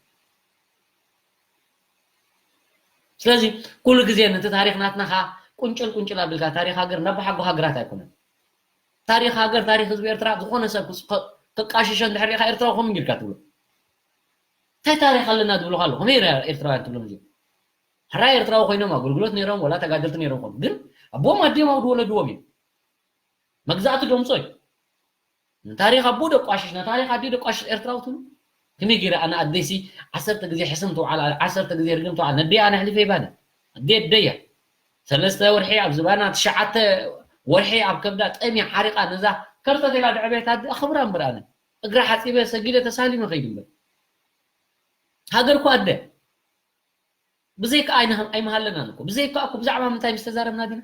ስለዚ ኩሉ ግዜ ነቲ ታሪኽ ናትና ኸኣ ቁንጭል ቁንጭል ኣቢልካ ታሪኽ ሃገር ናብ ሓጎ ሃገራት ኣይኮነን። ታሪኽ ሃገር፣ ታሪኽ ህዝቢ ኤርትራ ዝኾነ ሰብ ክስ-፣ ከ-፣ ከቃሽሾ እንድሕር ሪኢኻ ኤርትራዊ ከመይ ጌርካ ትብሎ? እንታይ ታሪኽ ኣለና ዝብሉኻ ኣለዉ? ከመይ ራ-፣ ኤርትራውያን ትብሎም እዚኦም? ሕራይ ኤርትራዊ ኮይኖም ኣገልግሎት ነይሮም፣ ወላ ተጋደልቲ ነይሮም ይኾኑ። ግን ኣቦም ኣዲኦም ኣብ ዝወለድዎም እዮም። መግዛእቲ ደምጾ እዩ። ንታሪኽ ኣቦ ደቋሽሽ፣ ንታሪኽ ኣዲ ደቋሽሽ ኤርትራዊ ትብሉ? ከመይ ገይረ ኣነ ኣደይሲ ዓሰርተ ግዜ ሕስም ትውዓል፣ ዓሰርተ ግዜ ርግም ትውዓል። ነደይ ኣነ ኣሕሊፈ ይባነ። ኣደይ ኣደይ እያ። ሰለስተ ወርሒ ኣብ ዝባና፣ ትሽዓተ ወርሒ ኣብ ከብዳ ጠምያ ሓሪቓ ነዛ ከርተት ኢላ ድዕበየት ኣደ ኣኽብራ እምበር ኣነ እግራ ሓጺበ ሰጊደ ተሳሊመ ከይድ እምበር። ሃገር እኮ ኣደ። ብዘይካ ኣይንሃ-፣ ኣይምሃለናን እኮ። ብዘይካ እኮ ብዛዕባ ምንታይ ምስ ተዛረብና ዲና?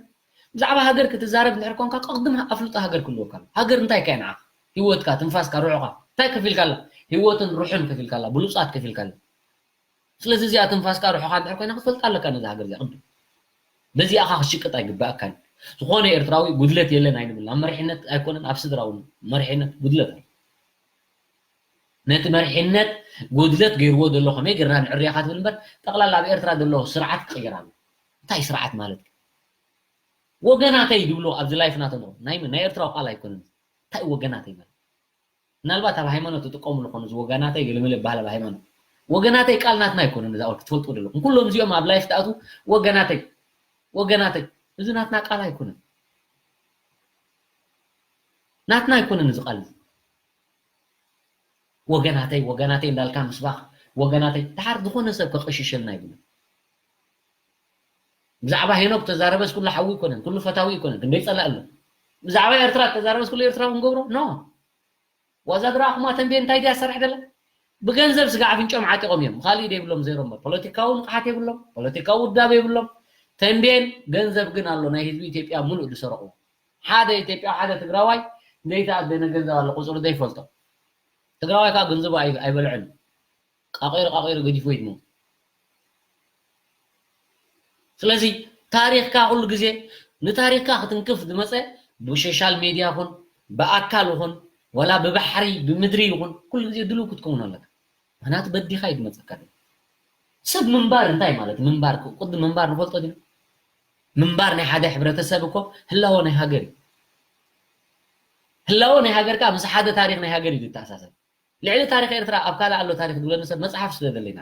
ብዛዕባ ሃገር ክትዛረብ እንድሕር ኮንካ፣ ቅድም ኣፍልጦ ሃገር ክህልወካ ኣለዎ። ሃገር እንታይ እካ እያ ንዓኻ? ህይወትካ፣ ትንፋስካ፣ ርሑኻ እንታይ ከፊልካላ? ህይወትን ርሑን ከፊልካላ፣ ብሉጻት ከፊልካላ። ስለዚ እዚኣ ትንፋስካ፣ ርሑኻ እንድሕር ኮይና ክትፈልጣ ኣለካ ነዛ ሃገር እዚኣ ቅድም። በዚኣ ኢኻ ክትሽቅጥ ኣይግባኣካን። ዝኾነ ኤርትራዊ ጉድለት የለን ኣይንብል። ኣብ መሪሕነት ኣይኮነን፣ ኣብ ስድራ እውን መሪሕነት ጉድለት ኣሎ። ነቲ መሪሕነት ጉድለት ገይርዎ ዘሎ ከመይ ጌርና ንዕርያ ኢኻ ትብል እምበር፣ ጠቕላላ ኣብ ኤርትራ ዘሎ ስርዓት ክቕየር ኣለዎ። እንታይ ስርዓት ማለት? ወገናተይ ዝብሎ ኣብዚ ላይፍ ናቶም ናይ መን? ናይ ኤርትራዊ ቃል ኣይኮነን። እንታይ ወገናተይ ማለት? ምናልባት ኣብ ሃይማኖት ትጥቀምሉ ኾኑ፣ እዚ ወገናተይ ገለመለ ይበሃል ኣብ ሃይማኖት። ወገናተይ ቃል ናትና ኣይኮነን። እዛ ክትፈልጡ ዘለኹም ኩሎም እዚኦም ኣብ ላይፍ ትኣትዉ ወገናተይ፣ ወገናተይ፣ እዚ ናትና ቃል ኣይኮነን። ናትና ኣይኮነን እዚ ቃል እዚ። ወገናተይ፣ ወገናተይ እንዳልካ ምስባኽ፣ ወገናተይ፣ ድሓር ዝኾነ ሰብ ከቐሽሸልና ኣይብሉን። ብዛዕባ ሄኖክ ተዛረበስ ኩሉ ሓዊ ኣይኮነን፣ ኩሉ ፈታዊ ኣይኮነን፣ ክንደይ ጸላኢ ኣሎ። ብዛዕባ ኤርትራ ተዛረበስ ኩሉ ኤርትራዊ ንገብሮ? ኖ። ዋዛ ዝረኣኹማ ተንቤን እንታይ ድያ ትሰርሕ ዘላ? ብገንዘብ ስጋ ኣፍንጮም ዓጢቖም እዮም። ካልእ ዘይብሎም ዜሮ እምበር። ፖለቲካዊ ንቕሓት የብሎም፣ ፖለቲካዊ ውዳበ የብሎም። ተንቤን ገንዘብ ግን ኣሎ፣ ናይ ህዝቢ ኢትዮጵያ ሙሉእ ዝሰረቑ። ሓደ ኢትዮጵያ፣ ሓደ ትግራዋይ ዘይተኣደነ ገንዘብ ኣሎ፣ ቁጽሩ ዘይፈልጦ። ትግራዋይ ከዓ ገንዘቡ ኣይ-፣ ኣይበልዕን። ቃቒሩ፣ ቃቒሩ ገዲፉ ይድሞ። ስለዚ ታሪኽካ ኩሉ ግዜ፣ ንታሪኽካ ክትንክፍ ዝመጸ ብሶሻል ሜድያ ይኹን፣ ብኣካል ይኹን፣ ወላ ብባሕሪ፣ ብምድሪ ይኹን፣ ኩሉ ግዜ ድሉው ክትከውን ኣለካ። ምኽንያቱ በዲኻ እዩ ዝመጸካ ዘሎ። ሰብ ምንባር እንታይ ማለት? ምንባር፣ ቅድሚ ምንባር ንፈልጦ ዲና? ምንባር ናይ ሓደ ሕብረተሰብ እኮ ህላወ ናይ ሃገር እዩ። ህላወ ናይ ሃገር ከኣ ምስ ሓደ ታሪኽ ናይ ሃገር እዩ ዝተኣሳሰር። ልዕሊ ታሪኽ ኤርትራ ኣብ ካልእ ኣሎ ታሪኽ ዝብለኒ ሰብ መጽሓፍ ስለ ዘለና።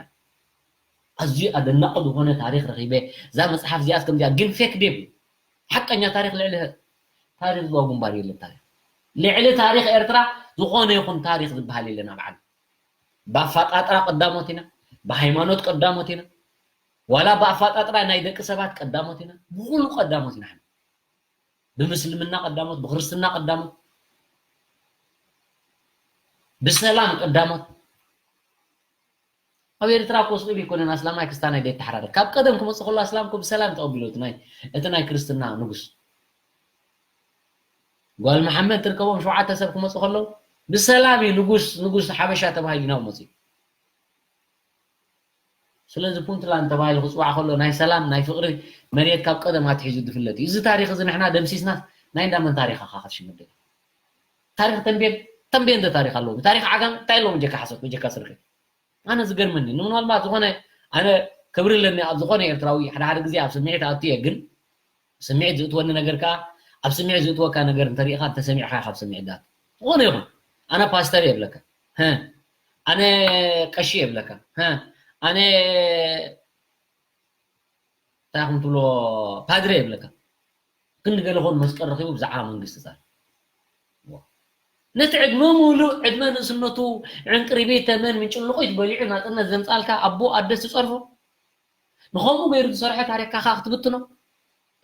ኣዝዩ ኣደናቂ ዝኾነ ታሪኽ ረኺበ። እዛ መጽሓፍ እዚኣስ ከምዚኣ ግን ፌክ ድዩ? ሓቀኛ ታሪኽ ልዕሊ ታሪኽ ዝዋ ግንባር የለን ታሪኽ። ልዕሊ ታሪኽ ኤርትራ ዝኾነ ይኹን ታሪኽ ዝበሃል የለን ኣብ ዓለም። ብኣፋጣጥራ ቀዳሞት ኢና፣ ብሃይማኖት ቀዳሞት ኢና፣ ዋላ ብኣፋጣጥራ ናይ ደቂ ሰባት ቀዳሞት ኢና፣ ብኹሉ ቀዳሞት ኢና። ብምስልምና ቀዳሞት፣ ብክርስትና ቀዳሞት፣ ብሰላም ቀዳሞት። ኣብ ኤርትራ እኮ ስቕ ኢሉ ኣይኮነን ኣስላማይ ክስታናይ ደይተሓራረድ። ካብ ቀደም ክመጽእ ከሎ ኣስላም እኮ ብሰላም ተቐቢሉ እቲ ናይ፣ እቲ ናይ ክርስትና ንጉስ። ጓል መሓመድ ትርከቦም ሸውዓተ ሰብ ክመጹ ከለዉ ብሰላም እዩ ንጉስ፣ ንጉስ ሓበሻ ተባሂሉ ናብኡ መጺኡ። ስለዚ ፑንትላንድ ተባሂሉ ክጽዋዕ ከሎ ናይ ሰላም ናይ ፍቕሪ መሬት ካብ ቀደም ኣትሒዙ ዝፍለጥ እዩ። እዚ ታሪኽ እዚ ንሕና ደምሲስናስ ናይ እንዳመን ታሪኽ ኢኻ ክትሽምር ደሊኻ? ታሪኽ ተንቤን፣ ተንቤን እንታይ ታሪኽ ኣለዎ? ታሪኽ ዓጋም እንታይ ኣለዎም ጀካ ሓሶት፣ ጀካ ስርቂ? ኣነ ዝገርመኒ ንምናልባት ዝኾነ ኣነ ክብሪ ኣለኒ ኣብ ዝኾነ ኤርትራዊ ሓደ ሓደ ግዜ ኣብ ስምዒት ኣትየ ግን ስምዒት ዝእትወኒ ነገር ከኣ ኣብ ስምዒት ዝእትወካ ነገር እንተሪኢኻ እንተሰሚዕካ ካብ ስምዒት ዳት ዝኾነ ይኹን ኣነ ፓስተር የብለካ ሀ ኣነ ቀሺ የብለካ ሀ ኣነ እንታይ ኹም ትብሎ ፓድረ የብለካ ክንዲ ገለ ኾን መስቀል ረኺቡ ብዛዕባ መንግስቲ ጻር ነቲ ዕድመ ሙሉእ ዕድመ ንእስነቱ ዕንቅሪቢት ተመን ምንጭልቑት በሊዑ ናጽነት ዘምጻልካ ኣቦ ኣደስ ትጸርፎ ንኸምኡ ገይሩ ዝሰርሐ ታሪኽካ ከዓ ክትብትኖ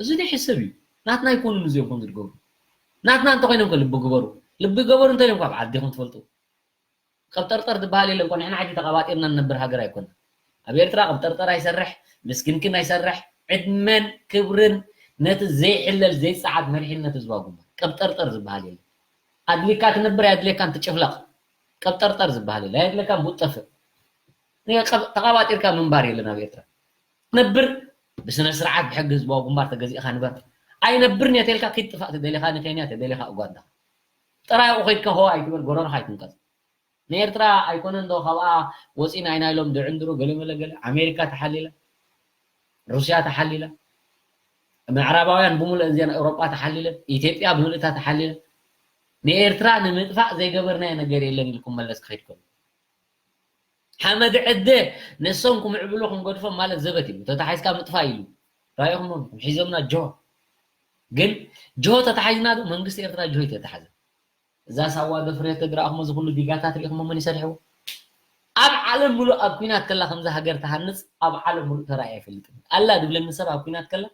እዚ ናይ ሕሰብ እዩ ናትና ኣይኮኑን እዚኦም ከም ዝድገቡ ናትና እንተኮይኖም ከ ልቢ ግበሩ ልቢ ገበሩ እንተኢሎም ካብ ዓዲኹም ትፈልጡ ቀብጠርጠር ዝበሃል የለን እኮ ንሕና ሕጂ ተቐባጢርና ንነብር ሃገር ኣይኮነ ኣብ ኤርትራ ቀብጠርጠር ኣይሰርሕ ምስክንክን ኣይሰርሕ ዕድመን ክብርን ነቲ ዘይሕለል ዘይጸዓድ መሪሕነት ህዝባዊ ግንባር ቀብጠርጠር ዝበሃል የለን ኣድሊካ ትነብር ኣይድሌካን ትጭፍለቕ ቀብጠርጠር ዝበሃል የለ ኣይድለካን ቡጥ ጠፍእ ተቐባጢርካ ምንባር የለን ኣብ ኤርትራ ነብር ብስነ ስርዓት ብሕጊ ህዝባዊ ግንባር ተገዚእካ ንበር ኣይነብርን እየ ተልካ ኪድ ጥፋእ ተደሊኻ ንኬንያ ተደሊኻ ኡጋንዳ ጥራይ ኡ ከይድካ ሆ ኣይትበል ጎረርኻ ኣይትንቀጽ ንኤርትራ ኣይኮነን ዶ ካብኣ ወፂና ኢና ኢሎም ድዕንድሩ ገለመለ ገለ ኣሜሪካ ተሓሊላ ሩስያ ተሓሊላ ምዕራባውያን ብምሉእ እዚአን ኤውሮጳ ተሓሊለን ኢትዮጵያ ብምልእታ ተሓሊለን ንኤርትራ ንምጥፋእ ዘይገበርናዮ ነገር የለን ኢልኩም መለስ ክኸይድ ከሎ ሓመድ ዕደ ነሶም ክምዕብሉ ክንገድፎም ማለት ዘበት እዩ ተታሒዝካ ምጥፋእ ኢሉ ራኢኹሞ ሒዞምና ጆ ግን ጆ ተታሒዝና ዶ መንግስቲ ኤርትራ ጆ ተታሓዘ እዛ ሳዋ ዶ ፍሬ ተድረኣኹሞ እዚ ኩሉ ዲጋታት ሪኢኹሞ መን ይሰርሕዎ ኣብ ዓለም ሙሉእ ኣብ ኩናት ከላ ከምዚ ሃገር ትሃንፅ ኣብ ዓለም ሙሉእ ተራእየ ኣይፈልጥን ኣላ ድብለኒ ሰብ ኣብ ኩናት ከላ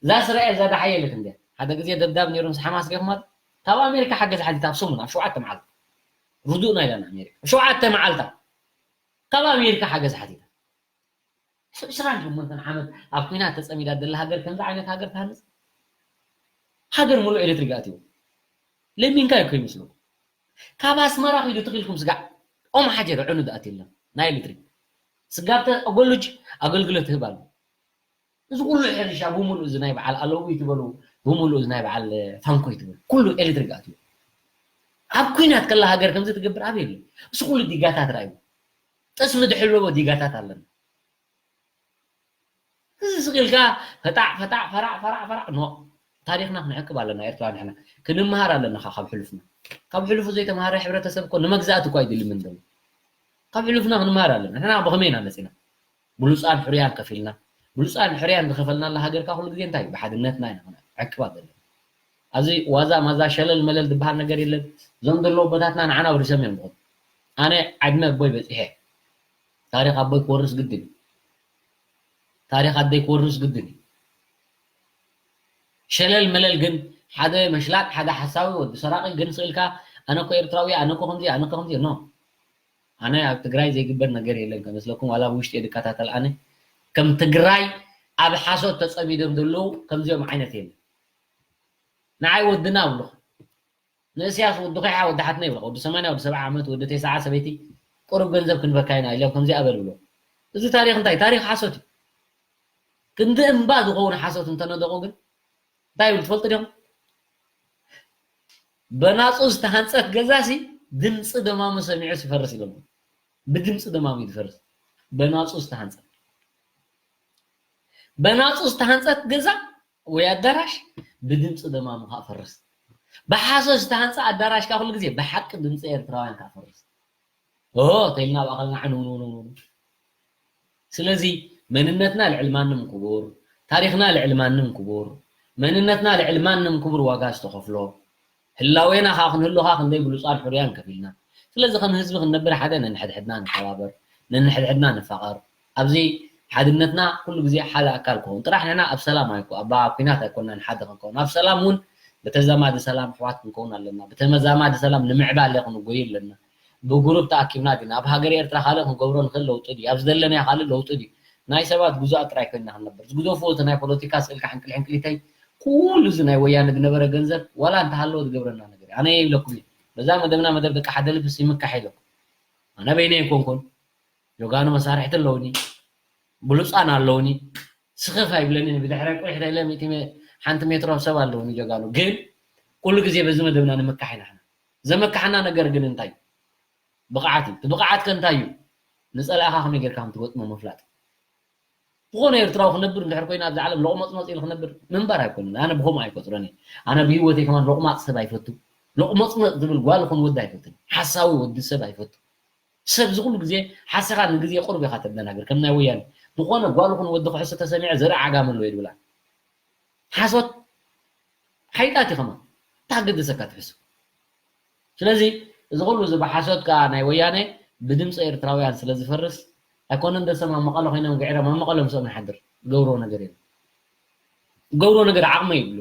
እዛ ስራኤል እዛ ዳሓየለት እንደ ሓደ ግዜ ደብዳብ ነይሩ ምስ ሓማስ ሪኢኹማ ካብ ኣሜሪካ ሓገዝ ሓቲታ ኣብ ሰሙን ኣብ ሸውዓተ መዓልቲ ርዱእና ኢላና ኣሜሪካ ሸውዓተ መዓልታ ካብ ኣሜሪካ ሓገዝ ሓቲታ ስብ ዕስራን ሸሞንተን ዓመት ኣብ ኩናት ተጸሚዳ ዘላ ሃገር ከምዚ ዓይነት ሃገር ትሃንጽ ሃገር ሙሉእ ኤሌክትሪክ ኣትዩ ለሚንካ እዩ ከይመስለኩም ካብ ኣስመራ ኪዱ ትኽልኩም ስጋዕ ኦም ሓጀር ዕኑ ድኣት የለን ናይ ኤሌክትሪክ ስጋብ ተጎልጅ ኣገልግሎት ትህብ ኣሎ እዚ ኩሉ ሕርሻ ብምሉእ እዚ ናይ በዓል ኣለዊ ትበሉ ብምሉእ እዚ ናይ በዓል ፋንኮ ትበሉ ኩሉ ኤሌክትሪክ ኣትዩ ኣብ ኩናት ከላ ሃገር ከምዚ ትገብር ኣብ የለን እዚ ኩሉ ዲጋታት ራእዩ ጠስሚ ድሕልዎ ዲጋታት ኣለና እዚ ስቕ ኢልካ ፈጣዕ ፈጣዕ ፈራዕ ፈራዕ ፈራዕ ኖ ታሪኽና ክንዕቅብ ኣለና ኤርትራ ንሕና ክንመሃር ኣለና ካብ ሕሉፍና ካብ ሕሉፉ ዘይተምሃረ ሕብረተሰብ እኮ ንመግዛእቲ እኳ ይድሊ ምን ዘሎ ካብ ሕሉፍና ክንመሃር ኣለና ንሕና ብኸመይ ኢና መፂና ብሉፃን ሕሩያን ከፊልና ብሉፃን ሕሩያን ዝኸፈልናላ ሃገር ከዓ ኩሉ ግዜ እንታይ እዩ ብሓድነትና ኢና ክነዕቅባ ዘለና ኣብዚ ዋዛ ማዛ ሸለል መለል ዝበሃል ነገር የለን እዞም ዘለዉ ኣቦታትና ንዓና ወሪሶም እዮም ዝኹኑ ኣነ ዓድመ ኣቦይ በፂሐ ታሪኽ ኣቦይ ክወርስ ግድን እዩ ታሪኽ ኣደይ ክወርስ ግድን እዩ ሸለል መለል ግን ሓደ መሽላጥ ሓደ ሓሳዊ ወዲ ሰራቂ ግን ስእልካ ኣነ ኮ ኤርትራዊ ኣነ ኮ ከምዚ ኣነ ኮ ከምዚ ኖ ኣነ ኣብ ትግራይ ዘይግበር ነገር የለን ከመስለኩም ዋላ ብውሽጢ ድከታተል ኣነ ከም ትግራይ ኣብ ሓሶት ተጸሚዶም ዘለዉ ከምዚኦም ዓይነት የለን ንዓይ ወድና ኣብሉኻ ንእስያስ ወዲ ኸይሓ ወዲ ሓትና ይብሎ ወዲ ሰማንያ ወዲ ሰብዓ ዓመት ወዲ ተስዓ ሰበይቲ ቁሩብ ገንዘብ ክንበካ ኢና ኢሎም ከምዚ ኣበል ብሎ እዚ ታሪክ እንታይ ታሪክ ሓሶት እዩ ክንዲ እምባ ዝኸውን ሓሶት እንተነደቑ ግን እንታይ ይብል ትፈልጡ ዲኹም በናፁ ዝተሃንፀት ገዛሲ ድምፂ ደማሙ ሰሚዑ ሲፈርስ ኢሎም ብድምፂ ደማሙ እዩ ዝፈርስ በናፁ ዝተሃንፀት በናፁ ዝተሃንፀት ገዛ ወይ ኣዳራሽ ብድምፂ ደማሙ ከዓ ፈርስ ብሓሶት ዝተሃንፀ ኣዳራሽ ከዓ ኩሉ ግዜ ብሓቂ ድምፂ ኤርትራውያን ከዓ ፈርስ ኦ ተይልና ብኣኸልና ዕንውንውንውን ስለዚ መንነትና ልዕል ማንም ክቡር ታሪክና ልዕል ማንም ክቡር መንነትና ልዕል ማንም ክቡር ዋጋ ዝተኸፍሎ ህላዌና ከዓ ክንህሉ ከዓ ክንደይ ብሉፃን ሕሩያን ከፊልና ስለዚ ከም ህዝቢ ክንነብር ሓደ ነንሕድሕድና ንተባበር፣ ነንሕድሕድና ንፋቐር። ኣብዚ ሓድነትና ኩሉ ግዜ ሓደ ኣካል ክኸውን ጥራሕ ንሕና ኣብ ሰላም ኣይኮ ኣብ ኩናት ኣይኮናን ሓደ ክንከውን። ኣብ ሰላም እውን ብተዛማዲ ሰላም ኣሕዋት ክንከውን ኣለና። ብተመዛማዲ ሰላም ንምዕባለ ክንጎይ ኣለና። ብጉሩፕ ተኣኪብና ግን ኣብ ሃገር ኤርትራ ካልእ ክንገብሮ ንኽእል ለውጢ ድዩ? ኣብ ዝደለናዮ ካልእ ለውጢ ድዩ? ናይ ሰባት ጉዙኣት ጥራይ ኮይንና ክንነብር ዝግደፉ እቲ ናይ ፖለቲካ ስእልካ ሕንቅል ሕንቅሊተይ ኩሉ እዚ ናይ ወያነ ዝነበረ ገንዘብ ዋላ እንተሃለወ ዝገብረና ነገር እዩ። ኣነ ይብለኩም እዩ። በዛ መደብና መደብ ደቂ ሓደ ልብስ ይምካሕ ኢለኩም። ኣነ በይነ ኣይኮንኩን። ጆጋኑ መሳርሕቲ ኣለውኒ፣ ብሉፃን ኣለውኒ። ስኽፍ ኣይብለኒ ብድሕረ ቁሕ ኢለ ሚእቲ ሜ- ሓንቲ ሜትሮ ሰብ ኣለውኒ ጆጋኑ። ግን ኩሉ ግዜ በዚ መደብና ንምካሕ ኢና። ዘመካሕና ነገር ግን እንታይ እዩ? ብቕዓት እዩ። እቲ ብቕዓት ከ እንታይ እዩ? ንጸላእኻ ከመይ ጌርካ ከም ትገጥሞ ምፍላጥ። ዝኾነ ኤርትራዊ ክነብር እንድሕር ኮይኑ ኣብዚ ዓለም ሎቕመጽመጽ ኢሉ ክነብር ምንባር ኣይኮንን። ኣነ ብኸምኡ ኣይቆጽሮን እየ። ኣነ ብህይወተይ ከማን ሎቕማጽ ሰብ ኣይፈቱ። ሎቕመጽመጽ ዝብል ጓል ይኹን ወዲ ኣይፈትን። ሓሳዊ ወዲ ሰብ ኣይፈቱ። ሰብ ዝኹሉ ግዜ ሓሲኻ ንግዜ ቁሩብ ኢኻ ተደናግር። ከም ናይ ወያነ ዝኾነ ጓል ይኹን ወዲ ክሕሱ ተሰሚዐ ዘርኢ ዓጋመ ኣለዎ ይብላ። ሓሶት ሓይጣት እዩ ከማን። እንታይ ገደሰካ ትሕሱ? ስለዚ እዚ ኩሉ እዚ ብሓሶት ከኣ ናይ ወያነ ብድምፂ ኤርትራውያን ስለ ዝፈርስ ኣይኮነን ደሰም ኣብ መቐለ ኮይኖም ግዕሮም ኣብ መቐለ ምስኦም ንሓድር። ገብርዎ ነገር የለን። ገብርዎ ነገር ዓቕሚ ይብሉ።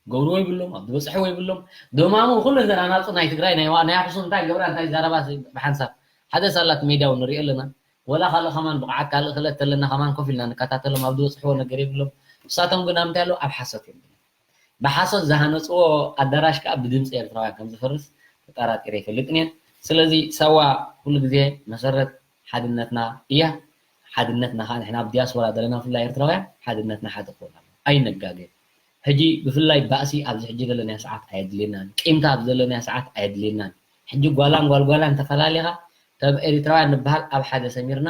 ገብርዎ ይብሎም፣ ኣብ ዝበፅሕዎ ይብሎም። ደማሙ ኩሉ ዘን ኣናፁ ናይ ትግራይ ናይ ዋ- ናይ ኣኽሱም እንታይ ገብራ እንታይ ዛረባ ሲ- ብሓንሳብ ሓደ ሳላት ሜድያ እውን ንሪኦ ኣለና። ወላ ካልእ ከማን ብቕዓት ካልእ ክእለት ተለና ከማን ኮፍ ኢልና ንከታተሎም ኣብ ዝበፅሕዎ ነገር የብሎም። ንሳቶም ግን ኣብ እንታይ ኣለዉ? ኣብ ሓሶት እዮም። ብሓሶት ዝሃነፅዎ ኣዳራሽ ከዓ ብድምፂ ኤርትራውያን ከም ዝፈርስ ተጠራጢረ ኣይፈልጥን እየ። ስለዚ ሳዋ ኩሉ ግዜ መሰረት ሓድነትና እያ። ሓድነትና ከዓ ንሕና ኣብ ዲያስፖራ ዘለና ብፍላይ ኤርትራውያን ሓድነትና ሓደ ክኸውን ኣለዎ። ኣይነጋገ። ሕጂ ብፍላይ ባእሲ ኣብዚ ሕጂ ዘለናዮ ሰዓት ኣየድልየናን። ቂምታ ኣብዚ ዘለናዮ ሰዓት ኣየድልየናን። ሕጂ ጓላን ጓልጓላን ተፈላሊኻ ከም ኤርትራውያን ንበሃል ኣብ ሓደ ሰሚርና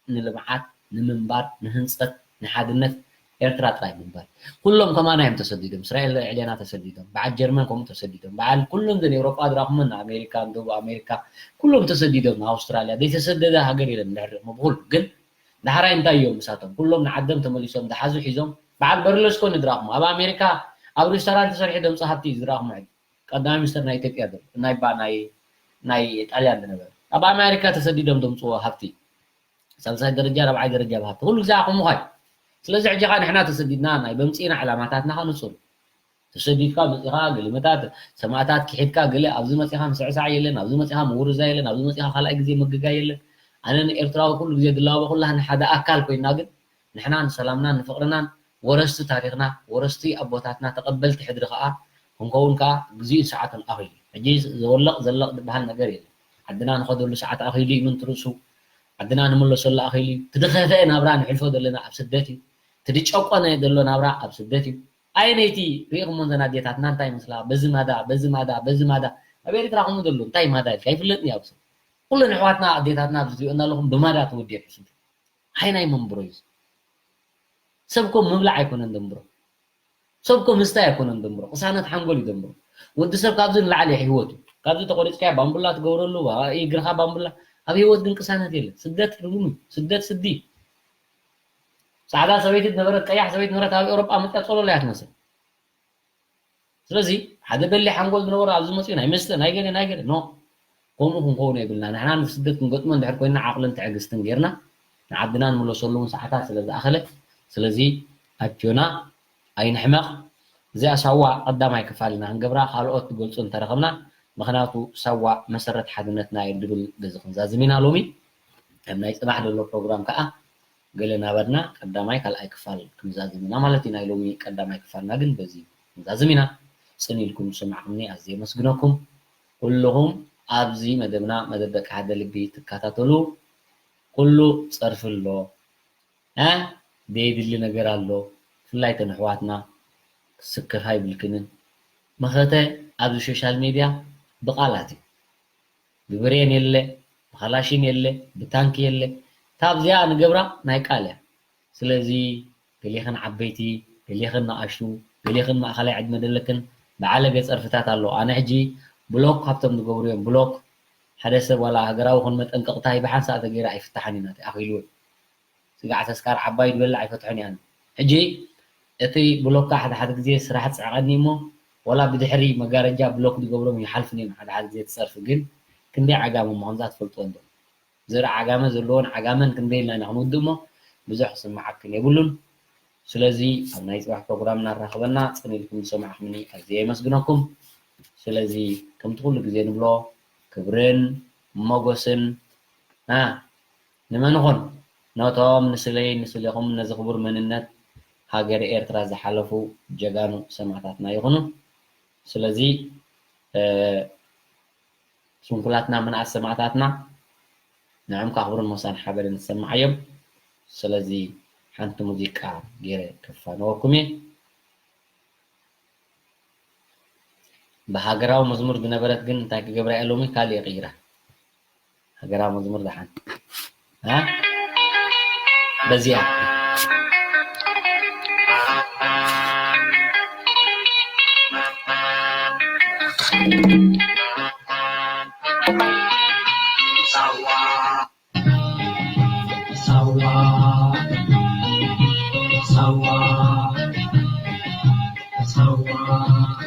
ንልምዓት፣ ንምንባር፣ ንህንፀት፣ ንሓድነት ኤርትራ ጥራይ ምንባር። ኩሎም ከማና እዮም ተሰዲዶም። እስራኤል ልዕሌና ተሰዲዶም። በዓል ጀርመን ከምኡ ተሰዲዶም። በዓል ኩሎም ዘን ኤውሮጳ ድራኹምን ኣሜሪካ፣ ደቡብ ኣሜሪካ ኩሎም ተሰዲዶም። ኣውስትራልያ ዘይተሰደደ ሃገር የለን። ድሕሪ እሞ ብኩሉ ግን ዳሕራይ እንታይ እዮም ምሳቶም? ኩሎም ንዓዶም ተመሊሶም ዝሓዙ ሒዞም። በዓል በርለስኮኒ ድራኹም ኣብ ኣሜሪካ ኣብ ሬስቶራንት ተሰሪሑ ደምፂ ሃብቲ እዩ ዝድራኹም። ሕጂ ቀዳማይ ሚኒስትር ናይ ኢትዮጵያ ዘሎ ናይ ባ ናይ ናይ ጣልያን ዝነበረ ኣብ ኣሜሪካ ተሰዲዶም ደምፅዎ ሃብቲ ሳልሳይ ደረጃ ራብዓይ ደረጃ ብሃብቲ ኩሉ ግዜ ኣኹም ምዃይ። ስለዚ ሕጂ ኸዓ ንሕና ተሰዲድና ናይ በምፅኢና ዕላማታትና ኸዓ ንፁር። ተሰዲድካ መፂኻ ግልምታት ሰማእታት ክሒድካ ገለ ኣብዚ መፂኻ ምስዕሳዕ የለን፣ ኣብዚ መፂኻ ምውርዛ የለን፣ ኣብዚ መፂኻ ካልኣይ ግዜ ምግጋይ የለን። ኣነ ንኤርትራዊ ኩሉ ግዜ ድላወ ኩላህን ሓደ ኣካል ኮይና ግን ንሕና ንሰላምናን ንፍቕርናን ወረስቲ ታሪኽና ወረስቲ ኣቦታትና ተቐበልቲ ሕድሪ ኸዓ ክንከውን ከኣ ግዜኡን ሰዓቱን ኣኺሉ። ሕጂ ዘወለቕ ዘለቕ ዝበሃል ነገር የለን። ዓድና ንኸደሉ ሰዓት ኣኺሉ እዩ ምንትርሱ። ዓድና ንምለሰሉ ኣኺሉ እዩ። ትድኸፈአ ናብራ ንሕልፎ ዘለና ኣብ ስደት እዩ። ትድጨቆነ ዘሎ ናብራ ኣብ ስደት እዩ። ኣየነይቲ ርኢኹሞ ዘን ኣዴታትና እንታይ ይመስላ? በዚ ማዳ፣ በዚ ማዳ፣ በዚ ማዳ። ኣብ ኤርትራ ከምኡ ዘሎ እንታይ ማዳ ኢልካ ይፍለጥኒ ኣብ ሰብ። ኩለን ኣሕዋትና ኣዴታትና ኣብዚ ትሪኦና ኣለኹም ብማዳ ተወዲኦም ሕሱም። ኣይናይ መንብሮ እዩ። ሰብ እኮ ምብላዕ ኣይኮነን ደንብሮ። ሰብ እኮ ምስታይ ኣይኮነን ደንብሮ። ቅሳነት ሓንጎል እዩ ደንብሮ። ወዲ ሰብ ካብዚ ንላዕሊ ህይወቱ። ካብዚ ተቆሪፅካዮ ባምቡላ ትገብረሉ፣ እግርኻ ባምቡላ። ኣብ ህይወት ግን ቅሳነት የለን። ስደት ርጉም እዩ። ስደት ስዲ እዩ። ጻዕዳ ሰበይቲ ዝነበረት ቀያሕ ሰበይቲ ነበረት ኣብ ኤውሮጳ መፅያ ጸሎሎ እያ ትመስል። ስለዚ ሓደ በሊሕ ሓንጎል ዝነበሮ ኣብዚ መፅኡ ናይ መስተ ናይ ገለ ናይ ገለ ኖ ከምኡ ክንከውን የብልና። ንሕና ንስደት ክንገጥሞ እንድሕር ኮይና ዓቕልን ትዕግስትን ጌርና ንዓድና ንምለሰሉ እውን ሰዓታት ስለ ዝኣኸለ ስለዚ ኣትዮና ኣይንሕመቕ። እዚኣ ሳዋ ቀዳማይ ክፋል ኢና ክንገብራ ካልኦት ትገልፁ እንተረኸብና ምኽንያቱ ሳዋ መሰረት ሓድነትና እዩ ዝብል በዚ ክንዛዝም ኢና ሎሚ። ከም ናይ ፅባሕ ዘሎ ፕሮግራም ከዓ ገለ ናበልና ቀዳማይ ካልኣይ ክፋል ክንዛዝም ኢና ማለት እዩ። ናይ ሎሚ ቀዳማይ ክፋልና ግን በዚ ክንዛዝም ኢና። ፅን ኢልኩም ዝሰማዕኩምኒ ኣዝየ የመስግነኩም። ኩልኹም ኣብዚ መደብና መደብ ደቂ ሓደ ልቢ ትከታተሉ ኩሉ ፀርፊ ኣሎ እ ደይድሊ ነገር ኣሎ ብፍላይ ተን ኣሕዋትና ክስከፍ ኣይብልክንን መኸተ ኣብዚ ሶሻል ሜድያ ብቃላት እዩ ብብሬን የለ ብካላሽን የለ ብታንኪ የለ ካብዚኣ ንገብራ ናይ ቃል እያ ስለዚ ገሌኽን ዓበይቲ ገሌኽን ንኣሽቱ ገሌኽን ማእኸላይ ዕድመ ዘለክን ብዓለገ ፀርፍታት ኣሎ ኣነ ሕጂ ብሎክ ካብቶም ዝገብሩ እዮም ብሎክ ሓደ ሰብ ዋላ ሃገራዊ ኮን መጠንቀቕታ ይብሓንሳእ ተገይራ ኣይፍታሓን እዩ ናተይ ኣኺልዎ እዩ ስጋዕ ተስካር ዓባይ ዝበልዕ ኣይፈትሖን እየ ኣነ። ሕጂ እቲ ብሎካ ሓደ ሓደ ግዜ ስራሕ ፅዕቐኒ እሞ ዋላ ብድሕሪ መጋረጃ ብሎክ ዝገብሮም ይሓልፉኒ እዮም ሓደ ሓደ ግዜ እቲ ፀርፊ ግን ክንደይ ዓጋመ ምዃኑ እዛ ትፈልጥዎ እንዶ። ዘርኢ ዓጋመ ዘለዎን ዓጋመን ክንደይ ኢልና ኢና ክንውድእ እሞ ብዙሕ ክስምዓክን የብሉን። ስለዚ ኣብ ናይ ጽባሕ ፕሮግራም እናራኸበና ጽን ኢልኩም ዝሰማዕኩምኒ ኣዝየ የመስግነኩም። ስለዚ ከምቲ ኩሉ ግዜ ንብሎ ክብርን ሞጎስን ና ንመን ይኹን ነቶም ንስለይ ንስለኹም ነዚ ክቡር መንነት ሃገር ኤርትራ ዝሓለፉ ጀጋኑ ሰማእታትና ይኹኑ። ስለዚ ስንኩላትና ምንኣስ ሰማእታትና ንዕም ከኽብሩን ሞሳን ሓበንን ዝሰማዓዮም። ስለዚ ሓንቲ ሙዚቃ ገይረ ከፋነወኩም እየ። ብሃገራዊ መዝሙር ዝነበረት ግን እንታይ ክገብራ እየ ሎሚ ካልእ እየ ቀይራ። ሃገራዊ መዝሙር ደሓን። እ? በዚኣ። ሳዋ፣ ሳዋ፣ ሳዋ፣ ሳዋ፣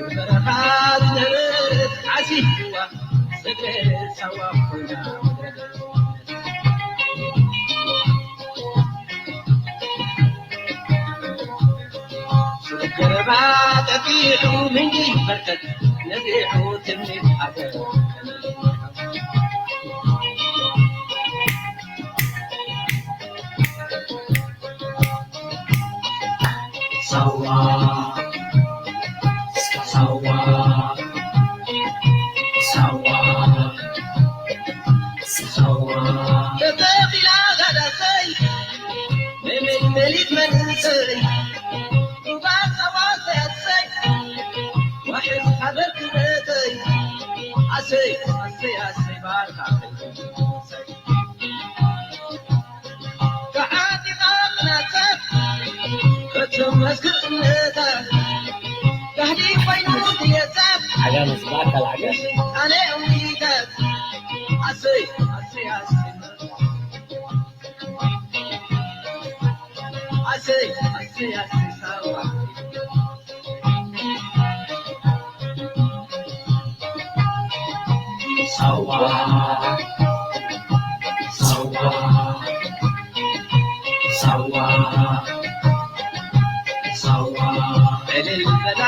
በረኻ ዝነበረት ዓሲዋ፣ ስግረ ሳዋ ኮይና ምድረ ገረባ ጠፊሑ ምንጪ በርከት ነዚሑ ትምኒት ሃገር። ሳዋ፣ ሳዋ፣ ሳዋ፣ ሳዋ። ተተኺላ ጋዳሰይ፣ መመሊት መንእሰይ፣ ሩባ ሳዋ ሰሰይ፣ ዋሕስ ሃገር ክብረተይ። ኣሰይ፣ ኣሰይ፣ ኣሰይ፣ ባርካ። ተዓጢቓ ቅናታ፣ እቶም መስክርነታ፣ ጋህዲ ኮይኑ ድየታ፣ ዓጋመስ ብኣካል ዓጋመ። ኣነ እውኒታ፣ ኣሰይ፣ ኣሰይ፣ ኣሰይ። ኣሰይ፣ ኣሰይ፣ ኣሰይ፣ ሳዋ። ሳዋ፣ ሳዋ፣ ሳዋ፣ ሳዋ። ዕልል በላ፣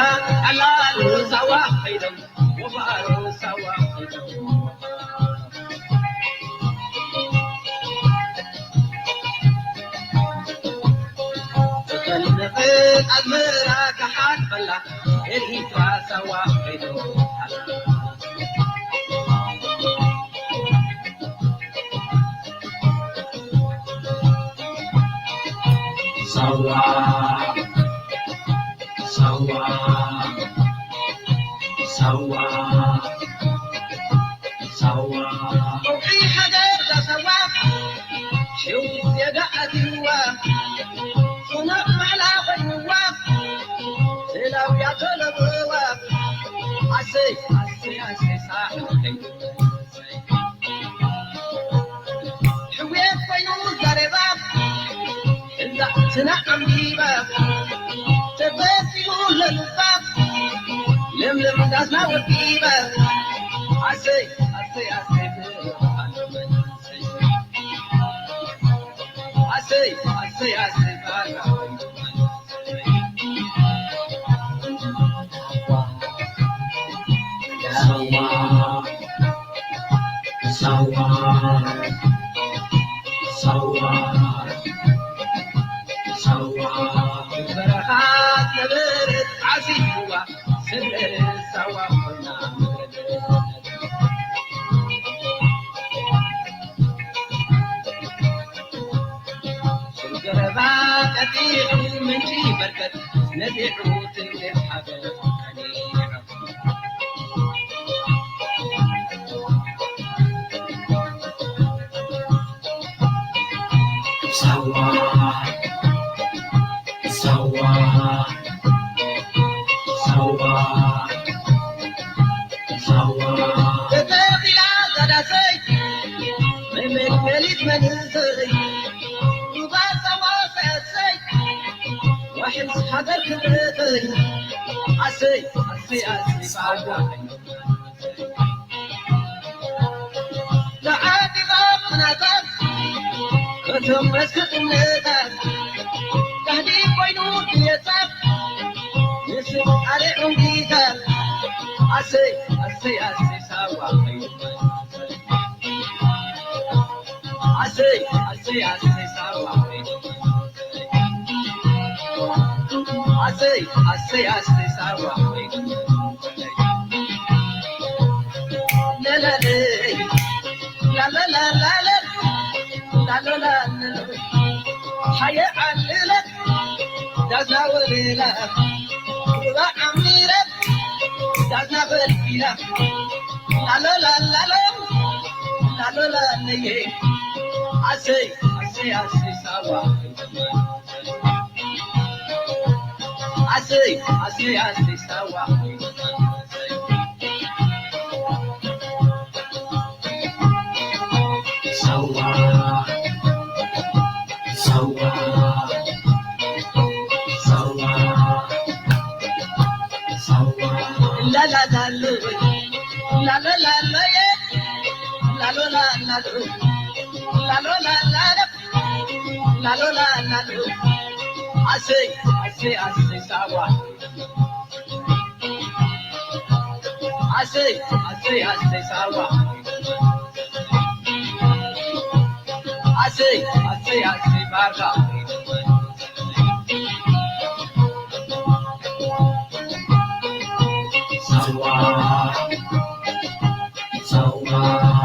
ዓላሉ ሳዋ ኸይዶም፣ ወፋሮ ሳዋ ኸይዶም። ተጠልመቐ ኣዝመራ ከሓት በላ፣ ኤሪትራ ሳዋ ኸይዶ። ሳዋ፣ ሳዋ፣ ሳዋ፣ ሳዋ። ወግዒ ሃገር ዛሳዋ፣ ሸዊት ዜጋ ኣትይዋ፣ ጽኑዕ ማዕላ ኮይንዋ፣ ሴላውያ ተለብዋ። ኣሰይ፣ ኣሰይ፣ ኣሰይ፣ ሳሕለይ። ሕውየት ኮይኑ ዛሬባ፣ እዛ ስና ዓምቢባ፣ ተበሲሉ ለልባ፣ ለምለም ዳስና ወዲባ። ኣሰይ፣ ኣሰይ፣ ኣሰይ፣ ኣሰይ፣ ኣሰይ፣ ኣሰይ፣ ኣሰይ፣ ሳዋ፣ ሳዋ፣ ሳዋ፣ ሳዋ፣ በረኻ ነበረት ዓሲብዋ፣ ስለ ሳዋ ኮይና ምድረ ገረባ ቀጢዑ ምንጪ በርከት ነዚሑ ትብል ሃገር ቀኒዑ። ሳዋ፣ ሳዋ፣ ሳዋ፣ ሳዋ። ተተኺላ ዛዳሰይ፣ መመልመሊት መንእሰይ፣ ሩባ ሳዋ ሰሰይ፣ ዋሕስ ሃገር ክብረተይ። ኣሰይ፣ ኣሰይ፣ ኣሰይ፣ ባዳ። እቶም መስክርነታት ጋህዲ ኮይኑ የጻፍ ንስም ኣረ ዑንጊታት ኣሰይ ኣሰይ ኣሰይ ሳዋ ኣሰይ ኣሰይ ኣሰይ ሳዋ ኣሰይ ኣሰይ ኣሰይ ሳዋ ለለለይ ላለላላለ ላሎላለ ሓየ ዓልለ ዳዛ ወለላ ሩባ ዓሚረ ዳዛ ፈልፊላ ላሎላላሎ ላሎላለየ ኣሰይ ኣሰይ ኣሰይ ሳዋ ኣሰይ ኣሰይ ኣሰይ ሳዋ ሳዋ ሳዋ ሳዋ ሳዋ ላላላሎ ላሎላሎየ ላሎላላሎ ላሎላላሎ ላሎላላሎ ኣሰይ ኣሰይ ኣሰይ ሳዋ ኣሰይ ኣሰይ ኣሰይ ሳዋ ኣሰይ ኣሰይ ኣሰይ ባርካ ሳዋ ሳዋ